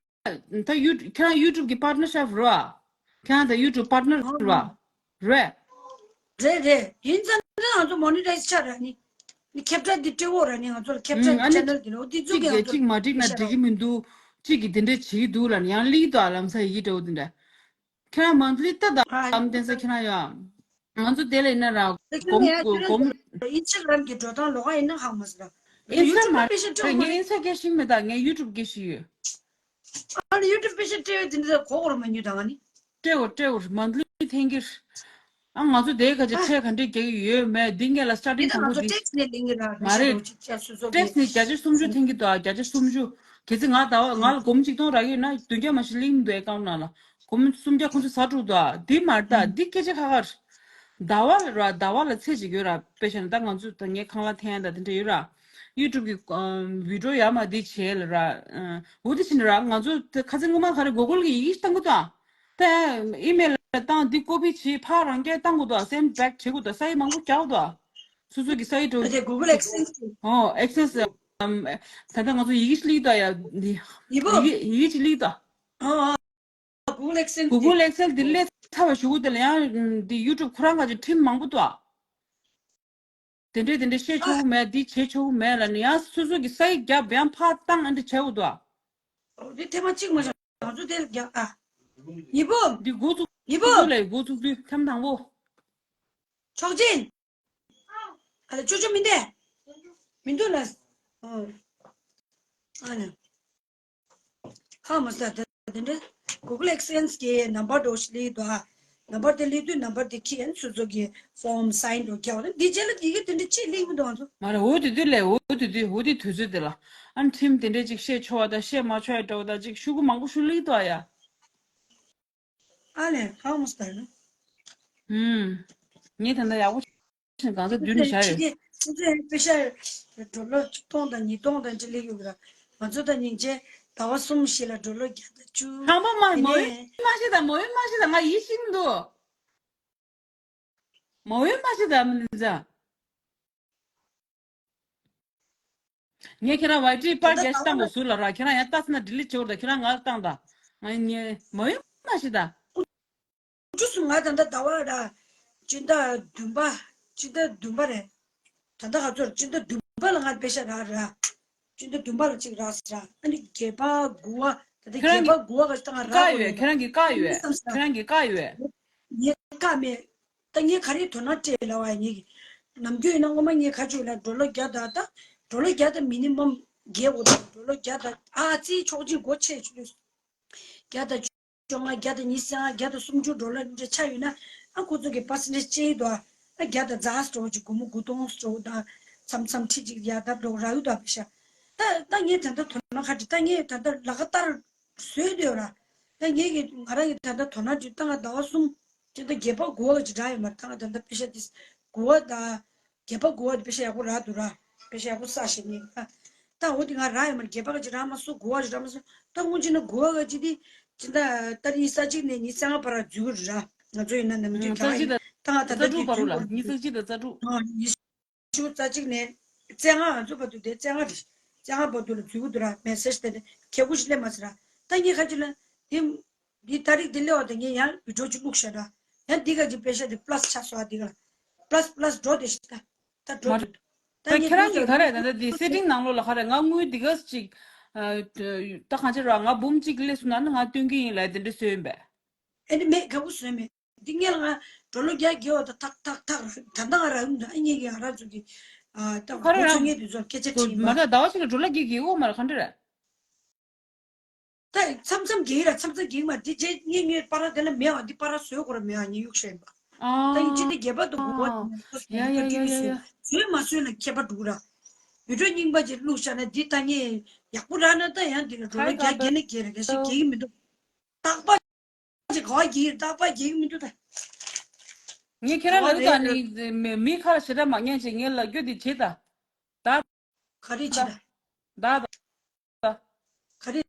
ད་ཡུ་ཁྱེད་རང་ཡུ་ཊུབ་ཀྱི་པར་ཊི་ནར་ཤིབ་རེད་བ། ཁྱེད་རང་ད་ཡུ་ཊུབ་པར་ཊི་ནར་རེད་བ། རེད། རེད་རེད། ཡིན་ཙང་ང་ཚོ་མོ་ནི་ཊའིཛ་ཆགས་ར་ནི། ནི་ཁྱབ་བསྒྲགས་འདི་སྤྲད་འོ་ར་ནི་ང་ཚོ་ལ་ཁྱབ་ཨུམ། བསྒྲགས་ཨ་ནི་ཆེ་ནལ་འདི་ནོ་འདི་ཚུགས་གཅིག་ཀྱང་ང་གིས་ཚོ་གཅིག་མ་འགྲིག་ན་ཤ་འགྲིག་གི་མི་འདུག་གཅིག་གིས་འདི་འདྲས་བྱེད་ཀྱི་འདུག་ལ་ནི་ཡང་ལིག་དོ་ཨ་ལམ་ས་ཡི་གི་འདྲ་བོ་འདི་འདྲ། ཁྱེད་རང་མན་ཐི་ལི་ལྟ་དང་ཨ་ཨམ་བསྟན་ས་ཁྱེད་རང་ཡོད་ཨ། ང་ཚོ་དེ་ལ་ཡིན་ན་ར་ད་ཁྱེད་གོམ་རང་ཡང་ཁྱེད་རང་གོམ་ཨིན་སི་ཊ་གྷི་རམ་གྱི་འགྲོ་སྟངས་ལོགས་ཀ་ཡིན་ན་ཧ་མ་སི་ར། ཨིན་སི་ཊ་མ་ཡུ་ཊུབ་པེ་ཤ་སྤྲད་འོ་མ་ངས་ཨིན་སི་ཊ་སྐད་ཤེས་མེད་ད་ངས་ཡུ་ཊུབ་སྐད་ཤེས་ཡོད། ཨ་ནི་ཡུ་ཊུབ་པེ་ཤ་སྤྲད་ཡོད་དེ་འདྲ་གོ་གོ་ར་མ་ཉུ་ད་ང་ནི། སྤྲད་འོ་སྤྲད་འོ་མན་ཐི་ལི་འཐེན་གྱི་རེད། ཨ་ང་ཚོ་དེ་ག་ཅིག་ཨ་ཁྲལ་ག་འདྲས་རྒྱག་གི་ཡོད་མེད་འདི་ངས་ལ་སི་ཊར་ཊིང་དང་པོ་དེ་ང་ཚོ་ཊེག་སི་ནས་ལེན་གྱི་ར་མ་རེད། ཊེག་སི་ནས་བརྒྱ་ཆ་སུམ་ཅུ་འཐེན་གྱི་འདུག་ཨ་བརྒྱ་ཆ་སུམ་ཅུ། གལ་སྲིད་ང་ཟླ་བ་ང་ལ་སྒོར་མོ་གཅིག་སྟོང་རག་གི་ཡོད་ན་བདུན་བརྒྱ་མ་ཞིག་ལེན་གྱི་འདུག་ཨེ་ཀའུན་ཊི་ནང་ལ་སྒོར་མོ་སུམ་བརྒྱ་ཁོང་ཚོས་ཟ་འགྲོ་འདུག་ཨ་འདི་མ་རེད་ད་འདི་སྐད་ཆ་ཁ་ཁ་རེད། ཟླ་བ་ལ་ར་ཟླ་བ་ལ་ཚད་ཅིག་ཡོད་ར་དཔེ་བཞག་ན་ད་ང་ཚོ་ད་ངའི་ཁང་གླ་འཐེན་ཡ་ད་དེ་འདྲ་ཡོད་ར། ཡུ་ཊུབ་གི་ཨམ་བི་ཌིའོ་ཡར་མར་འདི་བྱས་ལ་ར། འོ་དེ་བྱས་ནས་ར་ང་ཚོ་ད་ཁ་སང་སྔོན་མ་ག་རེ་གུ་གལ་གི་ཡི་གེ་ཞིག་བཏང་གི་འདུག་ཨ། ད་ཨི་མེལ་ལ་བཏང་འདི་ཀོ་པི་བྱས་ཕར་རང་རྒྱལ་བཏང་དགོས་འདུག་ཨ། སེན་ཌི་བེག་བྱེད་དགོས་འདུག་ཨ། ས་ཡིག་མང་པོ་རྒྱག་དགོས་འདུག་ཨ། སོ་སོ་གི་ས་ཡིག་འགྲོ། ཨ་དེ་གུ་གལ་ཨེག་སེན་སི་གི་ཨོ་ཨེག་སེན་སི་ཨམ་ད་ལྟ་ང་ཚོ་ཡི་གེ་ཞིག་སླེབས་འདུག་ཨ། ཡ་འདི་ཡི་གེ་ཡི་གེ་ཅིག་སླེབས་འདུག་ཨ། ཨ་ཨ་གུ་གལ་ཨེག་སེན་སི་གུ་གལ་ཨེག་སེན་སི་འདི་སླེབས་ཚར་བ་ཞུ་གི་འདུག་ལ་ཡང་འདི་ཡུ་ཊུབ་ཁོ་རང་ག་ཅིག་ཁྲིམས་མང་པོ་འདུག་ཨ། དེ་འདྲས་དེ་འདྲས་བཤད་ཆོག་གི་མེད་འདི་བྱེད་ཆོག་གི་མེད་ལ་ནི་ཡང་སོ་སོ་གི་ས་ཡིག་རྒྱབ་ཡང་ཕར་བཏང་ཨ་འདི་བྱེད་འོ་འདུག་ཨ། འདི་ཐེངས་མ་གཅིག་མ་བྱུང་ང་ཚོ་དེ་རྒྱབ་ཨ། ཡི་བུ། འདི་འགོ་ཚུགས་ཡི་བུ། ཚུགས་ལས་འགོ་ཚུགས་དུས་ཐེངས་དང་པོ། ཆོག་ཅིང་། ཨ་ལ་ཅོ་ཅོ་མི་འདེ། མི་འདུག་ལ། ཨ་ནི། ཧ་མ་ས་ད་དེ་འདྲ་གུ་གལ་ཨེག་སེན་སི་གི་ནམ་བར་འགྲོ་ཞིག་ལི་དོ་ཨ། ནམ་བར་དེ་སླེབས་དུས་ནམ་བར་དེ་ཁྱེད་ཡན་སོ་སོ་གི་ཕོམ་སའིན་འགྲོ་རྒྱག་རེད། འདི་རྗེས་ལ་ཡི་གེ་དེ་འདྲ་ཅིག་སླེབས་མི་འདུག་ང་ཚོ། མ་རེད། འོ་དེ་དུས་ལས་འོ་དེ་དུས་འོ་དེ་དུས་ཚོད་དེ་ལ་ཨ་ནི་ཁྲིམས་དེ་འདྲས་ཅིག་བཤད་ཆོག་པ་དང་བཤད་མ་ཆོག་ཡ་འདྲ་བོ་དང་ཅིག་ཤོག་གུ་མང་པོ་ཞིག་སླེབས་འདུག་ཨ་ཡ། ཨ་ལས་ཧ་མོ་སྟར། ཧུམ། ངས་ད་ལྟ་ཡག་པོ་ཞིག་གང་ཚ་བསྡུས་ནས་བཞག་ཡོད། ཁྱེད་ཚོས་པེ་ཤ་འགྲོ་ལོ་ཆིག་སྟོང་དང་ཉིས་སྟོང་དང་འདྲ་སླེབས་ཡོད་གི་ར། ང་ཚོ་ད་སྙིང་རྗེ་ཟླ་བ་གསུམ་བཞི་ལ་འགྲོ་ལོ་བརྒྱ་དང་བཅུ། ཁང་པ་མ་དེ་མོ་ཡོད་ནས་མ་ཤེས་དང་མོ་ཡོད་མ་ཤེས་དང་ང་ཡིད་ཤེས་འདུག་མ་འོས་མ་ཤེས་དང་མི་ནི་ཚ། ངས་ཁྱེད་རང་ཝའི་ཊི་པར་རྒྱག་ཤི་བཏང་དགོས་ཟུར་ལ་ར། ཁྱེད་རང་ཡང་ལྟ་ས་ན་ཌི་ལིཊ་བྱེད་དགོས་ར། ཁྱེད་རང་ང་ལ་བཏང་དང་། ང་ངས་མ་འོས་མ་ཤེས་དང་། ཁུ་ཁུ་སུ་ང་ད་ལྟ་ཟླ་བ་ར། སྤྱི་ཟླ་བདུན་པ། སྤྱི་ཟླ་བདུན་པ་རེད། ད་ལྟ་ག་ཚོད་རེད། སྤྱི་ཟླ་བདུན་པ་ལ་ང་པེ་ཤ་རག་ར། སྤྱི་ཟླ་བདུན་པ་ལ་གཅིག་རག་ཟེར་ར། ཨ་ནི་བརྒྱད་པ་དགུ་པ། ད་ལྟ་ཁྱེད་རང་བརྒྱད་པ་དགུ་པ་ག་ཅིག་ད་ང་རག་གོ་ཡོད། ཁྱེད་རང་གི་བཀག་ཡོད། ཁྱེད་རང་གི་བཀག་ཡོད། ངས་བཀག་མེད། ད་ངས་ག་རེ་དོ་སྣང་སྤྲད་ལབ་པ་ཡིན། ངས་ནམ་རྒྱུན་ཡིན་ན་སྔོན་མ་ངས་ག་ཅིག་ལ་འགྲོ་ལོ་བརྒྱ་དང་ད། འགྲོ་ལོ་བརྒྱ་དང་མི་ནི་མམ་བརྒྱད་འོ་ད་འགྲོ་ལོ་བརྒྱ་དང་ཨ་ཙི་ཆོག་ཅིག་སྒོ་ཕྱེ་ཆུ་ལུས། བརྒྱ་དང་བཅོ་ལྔ། བརྒྱ་དང་ཉི་ཤུ་རྩ་ལྔ། བརྒྱ་དང་སུམ་ཅུ་འགྲོ་ལོ་འདྲ་ཆགས་ཡོད་ན། ཨ་ཁོ་ཚོ་གི་པར་སེན་ཊེ་ཇི་ཅིག་དོ། ཨ་བརྒྱ་དང་རྩ་འགྲོ་ཅིག་སྒོར་མོ་དགུ་སྟོང་འགྲོ་དང་། མཚམས་མཚམས་ཁྲི་གཅིག་ཡར་ད་འགྲོ་རག་ཡོད་དོ་པེ་ཤ། ད་ད་ངས་ད་ལྟ་དོ་སྣང་ག་ཅིག་ད་ངས་ད་ལྟ་ལག་བསྟར་བཟོས་བསྡད་ཡོད་ར། ད་ངས་ཀྱི་ང་རང་གི་ད་ལྟ་དོ་སྣང་ཅིག་ད་ང་ཟླ་བ་གསུམ་ཅིག་ད་བརྒྱད་པ་དགུ་པ་ག་ཅིག་རག་ཡོད་མ་རེད། ད་ང་ད་ལྟ་པེ་ཤ་དེ་དགུ་པ་ད། བརྒྱད་པ་དགུ་པ་དེ་པེ་ཤ་ཡག་པོ་རག་འདུག་ར། པེ་ཤ་ཡག་པོ་བསགས་ཤིག་ནི་ད། ད་འོ་དེ་ང་རག་ཡོད་མ་རེད། བརྒྱད་པ་ག་ཅིག་རག་མ་སོང་། དགུ་པ་ཅིག་རག་མ་སོང་། ད་སྔོན་ཅིག་ན་དགུ་པ་ག་ཅིག་དེ་ཅི་ད་ཏ་རིག་ཉི་ཤུ་རྩ་གཅིག་ནས་ཉི་ཤུ་རྩ་ལྔ་བར་ར་འཛུལ་གི་རེད་ར། ང་ཚོ་ཡིན་ན་ནམ་རྒྱུན་རྩ་གཅིག་དང་ད་ང་ད་ལྟ་རྩ་དྲུག་བར་རུ་ལ། ཉི་ཤུ་རྩ་གཅིག་དང་རྩ་དྲུག་ཨ་ཉི་ཤུ་རྩ་གཅིག་ནས་རྩ་ལྔ། ང་ཚོ་བར་དུ་དེ་རྩ་ལྔ་རེད། རྩ་ལྔ་བར་དུ་ལ་འཛུལ་གི་འདུག་ར། མེ་སེ་ཇི་དེ་ནས་ཁྱད་པར་ཞིག་སླེབས་མ་སོང་ར། ད་ངས་ག་ཅིག་ལ་དེ། འདི་ཏ་རིག་འདི་སླེབས་པ་དང་ངས་ཡང་བི་ཌི་ཡོ་ཅིག་བླུགས་བཞག་འདྲ། ཡང་འདི་ག་ཅིག་པེ་ཤ་དེ་པ་ལ་སི་ཆགས་སོང་ཨ། འདི་ག་ལ་པ་ལ་སི་པ་ལ་སི་འགྲོ་བསྡད་ཤག་ད་ད་འགྲོ་མ་འདུག་ད་ད་ངས་ཁྱེད་རང་གིས་ག་རེ་ད་ལྟ་འདི་སེ་ཊིང་ནང་ལོགས་ལ་ག་རེ་ང་དངུལ་འདི་ག་ཅིག་ཨ། ད་གང་ཅི་ར་ང་འབུམ་གཅིག་སླེབས་སོང་ན་ནི་ང་སྟོན་གི་ཡིན་ལབ་དེ་འདྲ་བཟོས་ཡིན་པས། ཨེ་འདི་མེད། ག་བུ་བཟོས་མེད། འདི་ངས་ལ་ང་འགྲོ་ལོ་བརྒྱ་བརྒལ་བ་ད་ཐག་ཐག་ཐག་ར། ད་ལྟ་ང་ར་ཡོང་ད་ཨ་ངས་ཀྱི་ང་རང་ཚོ་གི་ཨ་ད་ག་རེ་ར་ཚོ་ངས་འདི་ཚོ་སྐད་ཆ་དྲིས་ཡིན་མ་པ། ད་ཟླ་བ་གཅིག་ལ་འགྲོ་ལོ་བརྒྱད་བརྒལ་གི་ཡོད་མ་རེད། ག་འདྲ་རེད། ད་མཚམས་མཚམས་གྱིས་ར་མཚམས་མཚམས་གྱིས་མ། འདི་རྗེས་ངས་ངས་པར་དེ་ལ་མེད་བ། འདི་པར་བཟོས་དགོས་ར་མེད་བ། ངས་གཡུག་བཞག་ཡིན་པ། ད་ཡིན་ཅི་འདི་བརྒྱད་པ་དང་དགུ་པ་ཨ་ཡ་ཡ་ཡ་ཡ་ཡ། བཟོས་མ་བཟོས་ལ་ཁྱད་པར་འདུག་ར། བི་ཌི་ཡོ་རྙིང་པ་ཅིག་བླུགས་བཞག་ན་འདི་ད་ངས་ཡག་པོ་རག་ན་ད་ཡང་འདི་ལ་འགྲོ་ལོ་བརྒྱ་བརྒལ་ན་བརྒལ་ར། གལ་སྲིད་བརྒལ་གི་མི་འདུག་རྟག་པ་ཅིག་ག་བ་བརྒལ་རྟག་པ་བརྒལ་གི་མི་འདུག་ད། ངས་ཁྱེད་རང་ལ་ད་ནི་མི་ཁ་ལ་ཞེ་དྲག་མ་ཉན་ཅིག་ངས་ལབ་རྒྱུ་འདི་བྱེད་ད། ད། ག་རེ་བྱེད་ད། ད་ད། ག་རེ་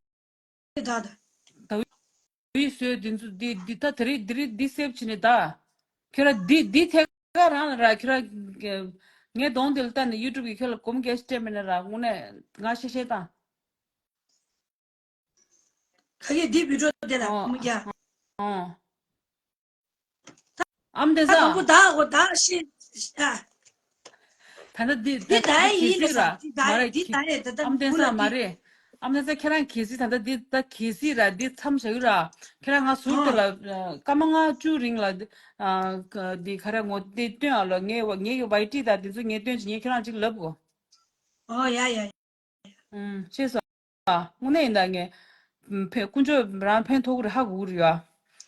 ད་ད། ད་བི་བཟོས་འདི་ཚོ་འདི་འདི་ད་དེ་རིང་འདི་རིང་འདི་སེབ་བྱས་ནས་ད། ཁྱོད་ར་འདི་འདི་ཐད་ཀ་རང་ལ་ར་ཁྱོད་ར། ངས་གདོང་འདི་ལ་ལྟ་ནས་ཡུ་ཊུབ་གི་ཁྱོད་ལ་སྒོར་མོ་སྐད་ཆ་སྤྲད་མེད་ན་ར་དངོས་གནས་ང་ཤེས་ཤེས་དང་། ག་གེ་འདི་བི་ཌི་ཡོ་དེ་ལ་ཨོ། མི་རྒྱ། ཨོ། ཨམ་དེ་ད་ས། དང་པོ་ད་འོ་ད་ཤེས་ཨ། ད་ལྟ་འདི་འདི་ད་ད་ཡིན་ལ་ས་འདི་ད་མ་རེད། འདི་ད་ཡིན་ད་ད་ཨམ་དེ་ས་མ་རེད། ཨམ་དེ་ས་ཁྱེད་རང་གལ་སྲིད་ད་ལྟ་འདི་ད་གལ་སྲིད་ར་འདི་མཚམས་བཞག་གི་ར། ཁྱེད་རང་ང་ཟུར་དེ་ལ་སྐར་མ་ལྔ་བཅུ་རིང་ལ་འདི་ག་རེ་ངོ་དེ་སྟོན་ཨ་ལོ། ངའི་ངའི་གི་ཝའི་ཊི་ད་འདི་ཚོ་ངས་སྟོན་ཅིག་ངས་ཁྱེད་རང་ཅིག་ལབ་གོ། ཨོ་ཡ་ཡ། ཨུམ། ཤེས་སོང་། ཨ། དངོས་གནས་ཡིན་ད་ངས། ཕན། དཀོན་མཆོག་རང་ཕན་ཐོགས་ཀྱི་རེད། ཧ་གོ་གི་རེད་ཡ།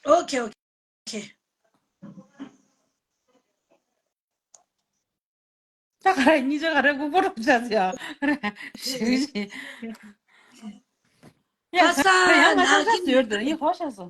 ཨོ་ཁེ་ཨོ་ཁེ། ད་ག་རེ་གཉིས་ཆ་ག་རེ་དགུ་པོ་རོགས་བྱ་ཟེར་ཡ། ཞིག་ཞིག་ཡ་ཁ་ས་ཡང་ང་ཆ་ས་ཟེར་དེ་ཡིན་ཧོ་ཤ་སོ།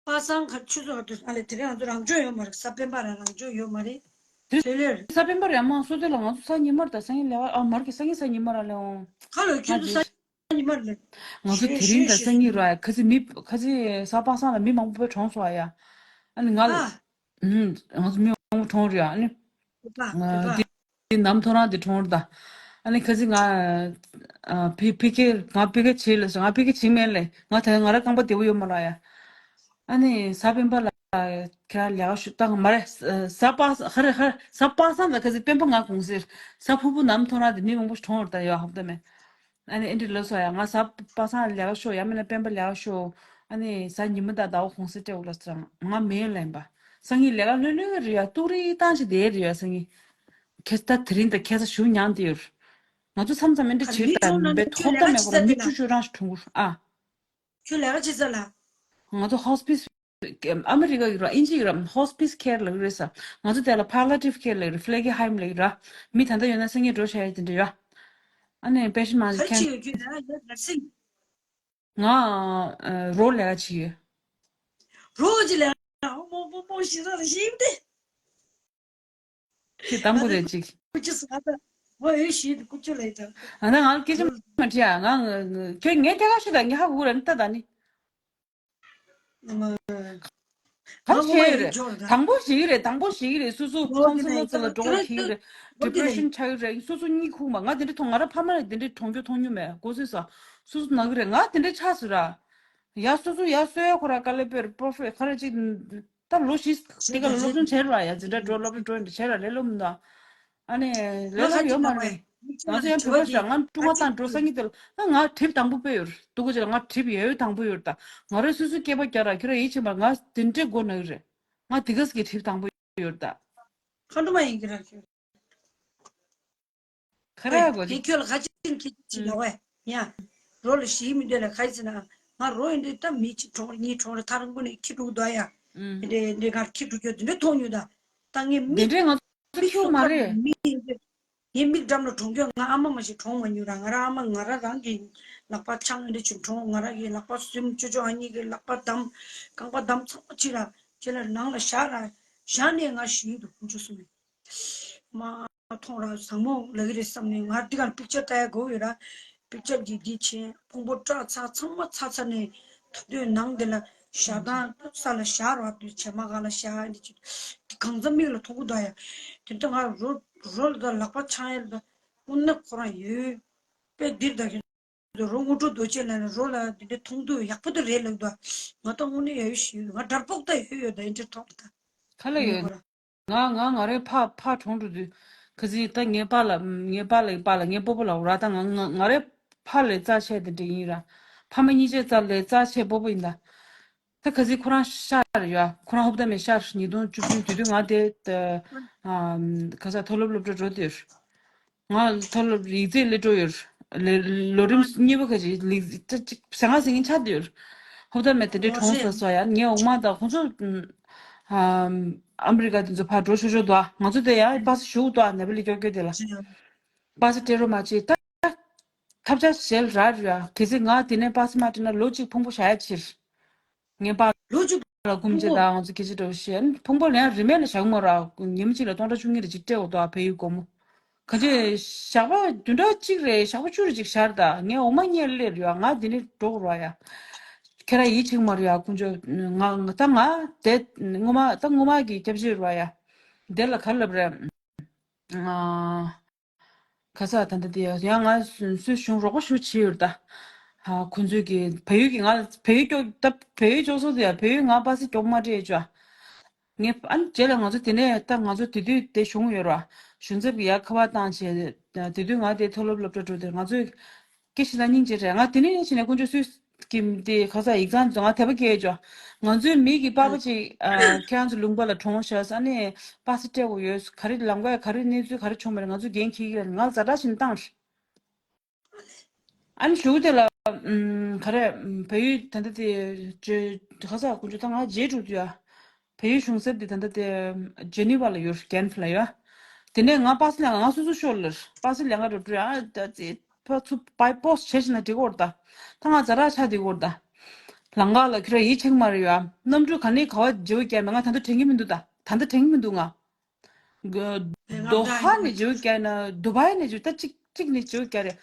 པ་སངས་ཁ་ཆུ་ཚོད་ཨ་ལས་དེ་རིང་ང་ཚོ་རང་སྦྱོང་ཡོད་མ་རེད། གཟའ་སྤེན་པ་རང་རང་སྦྱོང་ཡོད་མ་རེད། དེ་ཚོད་ལས་རེད། གཟའ་སྤེན་པ་རེད་མ་སོ་དེ་ལ་ང་ཚོ་གཟའ་ཉི་མར་ད་སང་ཉིན་ལས་ཀ་ཨ་མར་གི་སང་ཉིན་གཟའ་ཉི་མ་ར་ལས་འོང་། ཁ་ལོ་ཁྱོད་ཚོ་གཟའ་ཉི་མར་ལས། ང་ཚོ་དེ་རིང་ད་སང་ཉིན་ར་ཁ་ཚི་མི་ཁ་ཚི་གཟའ་པ་སངས་ལ་མི་མང་པོ་ཕེབས་གྲོངས་སོང་ཨ་ཡ། ཨ་ནི་ང་ལ། ཨ། ང་ཚོ་མི་མང་པོ་གྲོངས་རེད་ཨ་ནི། བོད་པ་བོད་པ། དེ་ནམ་ཐོ་རངས་དེ་གྲོངས་རེད་ད། ཨ་ནི་ཁ་ཚི་ང་ཕི་ཕི་ཀེ་ང་ཕི་ཀེ་བྱེད་ལ་ང་ཕི་ཀེ་བྱེད་མེད་ལེ། ང་ད་ང་ར་རྐང་པ་བདེ་པོ་ཡོད་མ་ར་ཡ། ཨ་ནི་གཟའ་སྤེན་པ་ལ་ཁྱེད་རང་ལས་ཀ་ཞུ་བཏང་མ་རེད། གཟའ་པ་ཧ་རེ་ཧ་གཟའ་པ་སངས་ལ་ཁ་ཚི་སྤེན་པ་ང་གུང་སེར་གཟའ་ཕུར་བུ་ནམ་ཐོ་རངས་དེ་མི་མང་པོ་གྲོངས་རེད་ད་ཡོད་ཧབ་ད་མེད། ཨ་ནི་ཨེ་འདྲི་ལབ་སོང་ཡ། ང་གཟའ་པ་སངས་ལས་ཀ་ཤོག་ཡང་མིན་ན་སྤེན་པ་ལས་ཀ་ཤོག་ཨ་ནི་གཟའ་ཉི་མ་དང་ཟླ་བ་གུང་སེང་སྤྲད་འོ་ལ་ཟེར། ང་མེད་ལབ་ཡིན་པ། སང་ཉིན་ལས་ཀ་ལྷོད་ལྷོད་རེད་ཡ། ཏུག་རིག་བཏང་ཞིག་བསྡད་རེད་ཡ་སང་ཉིན། ཁ་ས་ད་དེ་རིང་དང་ཁ་ས་ཞུ་མྱངས་བསྡད་ཡོད། ང་ཚོ་མཚམས་མཚམས་ཨེ་འདྲ་བྱེད་ད་མི་ཐོག་ད་མེད་པར་མི་ཆུ་ཆུ་རང་ཞིག་གྲོངས་གུར་ཨ། ཁྱོད་ལས་ཀ་བྱེད་ས་ལ། ང་ཚོ་ཧོ་སི་པི་སི་ཨ་མི་རི་ཀ་གི་ར་ཨིན་ཇི་གི་ར་ཧོ་སི་པི་སི་ཁེར་ལབ་ཀྱི་རེད་ས། ང་ཚོ་དེ་ལ་པཱ་ལི་ཡེ་ཊིབ་ཁེར་ལབ་ཀྱི་རེད། ཕི་ལེ་གི་ཧེམ་ལབ་ཀྱི་ར། མི་ད་ལྟ་ཡོད་ན་སེམས་ཉིད་འགྲོ་བྱ་ཡ་དེ་འདྲ་ཡོད། ཨ་ནི་པེ་ཤན་མང་ཟིག་ཁེན། ང་རོ་ལས་ཀ་བྱེད་ཀྱི་ཡོད། རོ་ཅི་ལས་ཀ་མོ་མོ་མོ་ཞིག་ར་ཞིག་དེ། ཁྱེད་དང་པོ་རེད་ཅིག་ཀུ་ཅི་སུ་ང་ད་མོ་ཨེ་ཞིག་ཀུ་ཅི་ལས་ཀ་ང་ད་ང་ལ་སྐད་ཆ་མ་དྲིས་ཨ། ང་ཁྱོད་ངས་སྐད་ཆ་ཞུ་ད་ངས་ཧ་གོ་ར་ནི་ད་ད་ནི། ག་བྱས་ཡོད་རེད། དང་པོ་ཞིག་རེད། དང་པོ་ཞིག་རེད། སོ་སོ་ཁོང་ཚོ་ལོ་ཚོ་ལ་འགྲོ་བ་ཁྱི་རེད། ཌི་པི་རེ་ཤན་ཆགས་ཡོད་རེད། སོ་སོ་གཉིད་ཁུག་མ། ང་དེ་འདྲ་མཐོང་། ང་ར་ཕ་མ་ལ་དེ་འདྲའི་གྲོང་ཁྱེར་མཐོང་མྱོང་མེད། གོ་སོང་། སོ་སོ་ན་གི་རེད། ང་དེ་འདྲའི་ཆགས་སོང་ར། ཡ་སོ་སོ་ཡ་སོ་ཡ་ཁོ་ར་དཀའ་ལས་པེར་པོ་ཧྥེ་ཁ་ར་ཅིག་ད་ལོ་བཞི་དེ་ག་ལ་སློབ་སྦྱོང་བྱས་ར་ཡ། འཛིན་གྲྭ་འགྲོ་སློབ་གྲྭ་འགྲོ་འདི་བྱས་ར་ལས་སློབ་མི་འདུག་ཨ་ནི་ལས་སློབ་ཡོད་མ་རེད། ང་ཚོ་ཡང་བོད་པ་ཞིག་ང་ཀྲུང་ཧྭ་ཏང་འགྲོ་སང་ཉིན་དེ་ལ་ང་ཁྲིབ་དང་པོ་དཔེ་ཡོད་རེད། སྡུག་གོ་ཅི་ལ་ང་ཁྲིབ་ཡོད་དང་པོ་ཡོད་རེད། ད་ང་རོ་སོ་སོའི་སྐེད་པ་རྒྱག་ར་ཁྱོད་ར་ཡིད་ཆེས་མ་ང་དེ་འདྲའི་མགོ་ན་གི་རེད། ང་དེ་ག་སི་གི་ཁྲིབ་དང་པོ་ཡོད་རེད་ད། ཁ་འདུ་མ་ཡིན་གི་ར་ཁྱོད། ཁ་ར་གོ་ངས་ཁྱོད་ལ་ག་ཅིག་ཁྱེད་ཅིག་ལ་བས་ཡ། རོ་ལ་ཞིག་མི་འདོད་ལ་ག་ཡིན་ཟེར་ན། ང་རོ་ཡིན་དུས་ད་མི་གཅིག་གྲོངས་གཉིས་གྲོངས་རེ་ཐག་རིང་པོ་ནས་ཁྱི་འགྲོ་གི་འདུག་ཡ། ཨུམ། འདི་འདི་ང་ཁྱི་འགྲོ་རྒྱུ་འདི་འདྲ་མཐོང་མྱོང་ད། ད་ངས་མིག་འདི་འདྲའི་ང་ཚོ་མིག་ཁྱོད་མ་ཤོག་རེད། མིག་ཡིན་དུས་ངའི་མིག་འགྲམ་ལ་གྲོངས་རྒྱུ། ང་ཨ་མ་མ་ཞིག་གྲོངས་མ་མྱོང་ར། ང་ར་ཨ་མ་ང་ར་རང་གི་ལག་པ་ཆང་འདི་ཅིག་གྲོངས། ང་ར་གི་ལག་པ་ཟུམ་ཅོ་ཅོ་ཨ་མྱེས་ཀྱི་ལག་པ་བསྡམས། རྐང་པ་བསྡམས་ཚང་མ་ཅི་ར་ཅི་ལ་ནང་ལ་བཞག་ར། བཞག་ནས་ང་ཤི་འདུག་ཁོང་ཚོ་གསུམ་ནས། མ་མཐོང་ར་བཟང་མོ་ལབ་ཀྱི་རེད་བསམ་ནས་ང་འདི་གར་པིག་ཅར་ལྟ་ཡ་དགོས་ཡོད་ར། པིག་ཅར་གྱི་འདི་བྱས། ཕུང་པོ་སྐྲག་ཚར་ཚང་མ་ཚར་ཚར་ནས་ད་དུང་ནང་འདི་ལ་ཞག་དང་ས་ལ་བཞག་ར་དུས་བྱེ་མ་ག་ལ་བཞག་འདི་ཅིག་འདི་གང་ཚ་མིག་ལ་མཐོང་གི་འདུག་ཡ། དེ་ལྟ་ང་རོ་རོ་ལ་ད་ལག་པ་འཆང་ཡ་ལ་ད་དངོས་གནས་ཁོ་རང་ཡོད་པས་འདིར་ད་གི་རོ་དངོས་གྲུབ་རྡོ་རྗེ་ལ་ནི་རོ་ལ་འདི་འདྲ་མཐོང་དུས་ཡག་པོ་དེ་རེད་ལབ་འདུག་ང་ད་དངོས་གནས་ཡ་ཡོད་ཞིག་ཡོད། ང་དྲང་པོ་ད་ཡོད་ཡོད་ད་ཡིན་འདྲ་ཐོག་ད། ག་ལ་ཡོད། ང་ང་ང་རའི་ཕ་ཕ་གྲོངས་འགྲོ་དུས་ག་ཚིག་ད་ངའི་པཱ་ལགས་ངའི་པཱ་ལགས་པཱ་ལགས་ངའི་སྤོ་བོ་ལགས་ར། ད་ང་ང་ང་རའི་ཕ་ལས་རྩ་ཆེ་དེ་འདྲ་ཡིན་ར། ཕ་མ་གཉིས་ཆའི་རྩ་ལས་རྩ་ཆེ་སྤོ་བོ་ཡིན་ད། ད་ག་ཚིག་ཁོ་རང་ཤར་ཡ། ཁོ་རང་ཧོབ་ད་མེ་ཤར་ཉིས་སྟོང་བཅུ་བདུན་དུས་དུས་ང་དེ་ད་ག་ས་མཐོ་སློབ་སློབ་གྲྭ་འགྲོ་དུས། ང་མཐོ་སློབ་ཡིག་ཚད་སླེབས་འགྲོ་ཡོད། ལོ་རིམ་གཉིས་པ་ག་ཅིག་ལིག་ཅིག་ཟ་ང་ཟིང་ཆགས་བསྡད་ཡོད། ཧོབ་ད་མེ་དེ་འདྲའི་གྲོངས་ས་སོ་ཡ། ངའི་འོག་མ་དང་ཁོང་ཚོ་ཨམ་ཨ་མི་རི་ཀ་དེ་ཚོ་ཕར་འགྲོ་ཆོག་ཆོག་འདུག་ང་ཚོ་དེ་ཡ་པ་སེ་ཞུགས་འདུག་ནེ་པ་ལི་སྐྱོ་སྐྱོ་དེ་ལ་པ་སེ་སྤྲད་རོགས་མ་བྱེད་ད། ཐབས་ཆག་ཞལ་ར་ར་གལ་སྲིད་ང་དེ་ནས་པ་སེ་མ་སྤྲད་ན་ལོ་གཅིག་ཕུང་པོ་བཞག་ཡ་ཕྱིར། ངའི་པཱ་ལོ་གཅིག་ལ་སྐུམ་ཆེ་དང་ང་ཚོ་སྐད་ཆ་འདྲ་བོ་བཤད། ཕུང་པོ་ལ་ཡང་རིན་མེད་ལ་བཞག་མ་ར། ཉིན་གཅིག་ལ་སྟོང་ཕྲག་བཅུ་གཉིས་རེ་གཅིག་སྤྲད་འོ་དོ་བལ་ཡུལ་སྒོར་མོ། ག་ཚོད་ཞག་པ་བདུན་ཕྲག་གཅིག་རེ་ཞག་པ་བཅུ་རེ་གཅིག་ཤར་ད། ངའི་འོ་མ་རྙེད་སླེབས་རེད་ཡ། ང་འདི་ནས་འགྲོ་དགོས་ར་ཡ། ཁྱེད་རང་ཡིད་ཆེས་མ་རེད་ཡ་དཀོན་མཆོག་ང་ད་ང་དེ་སྔོན་མ་ད་སྔོན་མ་གི་སྐྱབས་རྗེ་ར་ཡ། དེ་ལ་ག་ལབ་རེད། ཨ། ག་ས་ད་ལྟ་དེ་ཡང་ང་སུ་གཞུང་རོགས་པ་ཞུ་བྱེད་ཡོད་ད། ཧ་ཁོང་ཚོས་ཀྱི་བལ་ཡུལ་གྱི་ང་བལ་ཡུལ་སྐྱོ་ད་བལ་ཡུལ་སྐྱོ་སོང་དེ་ཡང་བལ་ཡུལ་ང་པ་སེ་སྐྱོ་མ་སྤྲད་ཅོ། ངས་ཨ་ནི་རྗེས་ལ་ང་ཚོ་དེ་ནས་ད་ང་ཚོ་དེ་དུས་དེ་གཞུང་ཡོད་ར། གཞུང་ཚབ་ཀྱི་ཡ་ཁ་པར་བཏང་བྱས་དེ་དུས་ང་དེ་མཐོ་སློབ་སློབ་གྲྭ་འགྲོ་དེ་ང་ཚོས་སྐད་ཆ་ད་སྙིང་རྗེ་རེད། ང་དེ་ནས་ཕྱིན་ནས་དཀོན་མཆོག་སུས་ཀྱིས་དེ་ག་ས་ཡིག་ཚང་ཚོ་ང་དད་པ་སྐྱེས་ཅོ། ང་ཚོའི་མི་གི་པ་ཕ་ཅིག་ཨ་ཁྱེད་རང་ཚོ་ལུང་པ་ལ་གྲོངས་ཤག་ས་ནས་པ་སེ་སྤྲད་དགོས་ཡོད། ག་རེ་ལམ་ཀ་ག་རེ་གནས་ཚུལ་ག་རེ་བྱུང་མ་རེད། ང་ཚོ་འགན་འཁྱེར་གྱི་རེད། ང་ཛ་དྲག་བྱས་ནས་བཏང་། ཨ་ནི་གཞུག་དེ་ལ་ཨམ་ག་རེ་བལ་ཡུལ་ད་ལྟ་དེ་ཇེ་ག་ས་དཀོན་མཆོག་ད་ང་རྗེས་འགྲོ་དུས་ཨ། བལ་ཡུལ་གཞུང་ཚབ་དེ་ད་ལྟ་དེ་ཇེ་ནི་ཝ་ལ་ཡོད། གྷན་ཕ་ལ་ཡོད། དེ་ནས་ང་པ་སེ་ལེན་ག་ང་སོ་སོ་ཤོར་ལར་པ་སེ་ལེན་ག་འགྲོ་དུས་ཨ་ད་ཙི་ཕ་ཚུ་བའི་པོ་སི་བྱས་ཤིག་ན་འགྲིག་གོ་ར་ད། ད་ང་ཛ་དྲག་ཆགས་འགྲིག་གོ་ར་ད། ལམ་ཀ་ལ་ཁྱོད་ར་ཡིད་ཆེས་མ་རེད་ཡ། གནམ་གྲུ་ག་ནས་ག་བ་བརྗེ་བོ་བརྒྱབ་མེད། ང་ད་ལྟ་དྲན་གྱི་མི་འདུག་ད་ད་ལྟ་དྲན་གྱི་མི་འདུག་ང་། དོ་ཧ་ནས་བརྗེ་བོ་བརྒྱབ་ན་དུ་བའི་ནས་བརྗེ་བོ་ད་གཅིག་གཅིག་ནས་བརྗེ་བོ་བརྒྱབ་རེད།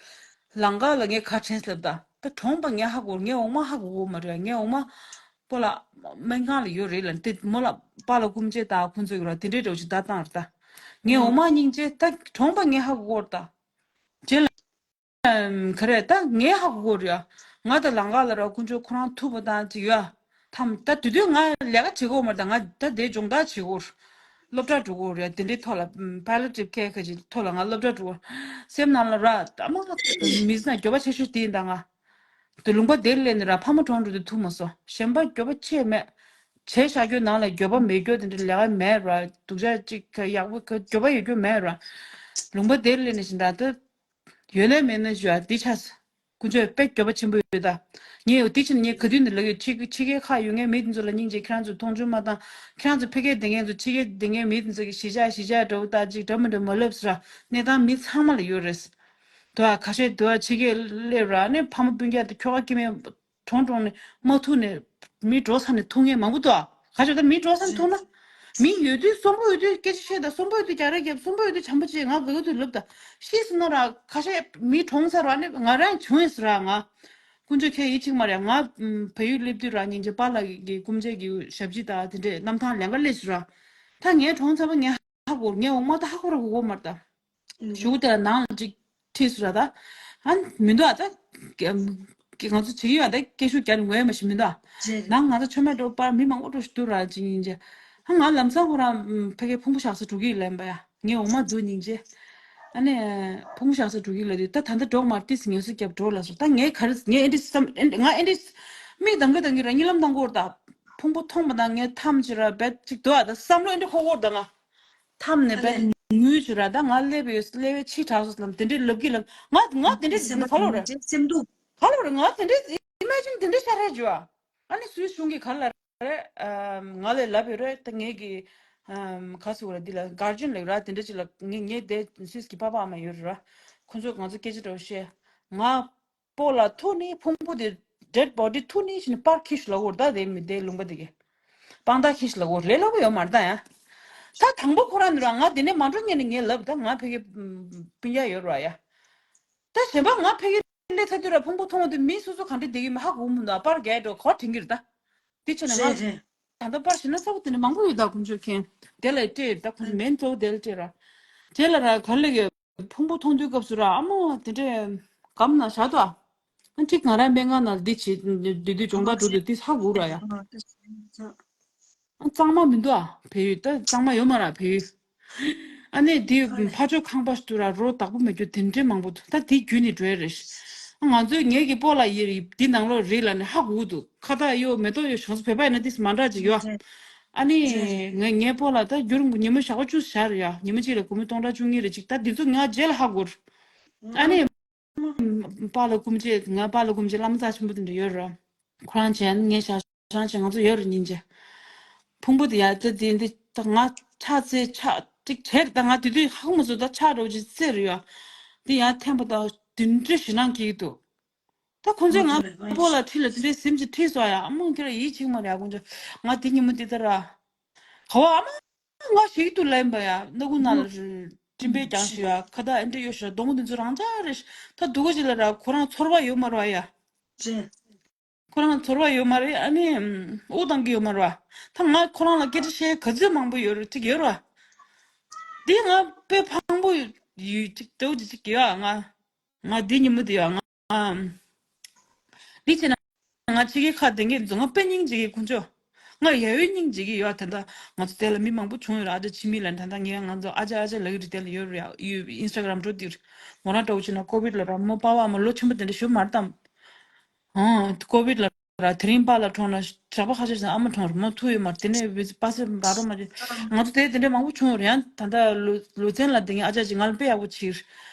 ལམ་ཀ་ལ་ངས་ག་དྲན་སླེབས་ད། ད་གྲོངས་པ་ངས་ཧ་གོ་ངའི་འོ་མ་ཧ་གོ་གོ་མ་རེད། ངའི་འོ་མ་སྤོ་ལགས་སྨན་ཁང་ལ་ཡོད་རེད་ལ་དེ་མོ་ལ་པཱ་ལགས་སྐུ་མཆེད་དང་ཁོང་ཚོ་ཡོད་ར་དེ་འདྲའི་འདྲ་བོ་ཅིག་ད་བཏང་རེད་ད། ངའི་འོ་མ་སྙིང་རྗེ་ད་གྲོངས་པ་ངས་ཧ་གོ་གོ་རེད་ད། རྗེས་ལ། ཨམ། ག་རེ་ད་ངས་ཧ་གོ་གོ་རེད་ཡ། ང་དང་ལམ་ཀ་ལ་ར་དཀོན་མཆོག་ཁོ་རང་ཐུག་པ་དང་ཅིག་ཡོད་ཡ། ཐམ་ད་དུས་དུས་ང་ལས་ཀ་བྱེད་གོ་མ་རེད་ད། ང་ད་དེ་སྦྱོང་བརྡར་བྱེད་གོ་རེད། སློབ་གྲྭ་འགྲོ་གོ་རེད། དེ་འདྲའི་ཐོག་ལ་པཱ་ལི་ཡེ་ཊིབ་ཁེ་ཁ་ཅིག་ཐོག་ལ་ང་སློབ་གྲྭ་འགྲོ་གོ། སེམས་ནང་ལ་ར་ད་མ་མི་ཟ་འགྱོད་པ་ཆེ་ཤོས་དེ་ཡིན་ད་ང་། དེ་ལུང་པ་དེར་སླེབས་ནས་ར་ཕ་མ་གྲོངས་འགྲོ་དུས་ཐུག་མ་སོང་། གཞན་པ་འགྱོད་པ་ཆེ་མེད། བྱས་བཞག་རྒྱུ་ནང་ལ་འགྱོད་པ་མེད་རྒྱུ་དེ་འདྲ་ལས་ཀ་མེད་ར། སྡུག་ཅག་ཅིག་ག་ཡག་པོ་ག་འགྱོད་པ་ཡོད་རྒྱུ་མེད་ར། ལུང་པ་དེར་སླེབས་ནས་བཞིན་ད་ད། ཡོད་ན་མེད་ན་ཞུ་ཨ་འདི་ཆགས། དཀོན་མཆོག་དཔེ་འགྱོད་པ་ཆེན་པོ་ཡོད་ད། ངས་ཡོད་དེ་ཕྱིན་ངས་ག་དུས་ནས་ལབ་ཡོད། ཕྱི་ཕྱི་རྒྱལ་ཁག་ཡོད་མཁན་མི་དེ་ཚོ་ལ་སྙིང་རྗེ། ཁྱེད་རང་ཚོས་མཐོང་ཆུང་མ་བཏང་། ཁྱེད་རང་ཚོ་ཕ་གིར་བསྡད་མཁན་ཚོ་ཕྱི་རྒྱལ་བསྡད་མཁན་མི་དེ་ཚོ་གི་གཞིས་ཆགས་གཞིས་ཆགས་འདྲ་བོ་ད་ཅིག་འདྲ་མི་འདྲ་མ་ལབ་ཟེར་ར། གནས་སྟངས་མི་ཚང་མ་ལ་ཡོད་རེད། དུ་ཨ་ཁ་ཤས་དུ་ཨ་ཕྱི་རྒྱལ་སླེབས་ར་ནས་ཕ་མ་སྤུན་ཀྱག་དེ་ཁྱོ་ག་སྐྱེ་དམན་གྲོངས་གྲོངས་ནས་མ་ཐུག་ནས་མི་འགྲོ་ས་ནས་ཐུག་མཁན་མང་པོ་འདུག་ཨ། ཁ་ཤས་ད་མི་འགྲོ་ས་ནས་ཐུག་ན། མི་ཡོད་དུས་གསོན་པོ་ཡོད་དུས་སྐད་ཆ་བཤད་དང་། གསོན་པོ་ཡོད་དུས་རྒྱག་རེས་རྒྱབ། གསོན་པོ་ཡོད་དུས་བྱམས་པོ་བྱེད། ང་དགའ་གི་འདུག་ལབ་དང་། ཤི་སོང་ན་ར་ཁ་ཤས་མི་གྲོངས་ཚར་བ་ནི་ང་རང་བྱུང་ཡོད་ཟེར་ར། ང་དཀོན་མཆོག་ཁྱེད་ཡིད་ཆེས་མ་རེད། ང་ཨམ་བལ་ཡུལ་སླེབས་དུས་ར་སྙིང་རྗེ་པཱ་ལགས་ཀྱི་སྐུ་མཆེད་ཀྱི་ཞབས་ཕྱི་དང་དེ་འདྲས་གནམ་ཐང་ལེན་ག་སླེབས་ཟེར་ར། ད་ངའི་གྲོངས་ཚར་བ་ངས་ཧ་གོ། ངའི་འོ་མ་ད་ཧ་གོ་ར་གོ་གོ་མ་རེད་ད། ཨུམ། གཞུག་གུ་དེ་ལ་ནང་ལ་ཅིག་ཁྲིད་སོང་ར་ད། ཨ་ནི་མི་འདུག་ཨ་ད། ང་ཚོ་བྱེད་ཀྱི་ཡོད་ཨ་ད། སྐད་ཤུགས་རྒྱག་ནས་ངོ་ཡ་མ་ཞིག་མི་འདུག་ཨ། རེད་རེད། ནང་ང་ཚོ་ཆོས་མེད་འགྲོ་པར་མི་མང་པོ་འགྲོ་ཞིག་འདུག་ར་ཅིག་ཡིན་ཅེ། ཨ་ང་ལམ་སང་ཁོ་རང་ཕ་གིར་ཕུང་པོ་བཞག་ས་འགྲོ་གི་ཡིན་ལབ་པ་ཡ། ངའི་འོ་མ་འདུག་སྙིང་རྗེ། ཨ་ནི་ཕུང་པོ་བཞག་ས་འགྲོ་གི་ཡིན་ལབ་དུས་ད་ད་ལྟ་འགྲོ་མ་ཏིས་ངལ་གསོ་རྒྱབ་འགྲོ་ལབ་སོང་། ད་ངས་ག་རེ་ངས་ཨེ་འདྲི་བསམ་ཨེ་འདྲི་ང་ཨེ་འདྲི་མིག་གདངས་གི་གདངས་གི་ར་གཉིད་ལམ་གདངས་གོ་ར་ད། ཕུང་པོ་མཐོང་པ་དང་ངས་ཐམས་ཅད་ར་རྦད་ཅིག་འདུག་ཨ་ད་བསམ་བློ་ཨེ་འདྲི་འཁོར་གོ་ར་ད་ང་། མཐའ་ནས་ཨ་པའི་ལས། ངུས་བྱུ་ར་ད་ང་སླེབས་ཡོད། སླེབས་པའི་ཕྱི་དྲགས་སོང་ལམ་དེ་འདྲའི་ལབ་ཀྱི་ལབ། ང་ང་དེ་འདྲའི་སེམས་པ་ག་ལོ་རེད། སེམས་སྡུག་ག་ལོ་རེད། ང་དེ་འདྲའི་ཨི་མེ་ཇིན་དེ་འདྲའི་ཤ་རེད་བྱུ་ཨ། ཨ་ནི་སུའི་གཞུང་གི་ག་ལ་རེད། ང་ལས་ལབ་ཡོད་རེད། ད་ངེད་ཀྱི་ག་སུ་ར་འདི་ལ་གར་ཇན་ལབ་ར་དེ་འདྲ་ཅིག་ལ་ངེད་ངེད་དེ་སུས་ཀྱི་པ་པ་ཨ་མ་ཡོད་རེད་ར། ཁོ་ཚོ་ང་ཚོ་སྐད་ཆ་འདྲ་བོ་བཤད། ང་སྤོ་ལ་ཐུག་ནི་ཕུང་པོ་དེ་ཌེཌ་བོ་ཌི་ཐུག་ནི་ཕྱིན་པར་ཁྱི་ཞིག་ལ་འོར་ད་དེ་མི་དེ་ལུང་པ་དེ་གི་དཔང་རྟགས་ཁྱི་ཞིག་ལ་འོར་ལས་སླ་པོ་ཡོད་མ་རེད་ད་ཡ། ད་དང་པོ་ཁོ་རང་ནི་ར་ང་དེ་ནས་མ་འགྲོ་ཉན་ནས་ངས་ལབ་ད་ང་ཕ་གི་སྤུན་ཀྱག་ཡོད་ར་ཡ། ད་གཞན་པ་ང་ཕ་གི་སླེབས་ཚར་དུས་ར་ཕུང་པོ་མཐོང་དུས་མི་སོ་སོ་ག་འདྲ་བསྡད་ཀྱི་མི་ཧ་གོ་མི་འདུག་པར་རྒྱག་འགྲོ་གོ་དྲན་གྱི་རེད་ད། དེ་ཕྱིན་ན་ང་རེད་རེད། ད་ལྟ་པར་ཞིག་ན་ས་བོ་དེ་ནས་མང་པོ་ཡོད་ད་དཀོན་མཆོག་མཁྱེན། དེ་ལ་སྤྲད་ད་ཁོང་མེན་གཙོ་བོ་དེ་ལ་སྤྲད་ར། དེ་ལ་ར་ག་ལ་གི་ཕུང་པོ་མཐོང་དུས་སྐབས་སུ་ར་ཨ་མ་དེ་འདྲས་གམ་ན་བཞག་ཏོ། ཨ་ཅིག་ང་རང་སྨན་ཁང་ནང་འདི་བྱེད་འདི་དུས་སྦྱོང་ག་འགྲོ་དུས་དེ་ཧ་གོ་ར་ཡ། ཨ་གཙང་མ་མི་འདུག་ཨ་བལ་ཡུལ་ད་གཙང་མ་ཡོད་མ་ར་བལ་ཡུལ། ཨ་ནི་དེ་ཕ་ཆོས་ཁང་པ་ཞིག་ཏུ་ར་རོ་བདག་པོ་མེད་རྒྱུ་དེ་འདྲའི་མང་པོ་འདུག་ད་དེ་བརྒྱུད་ནས་འགྲོ་ཡ་རེད། ང་ཚོས་ངེད་ཀྱི་སྤོ་ལགས་ཡིན་རེད་འདི་ནང་ལོགས་རེད་ལབ་ནས་ཧ་གོ་གི་འདུག་ཁ་བཏགས་གཡོག་མེ་ཏོག་གཡོག་བྱང་སོ་བོད་པ་ཡིན་ན་ཏིས་མ་འདྲ་ཅིག་ཡོད། ཨ་ནི་ངས་ངའི་སྤོ་ལགས་ད་རྒྱུར་ཉི་མ་ཞག་པོ་བཅུ་བཞག་རེད་ཡ། ཉི་མ་གཅིག་ལ་སྒོར་མོ་སྟོང་ཕྲག་བཅུ་གཉིས་རེ་ཅིག་ད་འདི་ཚོ་ང་རྗེས་ལ་ཧ་གོ་རེད། ཨ་ནི་པཱ་ལགས་སྐུ་མཆེད་ང་པཱ་ལགས་སྐུ་མཆེད་བླ་མ་རྩ་ཆེན་པོ་དེ་འདྲ་ཡོད་རེད། ཁོ་རང་བྱས་ན་ངས་ཞག་ཞང་ཞེས་ང་ཚོ་ཡོད་རེད་སྙིང་རྗེ། ཕུང་པོ་དེ་ཡ་ད་དེ་འདི་ད་ང་ཕྱག་འཚལ་ཕྱག་ཅིག་བྱས་རེད་ད། ང་དེ་དུས་ཧ་གོ་མ་སོང་ད་ཕྱག་འདྲ་བོ་ཅིག་འཚལ་རེད་ཡ། དེ་ཡ་འཐེན་པ་ད་དེ་འདྲ་ཞེད་སྣང་སྐྱེ་གི་འདུག་ད་ཁོང་ཚོས་ང་སྤོ་ལགས་ཁྲིད་ལ་དེ་འདྲའི་སེམས་ཅིག་ཁྲིད་སོང་ཡ། ཨ་མ་ཁྱེད་རང་ཡིད་ཆེས་མ་རེད་ཨ། ཁོང་ཚོས་ང་དེ་ཉིན་མོ་དེ་ལྟར་ར། ག་བ་ཨ་མ་ང་ཞིག་ཏུ་ལེན་པ་ཡ། སྣ་ཁུང་ནང་ལ་སྤྲིན་པའི་རྒྱང་ཞིག་ཡ། ཁ་བཏགས་ཨེ་འདྲ་གཡོག་ཞིག་གདོང་དེ་ཚོ་རང་འཇགས་རེད། ད་སྡུག་ག་ཞིག་ལ་ར་ཁོ་རང་ཚོར་བ་ཡོད་མ་རེད་ཡ། ཁོ་རང་ཚོར་བ་ཡོད་མ་རེད། ཨ་ནི་དབུགས་བཏང་གི་ཡོད་མ་རེད་བ། ད་ང་ཁོ་རང་ལ་སྐད་ཆ་བཤད་ག་ཚོད་མང་པོ་ཡོད་རེད་ཅིག་ཡོད་རེད་བ། འདི་ང་དཔེ་ཕངས་པོ་ཡོད་ཅིག་འདྲ་བོ་ཅིག་ཡོད་ང་། ང་འདི་ཉིན་མོ་འདི་ཡོད་ང་། འདི་བྱས་ན་ང་ཕྱི་རྒྱལ་ཁག་བསྡད་མཁན་ཚོ་ང་དཔེ་སྙིང་རྗེ་གི་དཀོན་མཆོག་ང་ཡ་ཡོད་སྙིང་རྗེ་གི་ཡོད། ད་ལྟ་ང་ཚོ་དེ་ལ་མི་མང་པོ་བྱུང་ཡོད་རེད། ཨ་ཅག་ཕྱི་མི་ལ་ད་ལྟ་ངས་ང་ཚོ་ཨ་ཅག་ཨ་ཅག་ལབ་ཀྱི་རེད། དེ་ལ་ཡོད་རེད་ཡ། ཡོད་ཨིན་སི་ཊ་གྷ་རམ་འགྲོ་དེ་རེད། མོ་རང་འདྲ་བོ་བྱས་ན་ཀོ་བིད་ལ་ར་མོ་པ་ཕ་མ་ལོ་ཆེན་པོ་དེ་འདྲ་ཞུ་མར་བཏང་། ཨང་། ཀོ་བིད་ལ་ར་དེ་རིང་པཱ་ལགས་གྲོངས་ན་གྲྭ་པ་ཁ་ཤས་ཤིག་ཨ་མ་གྲོངས་རེད་མོ་ཐུག་ཡོད་མ་རེད། དེ་ནས་བི་ཟ་པ་སེ་འབར་རོ་མ་རེད། ང་ཚོ་དེ་དེ་འདྲ་མང་པོ་བྱུང་ཡོད་རེད། ཡང་ད་ལྟ་ལུ་ལུ་ཙན་ལ་དེ་ངས་ཨ་ཅག་ཅིག་ང་ལ་དཔེ་ཡག་པོ་བྱིར།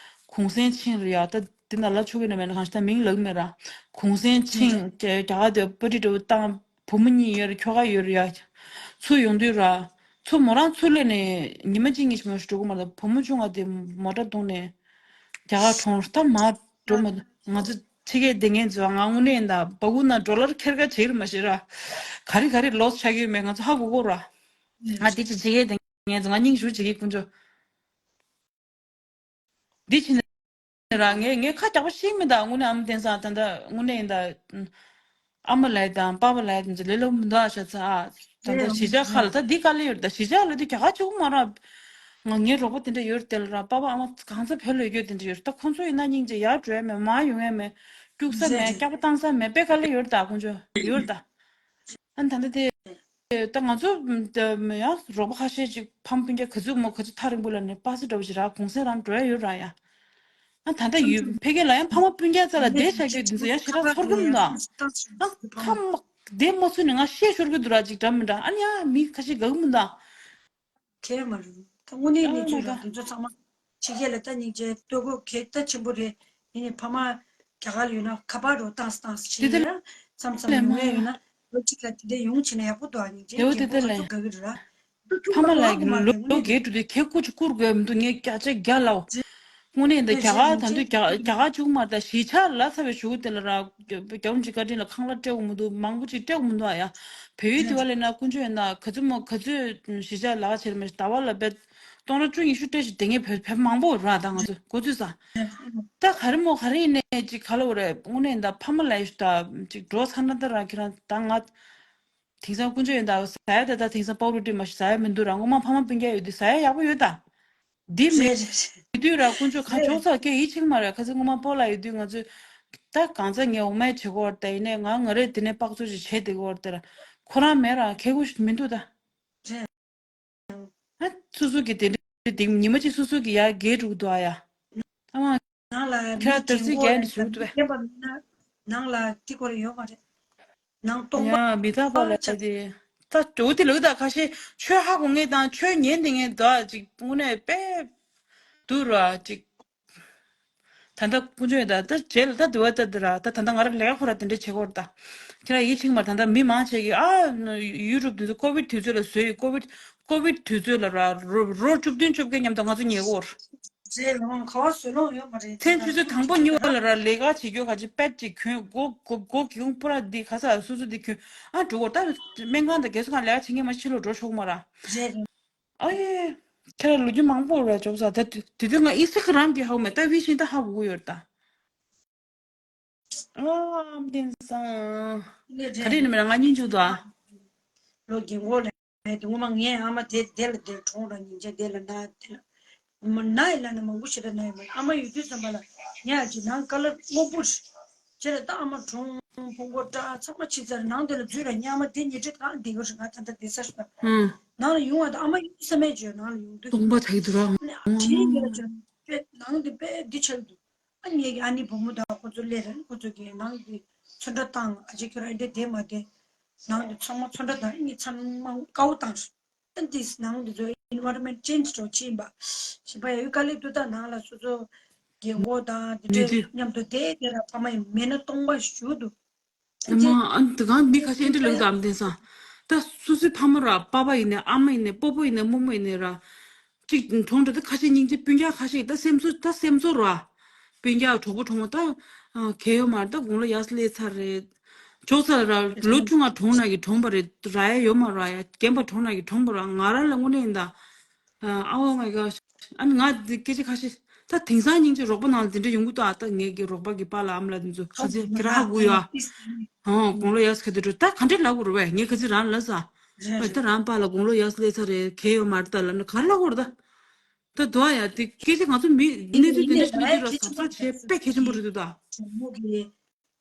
གུང་སེང་ཕྱིན་རེད་ཡ། ད་དེ་ན་ལ་ཆོ་གི་ན་མེད་ན་གང་ཞིག་ད་མིང་ལབ་གི་མེད་ར། གུང་སེང་ཕྱིན་རྒྱ་རྒྱ་གར་དེ་པར་ཊི་འདྲ་བོ་བཏང་བུ་མོ་གཉིས་ཡོད་རེད་ཁྱོ་ག་ཡོད་རེད་ཡ། ཚུར་ཡོང་དུས་ར། ཚུར་མོ་རང་ཚུར་སླེབས་ནས་ཉི་མ་གཅིག་གཉིས་ཤིག་མ་ཞིག་འགྲོ་གི་མ་རེད། བུ་མོ་ཆུང་བ་དེ་མོ་ཊ་བརྡུངས་ནས། རྒྱ་གར་གྲོངས་རེད། ད་མར་འགྲོ་མ་ཐུབ། ང་ཚོ་ཕྱི་རྒྱལ་བསྡད་མཁན་ཚོ་ང་དངོས་གནས་ཡིན་ད་སྦ་ཁུག་ནང་ཌོ་ལར་ཁྱེར་ག་བྱེད་རེད་མ་ཤེས་ར། ག་རེ་ག་རེ་ལོ་སི་ཆགས་ཀྱི་ཡོད་མེད་ང་ཚོ་ཧ་གོ་གོ་ར། ང་དེ་ཅི་ཕྱི་རྒྱལ་བསྡད་མཁན་ཚོ་ང་སྙིང་ཞུ་བྱེད་ཀྱི་དཀོན་མཆོག་འདི་ཕྱི་ནས་ར་ངས་ངས་ཁ་རྒྱག་པ་ཤེས་མི་ད་དངོས་གནས་ཨ་མ་བསྟན་སང་ད་ད་དངོས་གནས་ཡིན་ད། ཨ་མ་ལགས་དང་པཱ་པ་ལགས་དང་ལས་སླ་པོ་མི་འདུག་ཨ་ཤ་ཚ་ཨ། ད་ལྟ་གཞིས་ཆགས་ཁག་ལ་ད་འདི་དཀའ་ལས་ཡོད་རེད། ད་གཞིས་ཆགས་ལ་འདི་རྒྱ་གར་གཅིག་པུ་མ་རེད། ང་ངའི་རོགས་པ་དེ་འདྲ་ཡོད་རེད་དེ་ལ་ར་པཱ་པ་ཨ་མ་གང་ས་བོད་ལ་ཡོད་དེ་འདྲ་ཡོད་རེད། ད་ཁོང་ཚོ་ཡིན་ན་སྙིང་རྗེ་ཡར་འགྲོ་ཡ་མེད་མར་ཡོང་ཡ་མེད། སྐྱུག་ས་མེད་སྐྱག་པ་བཏང་ས་མེད་དཔེ་དཀའ་ལས་ཡོད་རེད། ད་ཁོང་ཚོ་ཡོད་རེད་ད། ཨ་ནི་ད་ལྟ་དེ། ད་ང་ཚོ་ཡང་རོགས་པ་ཁ་ཤས་ཅིག་ཕ་མ་སྤུན་ཀྱག་ག་ཚོད་མོ་ག་ཚོད་ཐག་རིང་པོ་ལ་ནས་པ་སེ་འདྲ་བོ་ཞིག་རག་གུང་སེང་རང་འགྲོ་ཡ་ཡོད་ར་ཡ། ཨ་ད་ལྟ་ཡུལ་ཕ་གི་ལ་ཡང་ཕ་མ་སྤུན་ཀྱག་རྩ་ལ་བསྡད་བཞག་རྒྱུ་འདི་ཚོ་ཡང་ཞེ་དྲག་ཚོར་གི་མི་འདུག་ཨ་ཁ་མ་བསྡད་མ་ཚུགས་ནས་ང་བཤད་ཤོར་གི་འདུག་ར་ཅིག་འདྲ་མི་འདྲ། ཨ་ནི་ཡ་མི་ཁ་ཤས་དགའ་གི་མི་འདུག་ཨ། གལ་མ་རེད། ད་དངོས་གནས་གནས་ཚུལ་ར་དེ་ཚོ་ཚང་མ་ཕྱི་རྒྱལ་ལ་ད་སྙིང་རྗེ་ལྟོ་གོས་གལ་ད་ཆེན་པོ་རེད། ཡིན་ནའི་ཕ་མ་ རྒྱ་གར་ལ་ཡོད་ན་ཁ་པར་རོ་བཏང་བཏང་ཟེར་དེ་ཡིན་ན་མཚམས་མཚམས་ཡོང་ཡ་ཡོད་ན་ལོ་གཅིག་ལ་དེ་འདྲས་ཡོང་བྱས་ན་ཡག་པོ་འདུག་ཨ་ནི་རྗེས་རྒན་པོ་ཁ་ཚོ་དགའ་གི་རེད་ར། ཕ་མ་ལ་ལོ་ལོ་རྒས་འགྲོ་དུས་ཁྱེད་སྐུ་ཅིག་བཀུར་དགོས་མི་འདུག་ངས་བརྒྱ་ཆ་བརྒྱ་ལབ། དངོས་གནས་འདི་རྒྱ་གར་ད་དུང་རྒྱ་རྒྱ་གར་བཅུག་མ་ད་གཞིས་ཆགས་ལ་ཚ་བའི་གཞུག་དེ་ལ་ར་རྒྱ་རྒྱ་བོ་གཅིག་བཀའ་དྲིན་ལ་ཁང་གླ་སྤྲད་དགོས་མི་འདུག་མང་པོ་ཅིག་སྤྲད་དགོས་མི་འདུག་ཨ་ཡ། བལ་ཡུལ་དེ་བ་ལས་ན་དཀོན་མཆོག་ཡིན་ན་ག་ཚོད་མོ་ག་ཚོད་གཞིས་ཆགས་ལག་བྱེད་མ་ཞིག་ཟླ་བ་ལ་བེད་སྟོང་ཕྲག་བཅུ་ཉི་ཤུ་སྤྲད་ཞིག་དེ་ངས་བེད་བེད་མང་པོ་ར་ད་ང་ཚོ་འགོ་ཚུགས་ས། ད་ག་རེ་མོ་ག་རེ་ཡིན་ནའི་ཅིག་ག་ལ་འོ་རེད་དངོས་གནས་ད་ཕ་མ་ལ་ཡོད་ད་ཅིག་འགྲོ་ཚར་ན་ད་ར་ཁྱེད་རང་ད་ང་དེང་སང་དཀོན་མཆོག་ཡོད་ད་ཟ་ཡ་ད་ད་དེང་སང་པའོ་རོ་ཊི་མ་ཞིག་ཟ་ཡ་མི་འདུག་ར་སྔོན་མ་ཕ་མ་སྤུན་ཀྱག་ཡོད་དུས་ཟ་ཡ་ཡག་པོ་ཡོད་ད། འདི་མི་རེད་རེད་རེད་དུས་ར་དཀོན་མཆོག་ཁ་རེད། ཅོག་ཚ་སྐད་ཡིད་ཆེས་མ་རེད་ཁ་ཚ་སྔོན་མ་སྤོ་ལགས་ཡོད་དུས་ང་ཚོས་ད་གང་ཚ་ངས་འོ་མའི་བྱེད་སྒོ་བར་ད་ཡིན་ནས་ང་ང་རེད་དེ་ནས་པགས་ཚོ་ཞིག་བྱས་དེ་སྒོ་བར་དེ་ར་ཁོ་རང་མེད་ར་ཁེ་གུ་ཞིག་མི་འདུག་ད། རེད། ཨ་སུ་སུ་གི་དེ་འདྲ་དེ་ཉི་མ་གཅིག་སུ་སུ་གི་ཡ་རྒས་འགྲོ་གི་འདུག་ཨ་ཡ། ཨ་མ། ནང་ལ་ཁྱེད་མི་རང་དར་སིལ་རྒྱས་ནས་བཞུགས་འདུག་གས། རྒན་པ་མིན་ན་ནང་ལ་དེ་སྐོར་ཡོད་མ་རེད། ནང་སྟོང་པ་ཡ་མི་ཐག་པ་ལ་ཆགས། དེ་ད་འོ་དེ་ལོས་ད་ཁ་ཤས་ཆོས་ཧ་གོ་ངེས་དང་ཆོས་ཉན་དེ་ངེས་ད་ཅིག་དངོས་གནས་དཔེ་འདུག་ར་ཅིག་ད་ལྟ་དཀོན་མཆོག་ཡོད་ད་ད་རྗེས་ལ་ད་འདུལ་བ་ད་འདི་ར་ད་ད་ལྟ་ང་རང་ལས་ཀ་ཁོ་ར་དེ་འདྲ་བྱེད་ཀྱི་ཡོད་རེད་ད། ཁྱེད་རང་ཡིད་ཆེས་མ་ད་ལྟ་མི་མང་ཆེ་གིས་ཨ་ཡུ་ཊུབ་དེ་ཚོ་ཀོ་བིད་དུས་ཚོད་ལ་བཟོས་ཡོད། ཀོ་བིད་ཀོ་བིད་དུས་ཚོད་ལ་ར་རོ་རོ་བཅུ་བདུན་བཅོ་བརྒྱད་མཉམ་དུ་ང་ཚོ་ཉལ་གྱི་ཡོད་རེད། རྗེས་ལ་ག་བ་བཟོས་ལོང་ཡོད་མ་རེད་དེ་མཚན་ཆུ་ཚོད་དང་པོ་གཉིས་པ་ལ་ར་ལས་ཀ་བྱེད་རྒྱུ་ག་ཅི་པད་ཅིག་གྱོན་སྒོ་སྒོ་སྒོ་གྱོན་པུ་ར་འདི་ག་ས་སོ་སོ་འདི་གྱོན་ཨ་འགྲོ་གི་ཡོད་ད། སྨན་ཁང་དང་རྒས་གསོ་ཁང་ལས་ཀ་བྱེད་མཁན་མ་ཕྱི་ལོགས་འགྲོ་ཆོག་གི་མ་ར། རྗེས་ལ། ཨ་ཡེ། ཁྱེད་རང་ལོ་རྒྱུས་མང་པོ་ར་འཇོག་ས་ད་དུས་དུས་དུས་ང་ཨི་སི་ཀི་རམ་གྱི་ཧ་གོ་མེད་ད་བི་ཤིང་ད་ཧ་གོ་གི་ཡོད་ད། ཨ་ཨམ་བདེན་སང་། ངས་ག་རེ་ནི་མེད་ན་ང་སྙིང་རྗེ་འདུག་ཨ། ལོ་རྒན་གོག་ལ་ཡ་དེ་ངོ་མ་ངའི་ཨ་མ་དེ་དེ་ལ་དེར་གྲོངས་ར་སྙིང་རྗེ་དེ་ལ་ན་དེ་ལ། མ་ན་ཡི་ལ་ན་མང་པོ་ཞེ་དྲག་ན་ཡི་མ་ཨ་མ་ཡོད་དུས་ཙམ་པ་ལ་ངས་ཨ་ཅེ་ནང་ཀ་ལར་སྔོན་པོ་རེད། ཁྱེད་ལ་ད་ཨ་མ་གྲོངས་ཕུང་པོ་བཀྲ་ཚང་མ་ཕྱི་ཚར་ནང་དེ་ལ་འཛུལ་ར་ཉི་མ་དེ་ཉི་ཁྲི་གང་བསྡད་གི་རེད་ང་ད་ལྟ་བསྡད་ས་ཞིག་ལ། ཨང་། ནང་ལ་ཡོང་བ་ད་ཨ་མ་ཡོད་ས་མེད་བརྗོད་ནང་ལ་ཡོང་དུས། སྟོང་པ་ཆགས་ཀྱི་འདུག་ར། ཨ་ནི་ཨ་ཁྲིད་ཡོད་ཅེ་ནང་དེ་དཔེ་འདི་ཆགས་འདུག་ཨ་ནི་ངེད་ཀྱི་ཨ་ནེ་བུ་མོ་དང་ཁོ་ཚོ་སླེབས་ར་ཁོ་ཚོ་གིས་ནང་གི་ཚོན་ཁྲ་བཏང་ཨ་ཅེ་ཁྱོད་རང་འདི་བསྡད་མ་བསྡད། ནང་དུ་ཚང་མ་ཚོན་ཁྲ་དང་ཨ་ནི་ཚང་མ་དཀར་པོ་བཏང་སོང་། ཨ་འདིས་ནང་དུ་ཚོ་environment change འགྲོ་ཕྱིན་པ། ཞིག་པ་ཡ་ཡུལ་དཀའ་ལས་དུ་ད་ནང་ལ་སོ་སོ་རྒན་གོག་དང་དེ་མི་འདྲས་དུས་མཉམ་དུ་བསྡད་དེ་ར་ཕ་མ་ཡི་མི་སྣ་སྟོང་པ་ཞིག་བཞུགས་འདུག་ཨ་མ་ཨ་འདི་གང་མི་ཁ་ཤས་འདྲ་ལུགས་དམ་བསྟན་ས། ད་སུ་སུའི་ཕ་མ་ར་པ་པ་ཡིན་ནས་ཨ་མ་ཡིན་ནས་སྤོ་པོ་ཡིན་ནས་རྨོ་མོ་ཡིན་ནས་ར། གཅིག་གྲོངས་འགྲོ་ད་ཁ་ཤས་སྙིང་རྗེ་སྤུན་ཀྱག་ཁ་ཤས་ད་སེམས་གསོ་ད་སེམས་གསོ་ར། སྤུན་ཀྱག་གྲོགས་པོ་གྲོགས་མོ་ད། གལ་ཡོད་མ་རེད་ད་དགུང་ལོ་ཡར་སླེབས་ཚར་རེད། ཇོག་ཚར་ར་ལོ་བཅོ་ལྔ་གྲོངས་ན་གི་གྲོངས་པ་རེད་ར་ཡ་ཡོད་མ་ར་ཡ་རྒན་པ་གྲོངས་ན་གི་གྲོངས་པ་ར་ང་རང་ལ་དངོས་གནས་ཡིན་ད། ཨ་ཨོ་མའི་གོ། ཨ་ནི་ང་འདི་སྐད་ཆ་ཁ་ཤས་ད་དེང་སང་སྙིང་རྗེ་རོགས་པ་ནང་ལ་འདི་འདྲ་ཡོང་གི་འདུག་ཨ་ད་ངེད་ཀྱི་རོགས་པ་གི་པཱ་ལགས་ཨ་མ་ལགས་འདི་ཚོ་ཁ་ཚེ་ཁྱེད་རང་ཧ་གོ་ཡོད་ཨ། ཧོ་དགུང་ལོ་ཡག་ས་ཁ་དུ་འགྲོ་ད་ག་འདྲས་ལབ་དགོས་རེད་བས་ངས་ཁ་ཚེ་རང་ལབ་ས། བས་ད་རང་པཱ་ལགས་དགུང་ལོ་ཡག་ས་སླེབས་ཚར་རེད་གལ་ཡོད་མ་རེད་ད་ལབ་ན་ག་རེ་ལབ་དགོས་རེད་ད། ད་དུ་ཨ་ཡ་དེ་སྐད་ཆ་ང་ཚོ་མི་གནས་ཚུལ་དེ་འདྲ་ཞིག་གནས་ཚུལ་ར་ཟབ་ཚགས་བྱས་དཔེ་གལ་ཆེན་པོ་རེད་འདུག་ད།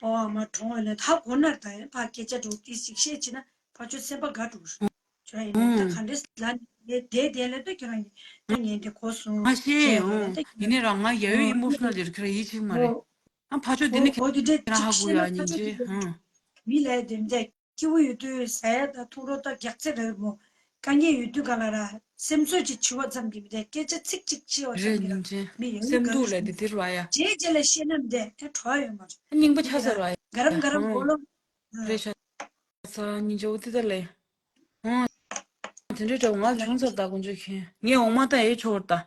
ཨོ་ཨ་མ་གྲོངས་ཡོད་ལ་ད་གོ་ནར་ད་ཡིན་ཕ་སྐད་ཆ་འགྲོ་ཏི་ཞིག་བཤད་ཕྱིན་ན་ཕ་ཆོས་སེམས་པ་དགའ་འགྲོ་གི་རེད་ཁྱོད་རང་ཡིན་ན་ད་ག་འདྲས་ལ་ནི་དེ་དེ་ལས་ད་ཁྱོད་རང་ཡིན་ད་ངས་འདི་གོ་སོང་ང་ཤེས་ཡོང་ཡིན་ནས་རང་ང་ཡ་ཡོད་ཨི་མོ་ཤི་ནལ་ལེར་ཁྱོད་རང་ཡིད་ཆེས་མ་རེད་ཨ་ཕ་ཆོས་འདི་ནི་ཁྱོད་རང་ཧ་གོ་ཡ་སྙིང་རྗེ་ཧང་། མི་ལ་དེ་འདྲ་སྐྱིད་པོ་ཡོད་དུས་ཟ་ཡ་དང་འཐུང་རོགས་དང་རྒྱག་རྩེ་རེད་མོ། དཀའ་ངལ་ཡོད་དུས་ག་ལ་ར་སེམས་ཚོད་ཅིག་འཆི་བ་ཙམ་གྱིས་མི་དེ་སྐད་ཆ་ཚིག་གཅིག་ཤེས་པ་རེད་ཙམ་གྱིས་སྙིང་ར་རྗེ། མི་ཡོད་སེམས་སྡུག་ལ་དེ་དེ་རུ་བ་ཡ། རྗེས་རྗེས་ལ་ཤེས་ན་མི་དེ་ཨེ་གྲོགས་ཡོད་མ་རེད། སྙིང་པོ་ཆགས་ས་རུ་བ་ཡ། ག་རམ་ག་རམ་གོ་ལོ། རེད་ཤག་ས་སྙིང་རྗེ་འོ་དེ་ད་ལེ། ཨང་། དེ་འདྲའི་འདྲ་བོ་ང་གྲོངས་ཚར་ད་དཀོན་མཆོག་མཁྱེན། ངས་འོ་མ་ད་ཨེ་ཆོག་ད།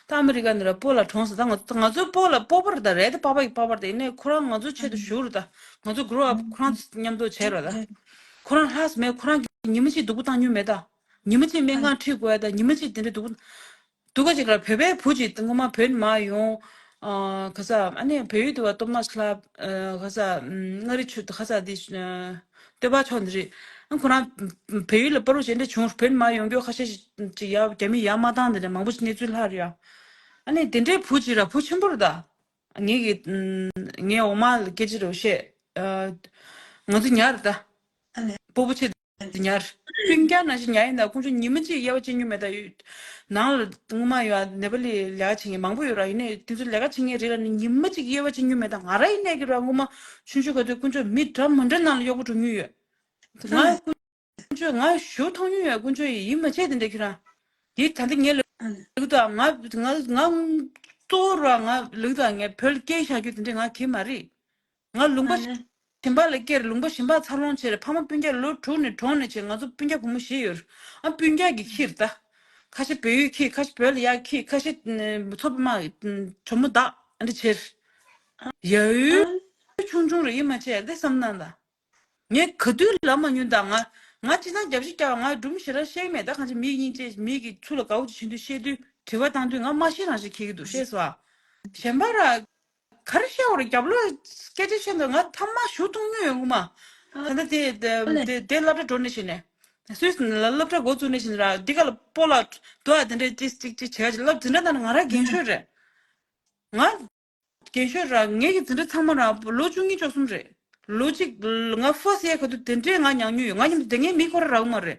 ད་ཨ་མི་རི་ཀ་ནས་ར་སྤོ་ལགས་གྲོངས་ས་ད་ང་ང་ཚོའི་སྤོ་ལགས་སྤོ་བར་ད་རེད་དེ་པ་པ་གི་པ་པར་ད་ཡིན་ནའི་ཁོ་རང་ང་ཚོའི་ཆེད་དུ་བཞུགས་ར་ད། ང་ཚོ་གུ་རོ་ཨབ་ཁོ་རང་ཚོ་མཉམ་དུ་བྱས་ར་ད། ཁོ་རང་ལྷག་མེད་ཁོ་རང་གི་ཉི་མ་གཅིག་སྡུག་པོ་བཏང་མྱོང་མེད་ད། ཉི་མ་གཅིག་སྨན་ཁང་ཁྲིད་དགོས་ཡ་ད་ཉི་མ་གཅིག་དེ་འདྲ་སྡུག་པོ། སྡུག་ག་ཅིག་ལ་བོད་པའི་བུ་གཅིག་སྔོན་མ་བོད་ནས་མར་ཡོང་། ཨ་ག་ས་ཨ་ནི་བལ་ཡུལ་དུ་བ་ཏོ་མ་སི་ལ་ཨ་ག་ས་མངའ་རིས་ཆུ་ག་ས་དེ་སྟོད་པ་ཕྱོགས་འདི་རེད། ཨ་ཁོ་རང་བལ་ཡུལ་ལ་སྤོ་རོགས་བྱས་འདྲ་བྱུང་བོད་ནས་མར་ཡོང་རྒྱུ་ཁ་ཤས་ཤིག་ཅིག་ཡ་རྒྱ་མི་ཡ་མ་བཏང་དེ་འདྲ་མང་པོ་ཞིག་གནས་ཚུལ་ལྷག་རེད་ཡ། ཨ་ནི་དེ་འདྲའི་བུ་གཅིག་ར་བུ་ཆེན་པོ་རེད་ད། ངེད་ཀྱི་ངའི་འོག་མ་ལ་སྐད་ཆ་རེ་བཤད། ཨ་ང་ཚོ་ཉར་རེད་ད། སྤོ་བོ་ཆེ། ཉར། སྤུན་ཀྱག་ནང་བཞིན་ཉར་ཡིན་ན་ཁོང་ཚོ་ཉི་མ་གཅིག་དབྱེ་བ་ཕྱེ་མྱོང་མེད་ད་ཡོད། ནང་ལ་སྔོན་མ་ཡོད་ནེ་པ་ལི་ལས་ཀ་བྱེད་མཁན་མང་པོ་ཡོད་ར་ཡིན་ནའི་དེ་ཚོ་ལས་ཀ་བྱེད་མཁན་རེད་ལ་ནི་ཉི་མ་གཅིག་དབྱེ་བ་ཕྱེ་མྱོང་མེད་ད་ང་ར་ཡིན་ནའི་གི་ར་སྔོན་མ་ཆུང་ཆུང་ག་དུས་དཀོན་མཆོག་མི་འདྲ་མི་འདྲ་ནང་ལ་གཡོག་པོ་འགྲོ་མྱོང་ཡོད། ང་དཀོན་མཆོག་ང་ཞུ་མཐོང་མྱོང་ཡོད་དཀོན་མཆོག་ཡིན་མ་བྱས་དེ་འདྲ་ཁྱེད་རང་དེ་ད་ལྟ་ངས་ལབ་ད་ང་ང་ང་གཙོ་བོ་ར་ང་ལབ་ད་ངས་བོད་ལ་སྐད་བཞག་རྒྱུ་དེ་འདྲ་ང་གི་མ་རེད། ང་ལུང་པ་གཞན་པ་ལ་སྐྱེས། ལུང་པ་གཞན་པ་འཚར་ལོངས་བྱས། ཕ་མ་སྤུན་ཀྱག་ལོ་དྲུག་ནས་གྲོངས་ནས་བྱས། ང་ཚོ་སྤུན་ཀྱག་བུ་མོ་བཞི་ཡོད། ཨ་སྤུན་ཀྱག་གིས་ཁྱེར་ད། ཁ་ཤས་བལ་ཡུལ་ཁྱེར། ཁ་ཤས་བོད་ལ་ཡར་ཁྱེར། ཁ་ཤས་མཚོ་པདྨ་གྲོ་མོ་བདག་ཨ་འདྲ་བྱས། ཡ་ཡུལ་ཆུང་ཆུང་རེད། ཡིན་མ་བྱས་དེ་བསམ་ན་ད། ངས་ག་དུས་ལབ་མ་མྱོང་ད། ང་ང་སྤྱིར་བཏང་རྒྱབ་ཤིག་རྒྱག་ང་སྒྲུང་ཞེ་དྲག་བཤད་མེད། ད་གང་ཅི་མིའི་སྙིང་རྗེ། མི་གི་ཚུལ་ལ་དགའ་བོ་ཅིག་བྱེད་དུས། བཤད་དུས་དྲི་བ་བཏང་དུས་ང་མ་ཤེས་རང་ཤེས་ཁེལ་གི་འདུག་ཤེས་སོ། གཞན་པ་ར་ག་རེ་བཤད་འོ་ར། རྒྱབ་ལོགས་སྐད་ཆ་བཤད་འདུག་ང་ཐ་མ་ཞུ་ཐུང་ཉུང་ཡོང་གི་མ། ད་ལྟ་དེ་དེ་དེ་སློབ་གྲྭ་འགྲོ་ནས་ཤེས་ནས། སུས་ལ་སློབ་གྲྭ་འགོ་བཙུགས་ནས་ཤེས་ནས་ར། འདི་ག་ལ་སྤོ་ལགས་དུ་ཨ་དེ་འདྲས་ཅིག་ཅིག་ཅིག་བྱས་ཅིག་ལབ་འཛིན་གྲྭ་ནང་ང་ར་རྒན་ཤོས་རེད། ང་རྒན་ཤོས་ར། ངེད་ཀྱི་འཛིན་གྲྭ་ཚང་མ་ར་ལོ་བཅུ་གཉིས་བཅུ་གསུམ་རེད། ལོ་གཅིག་ང་ཧྥ་སི་ཡའི་ག་དུས་དེ་འདྲས་ང་མྱངས་མྱོང་ཡོད། ང་མཉམ་དུ་དེ་ངའི་མི་ཁོ་ར་རག་མ་རེད།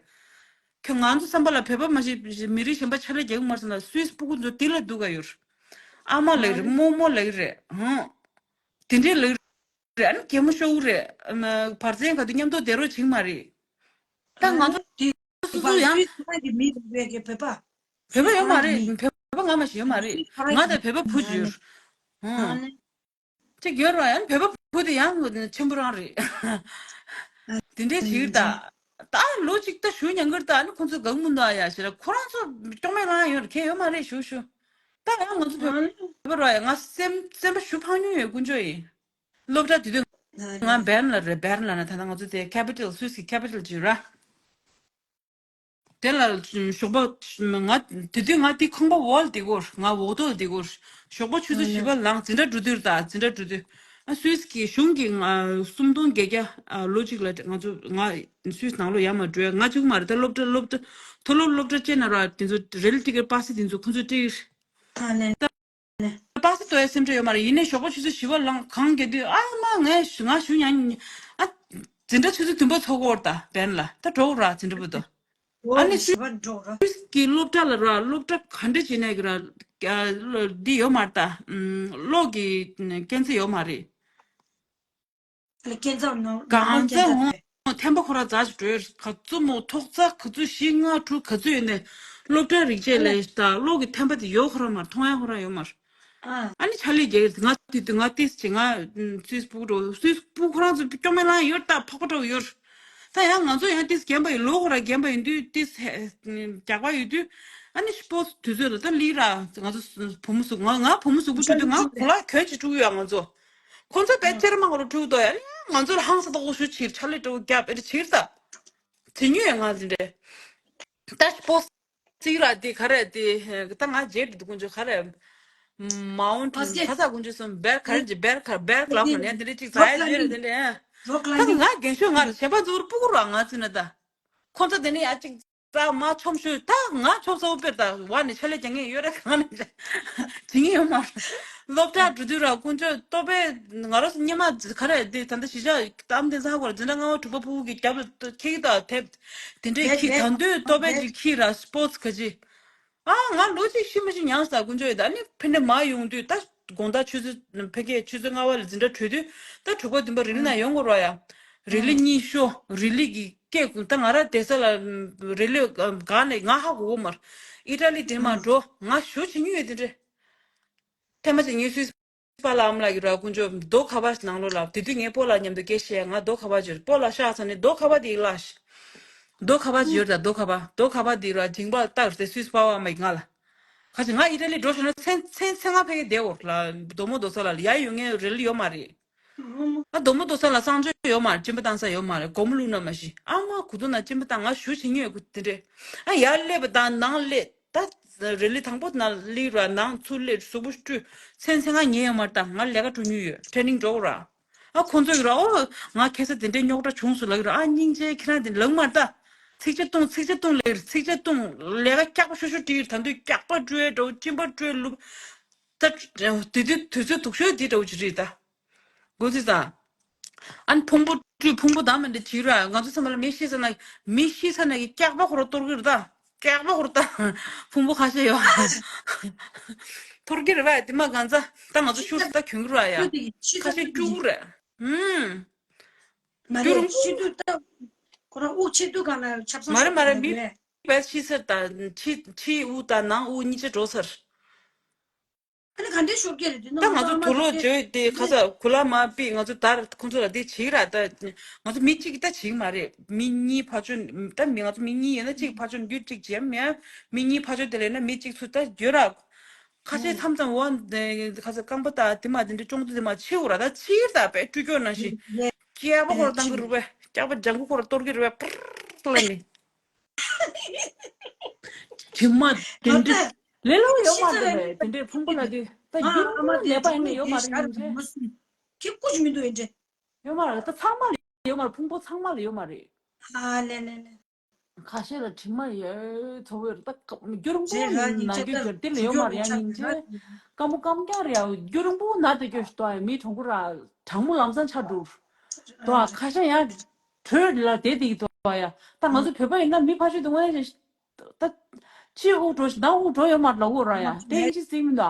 ཁྱོད་ང་ཚོ་བསམ་པ་ལ་བོད་པ་མ་གཞི་མི་རིགས་གཞན་པ་ཕྱག་ལས་རྒྱག་གི་མ་རེད་ཟེར་ན། སུད་སི་སྤུ་གུ་ཚོ་དེ་ལ་སྡུག་ག་ཡོད། ཨ་མ་ལགས་རེད། རྨོ་མོ་ལགས་རེད། ཧང་། དེ་འདྲས་ལགས་རེད། ཨ་ནི་གད་མོ་ཤོར་གི་རེད། བར་ཚན་ག་དུས་མཉམ་དུ་བསྡད་རོགས་བྱེད་ཀྱི་མ་རེད། ད་ང་ཚོ་སུ་སུ་ཡང་སུད་སི་གི་མི་རེད་པས་གི་བོད་པ། བོད་པ་ཡོད་མ་རེད། བོད་པ་ང་མ་ཞིག་ཡོད་མ་རེད། ང་དང་བོད་པ་བུ་ཅིག་ཡོད། ཧང་། ཅིག་ཡོད་ར། ཡང་བོད་པ་བུ་དེ་ཡང་ཆེན་པོ་རང་རེད། དེ་འདྲས་ཞིག་ད། ད་ལོ་གཅིག་ད་ཞུ་ཉན་གི་ར། ད་ཨ་ནི་ཁོང་ཚོ་དགའ་མོ་འདུག་ཨ་ཡ་ཞེས་ར། ཁོ་རང་ཚོ་སྐྱོ་མེད་ལང་ཡོད་ར། ཁྱད་ཡོད་མ་རེད། ཞུ་ཞུ། ད་ཡང་ང་ཚོ་བོད་པ་ར་ཡ། ང་སེམས་སེམས་པ་ཞུ་ཕངས་མྱོང་ཡོད། དཀོན་མཆོག་ཡིན། སློབ་གྲྭ་དེ་དུས་ང་བེར་ལ་རེད། བེར་ལ་ན་ད་ལྟ་ང་ཚོ་དེ་ཁེ་པི་ཊལ་སུད་སི་ཁེ་པི་ཊལ་ཅིག་ར། དེ་ལ་ཞོགས་པ་ང་དེ་དུས་ང་དེ་ཁང་པ་འོག་ལ་བསྡད་ཀྱི་ཡོད། ང་འོག་ཐོག་ལ་བསྡད་ཀྱི་ཡོད། ཞོགས་པ་ཆུ་ཚོད་བཞི་པ་ལངས། འཛིན་གྲྭ་འགྲོ་དུས་ད་འཛིན་གྲྭ་འགྲོ་དུས། ཨ་སུད་སི་གི་གཞུང་གི་ང་སུམ་སྟོང་བརྒྱད་བརྒྱ་ཨ་ལོ་གཅིག་ལ་ང་ཚོ་ང་སུད་སི་ནང་ལོགས་ཡར་མར་འགྲོ་ཡ། ང་གཅིག་མ་རེད། ད་སློབ་གྲྭ་སློབ་གྲྭ་མཐོ་སློབ་སློབ་གྲྭ་བཅས་ན་ར། དེ་ཚོ་རེལ་ཊི་ཀེཊ་པ་སེ་དེ་ཚོ་ཁོ་ཚོས་སྤྲད། པ་སེ་ལྟོ་ཡ་སེམས་ཁྲལ་ཡོད་མ་རེད། ཡིན་ནའི་ཞོགས་པ་ཆུ་ཚོད་བཞི་པ་ལངས་གང་ག་དུས་ཨ་མ་ངས་ང་ཞུ་ཉན། ཨ་འཛིན་གྲྭ་ཆུ་ཚོད་བདུན་པ་ཚོགས་ཀྱི་ཡོད་རེད། ད་བེན་ལ་ད་འགྲོ་གི་ར། འཛིན་གྲྭ་བར་དུ། ཨ་ནི་སུད་སི་གི་སློབ་གྲྭ་ལ་ར། སློབ་གྲྭ་ག་འདྲ་བྱེད་ནས་གི་ར། འདི་ཡོད་མ་རེད། ད་གློག་གི་སྐས་འཛེག་ཡོད་མ་རེད། ལ་སྐས་འཛེག་ནོ། གང་ཚ་ཧོང་ཐན་པ་ཁོ་ར་རྫ་ཞིག་བྲོས། ག་ཚོད་མོ་ཐོག་རྩ་ག་ཚོད་བཞི་ལྔ་དྲུག་ག་ཚོད་ཡོད་ནས་སློབ་གྲྭ་རིག་བྱེད་ལས་ད་གློག་གི་ཐན་པ་དེ་ཡོད་ཁོ་ར་མ་རེད། མཐོང་ཡ་ཁོ་ར་ཡོད་མ་རེད། ཨ་ནི་ཆ་ལས་རྒྱག་ང་དུས་དུས་ང་ཏིས་བྱེད། ང་སུད་སི་སྤུ་གུ་འགྲོ། སུད་སི་སྤུ་གུ་ཁོ་རང་ཚོ་སྐྱོ་མེད་ལང་ཡོད། ད་ཕོག་པ་འགྲོ་ཡོད། ད་ཡང་ང་ཚོ་ཡང་ཏིས་རྒན་པ་ཡོད། ལོ་ཁོ་ར་རྒན་པ་ཡིན་དུས་ཏིས་རྒྱག་པ་ཡོད་དུས། ཨ་ནི་སྤོ་སི་དུས་ཚོད་ལ་ད་ལི་ར་ང་ཚོ་བུ་མོ་གཟུགས་ང་ང་བུ་མོ་གཟུགས་པོ་ཁྲུད་དུས་ང་གོ་ལ་གྱོན་ཅིག་དཀྲུག་ཡོད། ང་ཚོ་ཁོང་ཚོ་དཔེ་ཅེར་མ་ཁོ་ར་དཀྲུག་དོ་ཡ། ང་ཚོ་ལ་ཧང་སང་ཏོག་ཞུ་ཕྱིར་ཆ་ལས་སྤྲོ་རྒྱབ་ཨེ་ཕྱིར་ད། དེ་ཉུས་ཡོད་ང་འདི་འདྲས། ད་སྤོ་སི་ར་དེ་ག་རེ་དེ་ད་ང་རྗེས་དུ་དཀོན་མཆོག་ག་རེ། མའུན་ཊེན་ག་ས་དཀོན་མཆོག་གསུམ་བེར་ག་རེ་ཅི་བེར་ག་བེར་ལབ་ན་ནས་འདི་འདྲས་ཅིག་ཟ་ཡ་ཡོད་རེད། འདི་འདྲས་ད་ང་རྒན་ཤོས་ང་ལ་གཞན་པ་ཚོར་སྤུ་གུ་ར་ང་ཚོ་ན་ད། ཁོང་ཚོ་དེ་ནས་ཡ་ཅིག་ཙག་མ་ཆོམ་ཤོས་ད་ང་ཆོམ་ས་བོ་དཔེར་ད་བ་ནས་ཆ་ལས་རྒྱག་ངེས་ཡོད་རེད། གང་ནས་བྱེད་ངེས་ཡོད་མ་རེད། སློབ་གྲྭ་འགྲོ་དུས་ར་དཀོན་མཆོག་ལྟོ་ཕད་ང་རོ་སྙེ་མ་ག་རེ་དེ་ད་ལྟ་གཞིས་ཆགས་གཏམ་དེ་ཟ་གོ་ར་འཛིན་གྲྭ་ལྔ་པ་དྲུག་པ་ཕྲུ་གུ་གི་རྒྱབ་ལ་ཁྱེར་གི་ད་དེབ་དེ་འདྲས་ཁྱི་ད་དུང་ལྟོ་ཕད་ཅིག་ཁྱི་ར་སྤོ་སི་ག་ཅི། ཨ་ང་ལོ་གཅིག་ཤི་མ་ཤི་མྱངས་ས་དཀོན་མཆོག་ཡོད། ད་ནི་ཕི་ནས་མ་ཡོང་དུས་ད་དགོང་དག་ཆུ་ཚོད་ཕ་གིའི་ཆུ་ཚོད་ལྔ་པ་ལ་འཛིན་གྲྭ་གྲོལ་དུས་ད་དྲུག་པ་བདུན་པ་རི་ལི་ན་ཡོང་དགོས་ར་ཡ། རི་ལི་གཉིས་ཤོ་རི་ལི་གི་སྐད་ཀུན་ད་ང་ར་བསྡད་ས་ལ་རི་ལི་ག་ནས་ང་ཧ་གོ་གོ་མར་ཨི་ཊ་ལི་དེ་མ་འགྲོ་ང་ཞུ་བྱེད་མྱོང་ཡོད་དེ་འདྲས། ཐེངས་མ་ཅིག་ངའི་སུད་སི་པཱ་ལགས་ཨ་མ་ལགས་ཀྱིས་ར་དཀོན་མཆོག་རྡོ་ཁ་པ་ནང་ལོགས་ལ་དེ་དུས་ངའི་སྤོ་ལགས་མཉམ་དུ་སྐད་བཤད་ང་རྡོ་ཁ་པ་བརྗོད་སྤོ་ལགས་ཤག་ཚ་ནས་རྡོ་ཁ་པ་དེ་ཡིག་ལ་ཤི། རྡོ་ཁ་པ་ཅིག་ཡོད་ར་རྡོ་ཁ་པ་རྡོ་ཁ་པ་དེ་ར་མཇིང་པ་བཏགས་ཏེ་སུད་སི་པཱ་ལགས་ཨ་མ་ཡིག་ང་ལ། ཁ་ཅིག་ང་ཨི་ཊ་ལི་འགྲོ་ཤོར་ན་མཚན་མཚན་མཚན་ང་ཕ་གི་བསྡད་འོར་ལ་རྡོ་མོ་རྡོ་ས་ལ་ཡ་ཡོང་ངའི་རི་ལི་ཡོད་མ་རེད། ཨ་རྡོ་མོ་རྡོ་ས་ལ་གསང་སྤྱོད་ཡོད་མ་རེད། གཅིན་པ་བཏང་ས་ཡོད་མ་རེད། སྒོར་མོ་བླུགས་ན་མ་ཤི་ཨ་མ་གུ་དུ་ན་གཅིན་པ་བཏང་ང་ཞུ་བྱེད་ཉོས་གུ་དེ་འདྲས། ཨ་ཡར་སླེབས་པ་དང་ནང་སླེབས་ད་རི་ལི་དང་པོ་ན་སླེབས་ར་ནང་ཚུར་སླེབས་གཟུགས་པོ་བཀྲུས་མཚན་མཚན་ང་ཉལ་ཡོད་མ་རེད། ད་ང་ལས་ཀ་འགྲོ་ཉོས་ཡོད་ཊེ་རེ་ནིང་འགྲོ་གོ་ར། ཨ་ཁོང་ཚོ་གི་ར་ཨོ་ང་ཁ་སང་དེ་འདྲའི་རྙོག་དྲ་བྱུང་སོང་ལབ་ཀྱི་ར། ཨ་སྙིང་རྗེ་ཁྱེད་རང་དེ་ལབ་མ་རེད་ད། ཚིག་ཆ་བཏུང་ཚིག་ཆ་བཏུང་ལབ་ཀྱི་ར། ཚིག་ཆ་བཏུང་ལས་ཀ་སྐྱག་པ་ཤོ་ཤོ་བྲིས་ཀྱི་ར། ད་དུང་སྐྱག་པ་བྲོས་འགྲོ་གཅིན་པ་བྲོས་ལུག་ད་དེ་དུས་དུས་ཚོད་སྡུག་ཤོས་འདི་འདྲ་བོ་ཅིག་རེད་ད། མགོ་ཚོས་ཙང་། ཨ་ནི་ཕུང་པོ་བཀྲུས་ཕུང་པོ་དང་མི་འདྲ་བྱེད་ར། ང་ཚོ་ཚང་མ་ལ་མི་ཤི་ས་ན་མི་ཤི་ས་ན་གི་སྐྱག་པ་ཁོ་ར་གཏོར་གི་རེད་ད། སྐྱག་པ་ཁོ་ར་ད། ཕུང་པོ་ཁ་ཤས་ཡོད། གཏོར་གི་རེད་བ། དེ་མ་གང་ཚ་ད་ང་ཚོ་ཤུགས་སུ་ད་གྱོན་གི་ར་ཡ། ཁ་ཤས་སྐྱུག་གི་རེད། ཧུམ། མ་རེད་ཤི་དུས་ད་ཁོ་ར་དབུགས་ཆད་དུས་གང་ན་ཆབ་གསང་མ་རེད་མ་རེད་ཤོར་མི་གི་རེད། བས་ཤི་ས་ད་ཕྱི་ཕྱི་དབུགས་ད་ནང་དབུགས་གཉིས་ཆ་འགྲོ་ཚར། ཨ་ནི་ག་འདྲའི་ཤོར་གྱི་རེད་དེ་ན། ད་ང་ཚོ་དུག་ལོག་བྱོས་དེ་ཁ་ས་གུ་ལ་མ་པི་ང་ཚོ་དར་ཁོང་ཚོ་ལ་དེ་བྱིག་ར། ད་ང་ཚོ་མི་གཅིག་གིས་ད་བྱིག་མ་རེད། མི་གཉིས་ཕར་ཕྱོགས། ད་མི་ང་ཚོ་མི་གཉིས་ཡོད་ན་གཅིག་ཕར་ཕྱོགས་འགྱོད། གཅིག་བྱེད་མེད། མི་གཉིས་ཕར་ཕྱོགས་དེ་ལས་ན་མི་གཅིག་ཚུར་ད་འགྱོད་ར། ཁ་ཤས་མཚམས་མཚམས་འོ་དེ་ཁ་ས་རྐང་པ་ད་དེ་མ་དེ་འདྲ་ཅོང་ཙེ་དེ་མ་ཕྱིའུ་ར། ད་ཕྱིར་ད་པའི་སྤྲུལ་སྐྱོ་ནང་བཞིན་སྐྱག་པ་ཁོ་ར་བཏང་གི་རུ་བས། སྐྱག་པ་ལྗང་གུ་ཁོ་ར་གཏོར་གི་རུ་བས། པར་ལ་ནི། དྲི་མ་དེ་འདྲ་ལས་སླ་པོ་ཡོད་མ་རེད་པས། དེ་འདྲའི་ཕུང་པོ་ལ་དེ་ད་རྒྱུན་པོ་ནད་པ་ཡིན་ན་ཡོད་མ་རེད་ཡིན་གྱི། ཁྱི་ཀུ་ཅི་མི་འདུག་ཡིན་གྱི། ཡོད་མ་རེད། ད་ཚང་མ་ལ་ཡོད་མ་རེད། ཕུང་པོ་ཚང་མ་ལ་ཡོད་མ་རེད། ཨ་ལེ་ལེ་ལེ། ཁ་ཤས་ལ་དྲི་མ་ཡོད་ཚོ་བོད་ད་རྒྱུན་པོ་ན་རྒྱུ་རྒྱུ་དེ་ལ་ཡོད་མ་རེད་ཡ་ཡིན་གྱི། སྐམ་པོ་སྐམ་རྐྱང་རེད་ཡ། རྒྱུན་པོ་ན་དེ་སྐྱོ་ཞིག་ཏོ་ཡ་མི་གྲོང་པོ་ར་གྲང་མོ་ལམ་སང་ཆགས་འགྲོ། ཏོ་ཨ་ཁ་ཤས་ཡ། དྲོད་ལ་དེ་དེ་ཡི་ཏོ་ཡ། ད་ང་ཚོ་བོད་པ་ཡིན་ན་མི་ཕ་ཤུལ་དུ་ངོས་ད་ཕྱི་དབུགས་འགྲོ་ཞིག་ནང་དབུགས་འགྲོ་ཡོད་མ་རེད་ལ། དབུགས་ར་ཡ་དེ་ཡིན་ཅི་སྲིད་མི་འདུག་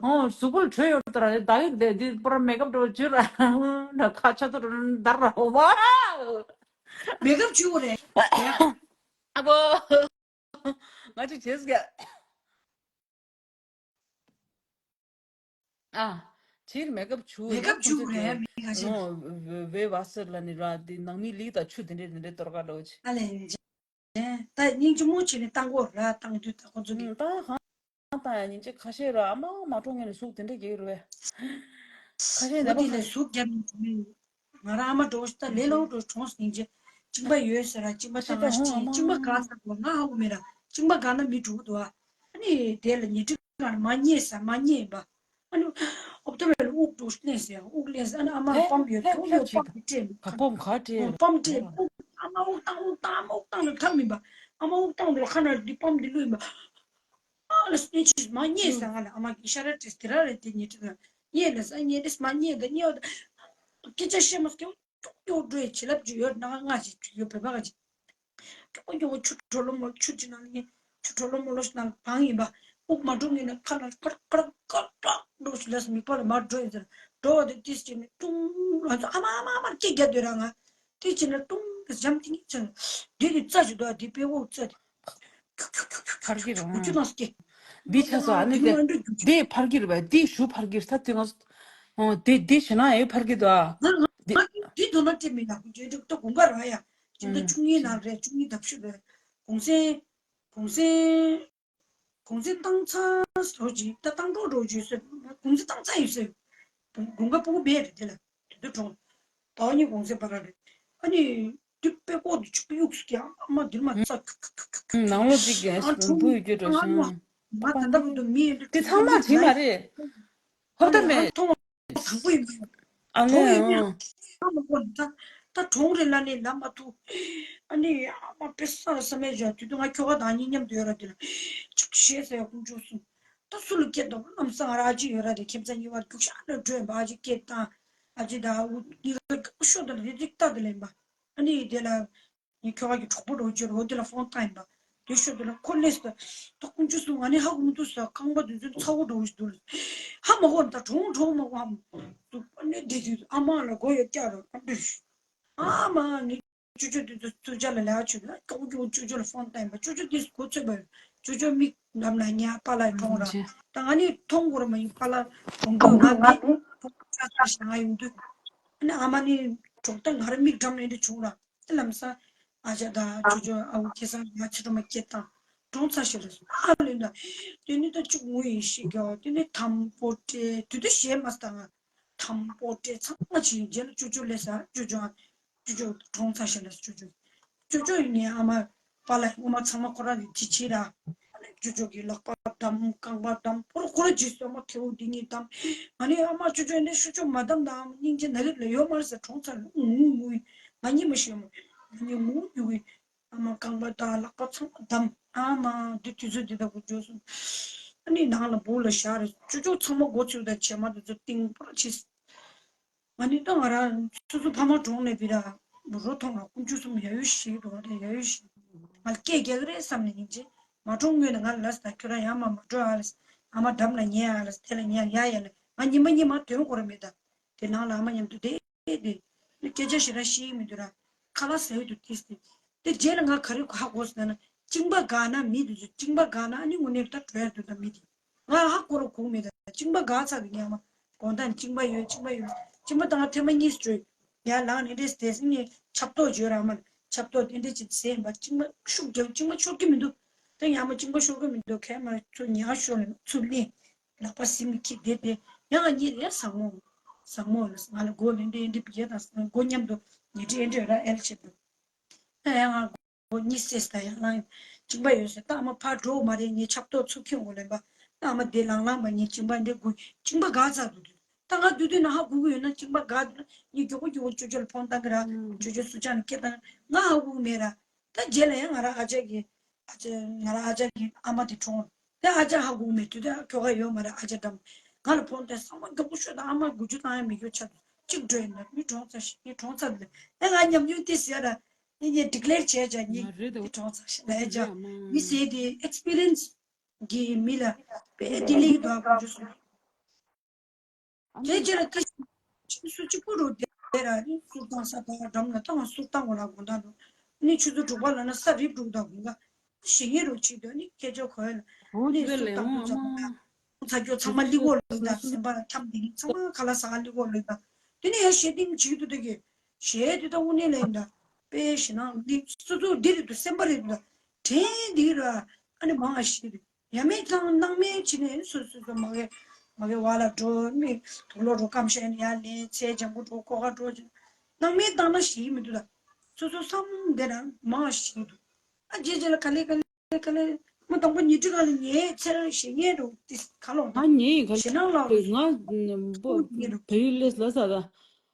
ཨོ་གཟུགས་པོ་ལ་དྲོད་ཡོད་ར། ད་ཡིན་དེ་དེ་པར་མེ་ཀབ་འགྲོ་བྱོས་ར། ཁ་ཆ་ཏོ་འདར་ར་བ། མེ་ཀབ་བྱུག་རེད། ཨ་བོ། ང་ཅིག་བྱེད་ཟེར། ཨ། ཕྱིར་མེ་ཀབ་བྱུག་མེ་ཀབ་བྱུག་རེད་མི་ཁ་ཤས། ཝེ་ཝ་སར་ལ་ནི་ར་དེ་ནང་མི་ལིག་དང་ཆུ་དེ་འདྲས་དེ་འདྲས་གཏོར་ག་འགྲོ་ཆེ། ཨ་ལས་ཡིན་ཅེ། ད་སྙིང་རྗེ་མོ་བྱས་ནས་བཏང་གོ་ར་བཏང་དུས་ད་ཁོ་ཚོ་གི། ད་གང་བཏང་ཡ་ཉིན་ཅིག་ཁ་ཤས་ར་ཨ་མ་མ་གྲོངས་ངེས་ནས་ཟུག་དེ་འདྲས་རྒྱག་རུ་བས། ཁ་ཤས་ནད་པ་ཁ་ཤས། ང་རང་ཨ་མ་འགྲོ་ཞིག་ད་ལས་སླ་བོ་འགྲོ་གྲོངས་སྙིང་རྗེ། གཅིན་པ་ཡོད་ཟེར་ར་གཅིན་པ་བཏང་ལ་ཤི་གཅིན་པ་ག་ཚ་གོ་ང་ཧ་གོ་མེད་ར་གཅིན་པ་ག་ན་མི་འགྲོ་གི་འདུག་ཨ། ཨ་ནི་དེ་ལ་ཉལ་ཁྲི་ག་ན་མ་ཉལ་ཟ་མ་ཉལ་ཡིན་པ། ཨ་ནི་ཨོབ་ཏོ་བེ་ལ་དབུགས་འགྲོ་ལེན་ཟེར་དབུགས་ལེན་ཟེར། ཨ་ནི་ཨ་མ་པམ་ཡོད་ཐོག་ཡོད་པམ་གི་སྤྲད་ག་པོམ་ག་སྤྲད་པམ་སྤྲད་དབུགས་ཨ་མ་དབུགས་བཏང་དབུགས་བཏང་ཨ་མ་དབུགས་བཏང་ལ་ཐབས་མིན་པ། ཨ་མ་དབུགས་བཏང་འགྲོ་ཁ་ན་འདི་པམ་འདི་བླུགས་ཡིན་པ། ཨ་ལ་སྣེ་ཆུ་མ་རྙེད་ས་ང་ལ་ཨ་མ་གི་ཤ་ར་ཏྲེས་དེ་ར་རེད་དེ་ཉེ་ཁྲི་ན་རྙེད་ལ་ས་རྙེད་དེ་མ་རྙེད་ད་རྙེད་ད་སྐད་ཆ་བཤད་མ་སྐྱོ་སྐྱོ་སྐྱོ་འགྲོ་ཡི་བྱིན་རླབས་ཅིག་ཡོད་ན་ང་ཞིག་ཅིག་ཡོད་བོད་པ་ག་ཅིག་སྐྱོ་སྐྱོ་ཆུ་གྲོ་ལོ་མོ་ཆུ་ཅི་ན་ངས་ཆུ་གྲོ་ལོ་མོ་ལོ་ཞིག་ན་བང་ཡིན་པ་དབུགས་མ་འགྲོ་ངེས་ན་ཁ་ན་ཀར་ཀར་ཀར་ཀར་འགྲོ་ཞིག་ལ་མི་པ་ལ་མར་འགྲོ་ཡིན་ཟེར་འགྲོ་བ་དེ་ཏིས་ཅི་ནས་ཀྲུང་ང་ཚོ་ཨ་མ་ཨ་མ་ཨ་མ་སྐད་རྒྱག་དུས་ར་ང་། དེ་བྱས་ན་ཀྲུང་གི་འཇམ་ཐིང་ངེ་བྱས་ན། འདི་ནི་རྩ་ཞིག་འདུག་འདི་དཔེ་འོག་རྩ་དེ། ཁྱུ་ཁྱུ་ཁྱུ་ཁྱུ་ཁྱུ་ཁྱུ་ཁྱུ་ཁྱུ་ཁྱུ་ནང་སྐྱེ། འདི་ཆ་སོ་ཨ་ནི་དེ། འདི་ཕར་གྱི་རེད་པ། འདི་ཕར་གྱི་རེད་པ། འདི་ཞུ་ཕར་གྱི་རེད་ད་དེ་ང་། འོ་དེ་འདི་བྱས་ན་ཨེ་ཕར་གྱི་འདུག་ཨ། འདི། འདི་དོ་ན་སྤྲད་མི་ལ་ཁུ་ཅོ་འདི་ད་དགུན་ཁ་ར་ཡ། ཁྱིམ་ད་ཆུང་ངེ་ནང་རེད་ཆུང་ངེ་འདབ་ཤུ་རེད། གུང་སེང་། གུང་སེང་བཏང་ཚར་སོ་ཅིག་ད་བཏང་གྲོགས་འགྲོ་རྒྱུ་ཟེར། གུང་སེང་བཏང་ཚར་ཡོད་ཟེར། དགུན་ཁ་སྤུ་གུ་བས་རེད་དེ་ལ་དེ་དུས་གྲོངས། ད་ཉིད་གུང་སེང་བར་རེད། ཨ་ནི་དུས་དཔེ་ཀོ་དུ་ཆུ་གཡུག་སུ་ཀྱང་ཨ་མ་འདིར་མ་ཚ་ཁུ་ཁུ་ཁུ་ཁུ་ཁུ་ཁུ། ནང་ལོ་གཅིག་གི་ཨ་ནི་བུ་ཡོད་རྒྱུ་འགྲོ་ཨ་ཤོང་། མ་ད་ལྟ་བུ་དུ་མི་ཡོད་དུས་དེ་ཚང་མ་བྱེད་མ་རེད། ཧོབ་ད་མེད། མཐོང་དང་པོ་ཡིན་པ། ཨ་ནི་གྲོངས་ཡིན་ཨང་། ཨ་མ་ཀོ་ད་ད་གྲོངས་རེད་ལ་ནི་ལ་མ་ཐུག་ཨ་ནི་ཨ་མ་དཔེ་ས་ལ་ས་མེད་བཞག་དུས་དུ་ང་ཁྱོ་ག་དང་གཉིས་མཉམ་དུ་ཡོད་ར་དེ་ལ་ཅིག་ཞེས་ཟེར་ཡ་ཀུན་སྤྱོད་གསུང་། ད་སུ་ལ་སྐད་འདོགས་ལམ་སང་ང་ར་ཨ་ཅེ་ཡོད་ར་དེ་ཁྱིམ་ཚང་གཉིས་བར་རྒྱུག་ཤ་ལ་བྲོས་པ་ཨ་ཅེ་སྐད་བཏང་། ཨ་ཅེ་ད་འུ་གཉིས་ཀ་ཀུ་ཤོ་ད་ལ་རེ་རིག་ལྟ་དེ་ལེན་པ། ཨ་ནི་དེ་ལ། ངའི་ཁྱོ་ག་གི་གྲོགས་པོ་འགྲོ་རྒྱུ་རོ་དེ་ལ་ཕོན་བཏང་ཡིན་པ། དེ་ཤོད་དེ་ལ་ཁོ་སླེབས་སོང་། ད་ཀུན་སྤྱོད་གསུང་ང་ནི་ཧ་གོ་མི་འདུག་ཟེར། རྐང་པ་དེ་ཚོ་ཚ་བོ་འགྲོ་བཞིན་འདུག་ལ། ཧ་མ་གོ་ད་གྲོངས་གྲོངས་མ་གོ་ཧ་མ་གོ། ཨ་ནི་དེ་དུས་ཨ་མ་ལ་མགོ་ཡོད་སྐྱ་རོ་ཨ་འདྲ། ཨ་མ་ངའི་ཅོ་ཅོ་དེ་ཚོ་ཚུར་ཅ་ལ་ལ་ཆུ་ལ་ཀོ་ཀོ་ཅོ་ཅོ་ལ་ཕོན་བཏང་ཡིན་པ་ཅོ་ཅོ་དེ་གོ་ཚོད་པ་ཅོ་ཅོ་མིག་ལམ་ལ་ཉལ་པཱ་ལགས་གྲོངས་ར། ད་ང་ནི་མཐོང་གོ་ར་མ་ཡིན་པཱ་ལགས་གྲོངས་འདུག་ང་མེད། ཕོ་ཁ་ཁ་ཤ་ང་ཡོང་དུས་ཨ་ནི་ཨ་མ་ནི་གྲོགས་ད་ང་ར་མིག་འགྲམ་ལ་འདི་བྱུང་ར། དེ་ལམ་སང་ཨ་ཅག་དང་ཅོ་ཅོ་ཨ་འུ་ཁེ་སང་ང་ཕྱི་དྲོ་མ་སྐད་བཏང་གྲོངས་ཚར་ཤག་ལ་སོང་ཨ་ལོས་ད། དེ་ནི་ད་གཅིག་ངུ་ཡིན་ཤེས་ཀྱང་དེ་ནི་དམ་པོ་སྤྲད་དུས་དུ་ཞེས་མ་བཏང་ང་། དམ་པོ་སྤྲད་ཚང་མ་བྱས་རྗེས་ལ་ཅོ་ཅོ་སླེབས་ས་ཅོ་ཅོ་ཨ་ཅོ་ཅོ་གྲོངས་ཚར་ཤག་ལ་སོང་ཅོ་ཅོ། ཅོ་ཅོ་ཡིན་ནི་ཨ་མ་པཱ་ལགས་སྔོན་མ་ཚང་མ་ཁོ་རང་གིས་ཅི་བྱེད་ར། ཅོ་ཅོ་གི་ལག་པ་བསྡམས་རྐང་པ་བསྡམས་ཁོ་ར་ཁོ་ར་རྗེས་སུ་ཨ་མ་ཐེའུ་འདི་གཉིས་བསྡམས། ང་ནི་ཨ་མ་ཅོ་ཅོ་འདི་ཤུ་ཅོ་མ་བསྡམས་དང་ཨ་མ་སྙིང་རྗེ་ན་གི་ལ་ཡོད་མ་རེད་ཟེར་གྲོངས་ཚར་ངུ་ངུ་ང་གཉིད་མ་ཤོར་མོ། ང་གཉིད་ངུ་ངུ་གི་ཨ་མ་རྐང་པ་དང་ལག་པ་ཚང་མ་བསྡམས་ཨ་མ་འདི་དུས་ཚོད་འདི་ལྟ་བུ་འགྱོ་སོང་། ཨ་ནི་ནང་ལ་སྦུག་ལ་བཞག་རེད་ཅོ་ཅོ་ཚང་མ་མགོ་ཚོས་དང་བྱེ་མ་དེ་ཚོ་གཏིང་པར་ཕྱིས། ང་ནི་ད་ང་རང་སོ་སོ་ཕ་མ་གྲོངས་ནས་བི་ར་རོ་མཐོང་ང་ཀུན་སྤྱོད་གསུམ་ཡ་ཡོ་ཞིག་རོ་རེ་ཡ་ཡོ་ཞིག་ང་སྐད་རྒྱག་རེད་བསམ་ནས་ཡིན་ཅེ་མ་གྲོངས་སྔོན་ནས་ང་ལ་ལས་ད་ཁྱོད་རང་ཡང་མ་མ་འགྲོ་ཨ་ལས་ཨ་མ་འགྲམ་ལ་ཉལ་ཨ་ལས་དེ་ལ་ཉལ་ཡ་ཡ་ལས་ང་ཉི་མ་ཉི་མ་དོན་གོ་ར་མེད་ད་དེ་ནང་ལ་ཨ་མ་མཉམ་དུ་བསྡད་དེ་ནི་སྐད་ཆ་ཞེ་དྲག་བཤད་མི་འདུག་ར་ཁ་ལག་ཟ་ཡི་འདུག་ཏིས་ཏེ་དེ་རྗེས་ལ་ང་ག་རེ་ཧ་གོ་སོང་ན་གཅིན་པ་འགག་ན་མི་དེ་ཚོ་གཅིན་པ་འགག་ན་ཨ་ནི་དངོས་གནས་ད་འགྲོ་ཡ་འདུག་ད་མི་དེ། ང་ཧ་གོ་རུ་གོ་མེད་ད། གཅིན་པ་འགག་ཚར་འདུག་ཉག་མ། དགོང་དག་གཅིན་པ་ཡོད། གཅིན་པ་ཡོད། གཅིན་པ་དང་ཐེངས་མ་གཉིས་བཅོས། ཡར་ལངས་ནས་འདྲེས་དེ་སྲིད་ངས་ཆབ་ཏོག་བཅོས་ར་མ། ཆབ་ཏོག་དེ་འདྲས་ཅིག་ཟས་ཡིན་པ། གཅིན་པ་ཤུགས་རྒྱབ། གཅིན་པ་ཤོར་གི་མི་འདུག་དེ་ཉག་མ་གཅིན་པ་ཤོར་གི་མི་འདུག་ཁས་མ་ཚུར་ཉག་ཤོར་ནས་ཚུར་ལེན། ལག་པ་སིམ་ཁྱི་དེ་དེ་ཡང་ང་གཉིད་ལས་བཟང་མོ། བཟང་མོ་ལ་ང་ལ་མགོ་ལེན་འདྲེ་འདྲེ་བྱེད་དང་མགོ་མཉམ་དུ་ཉལ་འདྲེ་འདྲེ་ར་ཨེལ་བྱེད་འདུག་ཨ་ཡང་ང་མགོ་གཉིད་སད་ད་ཡང་ལངས། གཅིན་པ་ཡོད་ཟེར། ད་ཨ་མ་ཕར་འགྲོ་མ་རེད། ངས་ཆབ་ཏོག་ཚུར་ཁྱོན་འོག་ལེན་པ། ད་ཨ་མ་དེ་ལངས་ལངས་པ་ངས་གཅིན་པ་འདི་འགུལ། གཅིན་པ་འགག་ཚར་འདུག་ད་ང་དུས་དུས་ན་ཧ་གོ་གི་ཡོད་ན་གཅིན་པ་འགག་འདུག་ངས་མགྱོགས་པོ་མགྱོགས་པོ་ཅོ་ཅོ་ལ་ཕོན་བཏང་གི་ར། ཅོ་ཅོ་སུ་ཅང་ལ་སྐད་བཏང་། ང་ཧ་གོ་གི་མེད་ར། ད་རྗེས་ལ་ཡང་ང་རང་ཨ་ཅག་གི་ཨ་ཅག་ང་རང་ཨ་ཅག་གི་ཨ་མ་དེ་གྲོངས། དེ་ཨ་ཅག་ཧ་གོ་གི་མེད། དུས་དེ་ཁྱོ་ག་ཡོད་མ་རེད། ཨ་ཅག་འགྲམ། ང་ལ་ཕོན་བཏང་། ཚང་མ་མགྱོགས་པོ་ཤོད་དང་། ཨ་མ་འགུལ་སྐྱོད་བཏང་ཡ་མི་འགྱུར་ཆགས་འདུག་གཅིག་འགྲོ་ཡིན་ན་མི་གྲོངས་ཚར་ཤག་མི་གྲོངས་ཚར་འདུག་ཨེ་ང་ཉམས་མྱོང་དེ་ཟེར་ར། ཨེ་ངས་ཌི་ཀི་ལེར་བྱས་ཀྱང་ངས་ང་རེད་དོ། དེ་གྲོངས་ཚར་ཤག་ལབ་ཡ་ཅག་མི་ཟེར་དེ་ཨེག་སི་པི་རི་ཡན་སི་གི་མི་ལ་དཔེ་བདེ་ལེགས་འདུག་ཨ་ཁོང་ཚོ་སོང་། ཨ་དེ་ནི་རྗེས་ལ་དེ་ཆུ་ཚོད་གཅིག་པུ་རུ་བསྡད་ར། ནི་གསུར་བཏང་ས་དང་འགྲམ་ལ་བཏང་། གསུར་བཏང་དགོས་ལ་དགོང་དག་འདུག་ནི་ཆུ་ཚོད་དྲུག་པ་ལ་ན་ས་རིབ་འགྲོ་གི་འདུག་དགོང་དག་ཞེ་ངེས་རུ་ཆེ་འདུག་ནི་སྐད་ཅོར་གོ་ཡ་ལ། འོ་ནི་དེ་གསུར་ལས་བཏང་འོང་དུས་ཙམ་ཨ་མ། པ་ཚ་སྐྱོ་ཚང་མ་ལི་གོ་ལོས་དང་། སེམས་པ་ལ་འཁྱམ་དེ་ནི་ཚང་མ་ཁ་ལག་ཟ་ག་ལི་གོ་ལོས་དང་། དེ་ནི་ཡ་ཞེ་གཏིང་ཇི་འདུག་དེ་གི་ཞེ་དེ་དང་དངོས་གནས་ལ་ཡིན་ད། དཔེ་ཞེ་ནང་འདི་སོ་སོ་འདི་རེད་འདུག་སེམས་པ་རེད་འདུག་དྲན་འདི་ར། ཨ་ནི་མང་ང་ཞིག་རེད། ཡ་མེད་ཚང་སྣང་མེད་བྱས་ནས་སོ་སོ་སོ་མ་གི་མ་གི་བ་ལ་འགྲོ། མི་དུག་ལོག་འགྲོ། སྐམ་ཤ་ཡ་ལེན། ཚལ་ལྗང་གུ་འགྲོ། ཀོ་ཁ་འགྲོ། སྣང་མེད་བཏང་ན་ཞིག་མི་འདུག་ད། སོ་སོ་བསམ་བསྡད་ན་མང་ང་ཞིག་འདུག་ཨ་རྗེས་རྗེས་ལ་ག་ལེ་ག་ལེ་ག་ལེ། མ་དང་པོ་ཉི་ཁྲི་ག་ལེ་ངའི་ཚེ་རིང་ཞེ་ངེས་འགྲོ་དེ་ག་ལོང་ད། ང་ཉེ་ག་ཞེ་ནང་ལ་ང་པོ་ཉེ་འགྲོ། བལ་ཡུལ་ལས་ལ་ས་ད་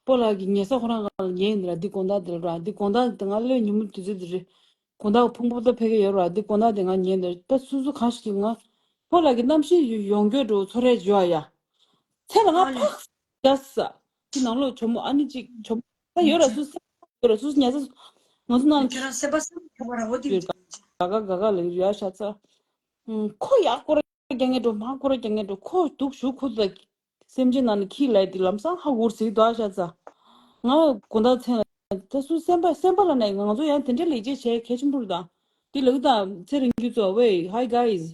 སྤོ་ལགས་ཀྱི་ཉེ་ས་ཁོ་རང་ག་ལ་ཉེ་ཡིན་ར། འདི་དགོང་དག་དེ་ལ་ར། འདི་དགོང་དག་དེ་ང་ལོས་ཉིན་མོ་དུས་ཚོད་དེ་རེད། དགོང་དག་ཕུང་པོ་ད་ཕེབས་ཀྱི་ཡོད་ར། འདི་དགོང་དག་དེ་ང་ཉེ་འདི་ད་སུ་སུ་གང་ཞིག་གིས་ང་སྤོ་ལགས་ཀྱི་གནམ་གཤིས་ཡོང་རྒྱུ་འགྲོ་ཚོར་རེ་བྱོས་ཡ། ཚེ་ལ་ང་ཨ་ལེ། ཕག་ཡ་ས། ཅི་ནང་ལོགས་ཇོ་མོ་ཨ་ནི་ཅིག་ཇོ་མོ་ད་ཡོད་ར། སུ་སེ་ཡོད་ར། སུ་ཉ་ས་ང་ཚོ་ནང་ཁྱེད་རང་སེམས་པ་སེམས་ཁྱོད་ར་འོ་དེ་ཡོད་ག་ག་ག་ག་ལ་ཡོད་ཡ་ཤ་ཚ། ཁོ་ཡག་སྐོར་རྒྱག་ངེས་འགྲོ། མ་སྐོར་རྒྱག་ངེས་འགྲོ། ཁོ་སྡུག་ཞུ་ཁོ་ད་སེམས་ཅན་ནང་ནས་ཁྱི་ལ་དེ་ལམ་སང་ཧ་འུར་ཟིག་དོ་ཨ་ཤ་ཚ། ང་དགོང་དག་མཚན་ལ་ད་སུ་སེམས་པ་སེམས་པ་ལ་ནས་ང་ཚོ་ཡང་དེ་འདྲའི་ལས་བྱེད་བྱས་གལ་ཆེན་པོ་རེད་ད། དེ་ལགས་ད་ཚེ་རིང་རྒྱུ་ཚོ་ཝེ་hi guys།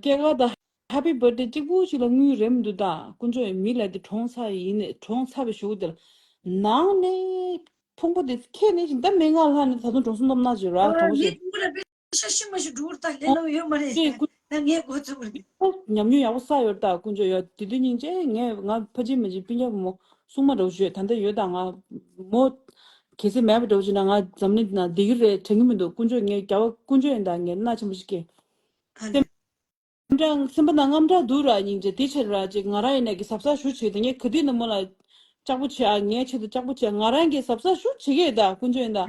སྐྱེ་རྒ་ད་happy birthday གཅིག་པུ་ཞིག་ལ་དངུལ་རེམ་འདུག་ད་དཀོན་མཆོག་ཡིན་མི་ལ་དེ་གྲོངས་ཚར་ཡིན་ནས་གྲོངས་ཚར་བའི་ཞུ་དེ་ལ་ནང་ནས་ཕུང་པོ་དེ་ཁྱེད་ནས་ཞིག་ད་མི་ང་ལྷ་ནས་ད་དུང་གྲོངས་སོང་སྟོབས་ན་ཞིག་ར་གྲོངས་ཞིག་ཤ་ཤི་མ་ཤི་འགྲོ་བར་ད་ལས་ལོ་ཡོད་མ་རེད། ཅེས་སྐུ་ད་ངས་གོ་ཚུགས་པ་རེད། ཉམས་མྱོང་ཡག་པོ་བསགས་ཡོད་ད་དཀོན་མཆོག་ཡོད། དེ་དུས་སྙིང་རྗེ། ངས་ང་ཕ་ཆེན་མ་ཆེན་སྤུན་ཀྱག་བུ་མོ་སྲུང་མ་འདྲ་བོ་ཞུས་ད་ལྟ་ཡོད་ད། ང་མོ་གལ་སྲིད་མེད་པ་འདྲ་བོ་ཞུས་ན་ང་འཛམ་གླིང་འདི་ན་བསྡད་ཀྱི་རེད་དྲན་གྱི་མི་འདུག་དཀོན་མཆོག་ངས་རྒྱལ་བ་དཀོན་མཆོག་ཡིན་ད། ངས་མནའ་ཆེན་པོ་ཞིག་སྐྱེས། ཨ་ལེ། སེམས་ཁྲལ་སེམས་པ་ནང་དངངས་སྐྲག་འདུག་ར། སྙིང་རྗེ་དེ་ཕྱིར་ར་ཅིག་ང་རང་ཡིན་ན་གི་གཟབ་གཟབ་ཞུ་བྱེད་དེ་ངས་ག་དུས་ནས་མོ་ལ་ལྕགས་པོ་བྱེད་ཨ། ངའི་ཆེད་དུ་ལྕགས་པོ་བྱེད། ང་རང་གི་གཟབ་གཟབ་ཞུ་བྱེད་ཀྱི་ཡོད་ད་དཀོན་མཆོག་ཡིན་ད།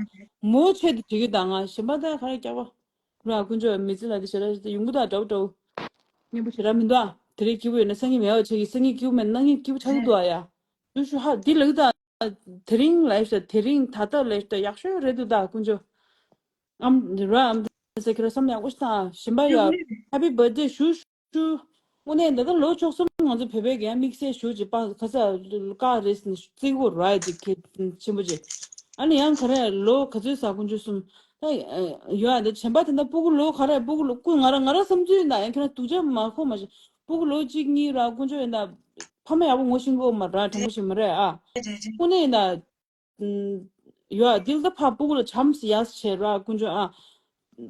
མོའི་ཆེད་དུ་བྱེད་ཀྱི་ཡོད་ད། ང་གཞན་པ་ད་ག་རེ་སྐྱག་པ་ར་དཀོན་མཆོག་མི་ཚེ་ལ་དེ་ཞེ་དྲག་ཡོང་གི་ད་འདྲ་བོ་འདྲ་བོ། སྙན་པོ་ཞེ་དྲག་མི་འདུག་ཨ། དེ་རིང་སྐྱིད་པོ་ཡོད་ན་སང་ཉིན་མེད་པ་བྱེད་ཀྱི། སང་ཉིན་སྐྱིད་པོ་མེད་ན་གནངས་ཉིན་སྐྱིད་པོ་ཆགས་ཀྱི་འདུག་ཨ་ཡ། ཞུ་ཞུ་ཧ་འདི་ལགས་ད། དེ་རིང་ལས་ཤ་དེ་རིང་ད་ལྟ་ལས་ཤ་ཡག་ཤོས་རེད་འདུག་ད་དཀོན་མཆོག་ཨམ་ར་ཨམ་ཟེར་ཁྱེད་རང་བསམ་ཡག་པོ་ཞིག་བཏང་། གཞན་པ་ཡ་happy birthday ཞུ་ཞུ། དངོས་གནས་ད་ལྟ་ལོ་བཅུ་གསུམ་ང་ཚོ་བོད་པའི་གི་ཡང་དམིགས་བསལ་ཞུ་ཅིག་པ་ཁ་ས་ཀ་རེས་ནི་བརྩི་གོ་ར་ཡ་ཅིག་གལ་ཆེན་པོ་ཅིག་ཨ་ནི་ཡང་ག་རེ་ལོ་ག་ཚོད་ས་དཀོན་མཆོག་གསུམ་ད་ཡོད་ཨ། ད་གཞན་པ་དེ་འདྲ་སྤུ་གུ་ལོ་ག་རེ་སྤུ་གུ་ལོ་སྐུ་ང་ར་ང་ར་བསམ་ཚུལ་ཡིན་ད་ཡང་ཁྱེད་རང་སྡུག་ཅག་མ་ཁོ་མ་ཤེས། སྤུ་གུ་ལོ་གཅིག་གཉིས་ར་དཀོན་མཆོག་ཡིན་ད། ཕ་མ་ཡག་པོ་ངོ་ཤེས་གོ་མ་ར་དྲང་པོ་ཞིག་མ་རེད་ཨ། དངོས་གནས་ཡིན་ད། ཡོད་ཨ། འདི་ལ་ད་ཕ་སྤུ་གུ་ལ་བྱམས་ཡག་བྱས་ར་དཀོན་མཆོག་ཨ།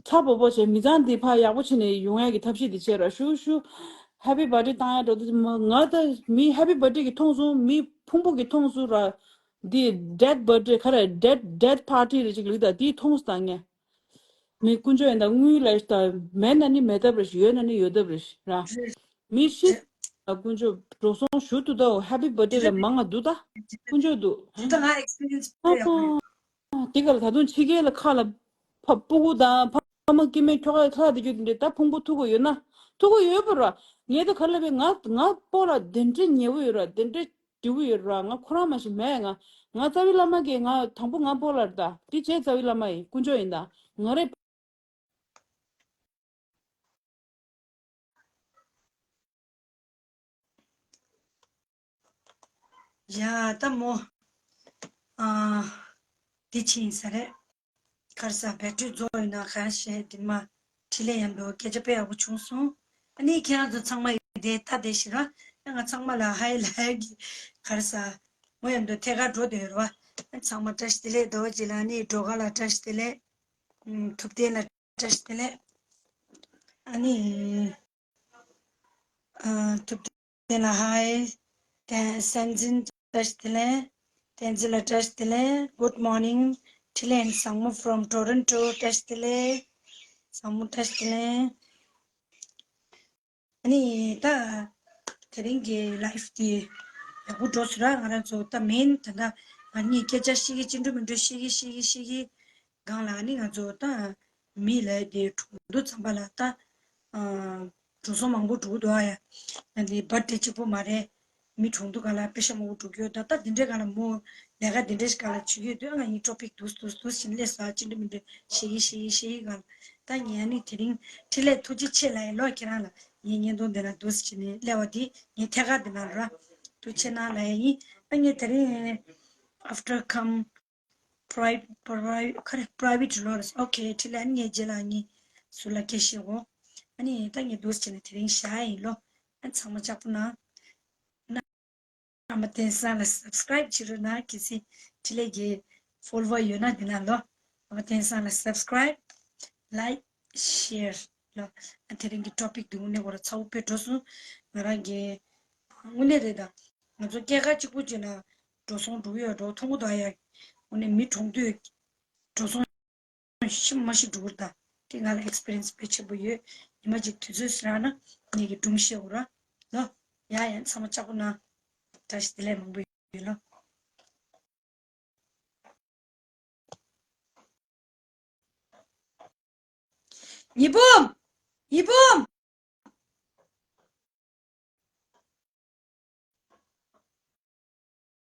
ཚ་པོ་པོ་བྱས་མི་ཚང་འདི་ཕ་ཡག་པོ་བྱས་ནས་ཡོང་ཡག་གི་ཐབས་ཤེས་འདི་བྱས་ར་ཞུ་ཞུ། happy birthday བཏང་ཡག་འགྲོ་དུས་ང་ད་མི་happy birthday གི་མཐོང་སོང་། མི་ཕུང་པོ་གི་མཐོང་སོང་ར། འདི་dead birthday ག་རེ་dead dead party རེ་ཅིག་ལུགས་ད་འདི་མཐོང་སོང་ད་ངས། མི་དཀོན་མཆོག་ཡིན་ད་དངུལ་ལ་ད་མེད་ན་ནི་མེད་ཐབས་རེ་ཞིག་ཡོད་ན་ནི་ཡོད་ཐབས་རེ་ཞིག་ར། མི་ཤི་དཀོན་མཆོག་འགྲོ་སོང་ཞུ་ཐུབ་ད་happy birthday ལ་མང་ང་འདུག་ད་དཀོན་མཆོག་འདུག་འདི་ད་ང་experience ཨ་དེ་ག་ལ་ད་དུང་ཕྱི་རྒྱལ་ལ་ཁ་ལ་ཕ་སྤུ་གུ་དང་ཕ་མ་སྐྱེ་དམན་ཁྱོ་ག་ཁ་ལ་དེ་རྒྱུ་དེ་འདྲ་ད་ཕུང་པོ་ཐུག་གི་ཡོད་ན་ཐུག་གི་ཡོད་པ་ར། ངས་ད་ག་ལ་བས་ང་ང་སྤོ་ལགས་དེ་འདྲ་ཉེ་བོ་ཡོད་ར། དེ་འདྲ་འབྲས་བུ་ཡོད་ར། ང་ཁོ་རང་མ་ཞིག་མེད། ང་ང་རྩ་བའི་བླ་མ་གིས་ང་དང་པོ་ང་སྤོ་ལགས་རེད་ད། དེ་རྗེས་རྩ་བའི་བླ་མ་ཡིན། དཀོན་མཆོག་ཡིན་ད། ང་རེད། ཡ་ད་མོ། ཨ། དེ་ཕྱིན་ས་རེད། ཁར་ས་བེ་ཊི་རི་རྫོགས་ཡིན་ན་ག་ཞེས་དེ་མ་འཕྲིན་ལས་ཡམ་པའི་སྐད་ཆ་དཔེ་ཡག་པོ་བྱུང་སོང་། ཨ་ནི་ཁྱེད་རང་ཚོ་ཚང་མ་ཡོད་དེ་ད་དེ་ཞིག་ར། ང་ཚང་མ་ལ་ཧའི་ལབ་ཡ་གི་ག་རེ་ཟ། མོ་ཡང་དུ་ཐད་ཀར་འགྲོ་དེ་ཡོད་ར་བ། ཚང་མ་བཀྲ་ཤིས་བདེ་ལེགས། རྡོ་རྗེ་ལགས་ནི་འགྲོ་ག་ལ་བཀྲ་ཤིས་བདེ་ལེགས། ཨུམ། ཐུབ་བསྟན་ལ་བཀྲ་ཤིས་བདེ་ལེགས། ཨ་ནི། ཨ། ཐུབ་བསྟན་ལ་ཧའི། ཏན་སན་ཛིན་བཀྲ་ཤིས་བདེ་ལེགས། བསྟན་འཛིན་ལ་བཀྲ་ཤིས་བདེ་ལེགས། Good morning. འཕྲིན་ལས་བཟང་མོ་from Toronto བཀྲ་ཤིས་བདེ་ལེགས། བཟང་མོ་བཀྲ་ཤིས་བདེ་ལེགས། ཨ་ནི་ད་དེ་རིང་གི་ལའེབ་དེ་ཡག་པོ་འགྲོ་སོང་ར། ང་རང་ཚོ་ད་མེན་ད་ད་ང་གཉིས་སྐད་ཆ་བཤད་ཀྱི་ཅི་འགྲོ་མི་འགྲོ་བཤད་ཀྱི་བཤད་ཀྱི་བཤད་ཀྱི་སྒང་ལ་ཨ་ནི་ང་ཚོ་ད་མི་ལ་དེ་གྲོངས་དུས་ཙམ་པ་ལ་ད་ཨ་འགྲོ་སོང་མང་པོ་འགྲོ་གི་འདུག་ཨ། ཡ་ཨ་ནི་བར་དེ་གཅིག་པོ་མ་རེད། མི་གྲོངས་དུས་སྒང་ལ་པེ་ཤ་མང་པོ་འགྲོ་གི་ཡོད། ད་ད་འདི་འདྲའི་སྒང་ལ་མོ་ལས་ཀ་འདི་འདྲའི་སྒང་ལ་བྱེད་ཀྱི་ཡོད་དུས་ང་གཉིས་ཊོ་པིག་འདུག་འདུག་འདུག་བཞིན་སླེབས་སོང་ཨ། ཅི་འདྲ་མི་འདྲ་བཤད་ཀྱི་བཤད་ཀྱི་བཤད་ཀྱི་སྒང་ལ། ད་ངས་ཨ་ནི་དེ་རིང་འཕྲིན་ལས་ཐུགས་རྗེ་ཆེ་ལབ་ཡིན་ལོ། ཁྱེད་རང་ལ་ངའི་བརྙན་ཐུང་འདི་ལ་འདུག་སེ་བྱས་ནས་སླེབས་པ་དེ་ངའི་ཐད་ཀར་འདི་ལ་ར་ཐུགས་རྗེ་ཆེ་གནང་ལབ་ཡ་ཡིན། ཨ་ངས་དེ་རིང་after come private private ག་རེ་private ལོ་རེད། ཨོ་ཁེ། འཕྲིན་ལས་ཨ་ནི་ངའི་རྗེས་ལ་ངས་ཟུར་ལ་སྐད་བཤད་འོ། ཨ་ནི་ད་ངས་འདུག་སེ་བྱས་ནས་དེ་རིང་བཞག་ཡ་ཡིན་ལོ། ཨ་ཚང་མ་ལྕགས་པོ་གནང་། ཨ་མ་བསྟན་བཟང་ལ་subscribe བྱེད་རོགས་གནང་། གལ་སྲིད་འཕྲིན་ལས་ཀྱི་follower ཡོད་ན་དེ་ན་ལོ། ཨ་མ་བསྟན་བཟང་ལ་subscribe, like, share ལོ། ཨ་དེ་རིང་གི་topic དེ་དངོས་གནས་ཁོ་རང་ཚ་བོ་དཔེ་འགྲོ་སོང་། ང་རང་གི་དངོས་གནས་རེད་ད། ང་ཚོ་སྐྱེས་སྐར་གཅིག་པུ་བྱས་ན་འགྲོ་སོང་འགྲོ་གི་ཡོད་འགྲོ་མཐོང་གི་འདུག་ཨ། ཡ་དངོས་གནས་མི་གྲོངས་དུས་འགྲོ་སོང་ཤི་མ་ཤི་འགྲོ་གི་རེད་ད། དེ་ང་ལ་experience དཔེ་ཆེན་པོ་ཡོད། ཉི་མ་གཅིག་དུས་ཚོད་ཟིན་ར་ན་ངེད་ཀྱི་སྒྲུང་བཤད་འོ་ར་ལོ། ཡ་ཡ་ཚང་མ་ལྕགས་པོ་གནང་། བཀྲ་ཤིས་བདེ་ལེགས་མང་པོ་ཡོད་ལོ། ཉི་འབུམ། ཉི་འབུམ།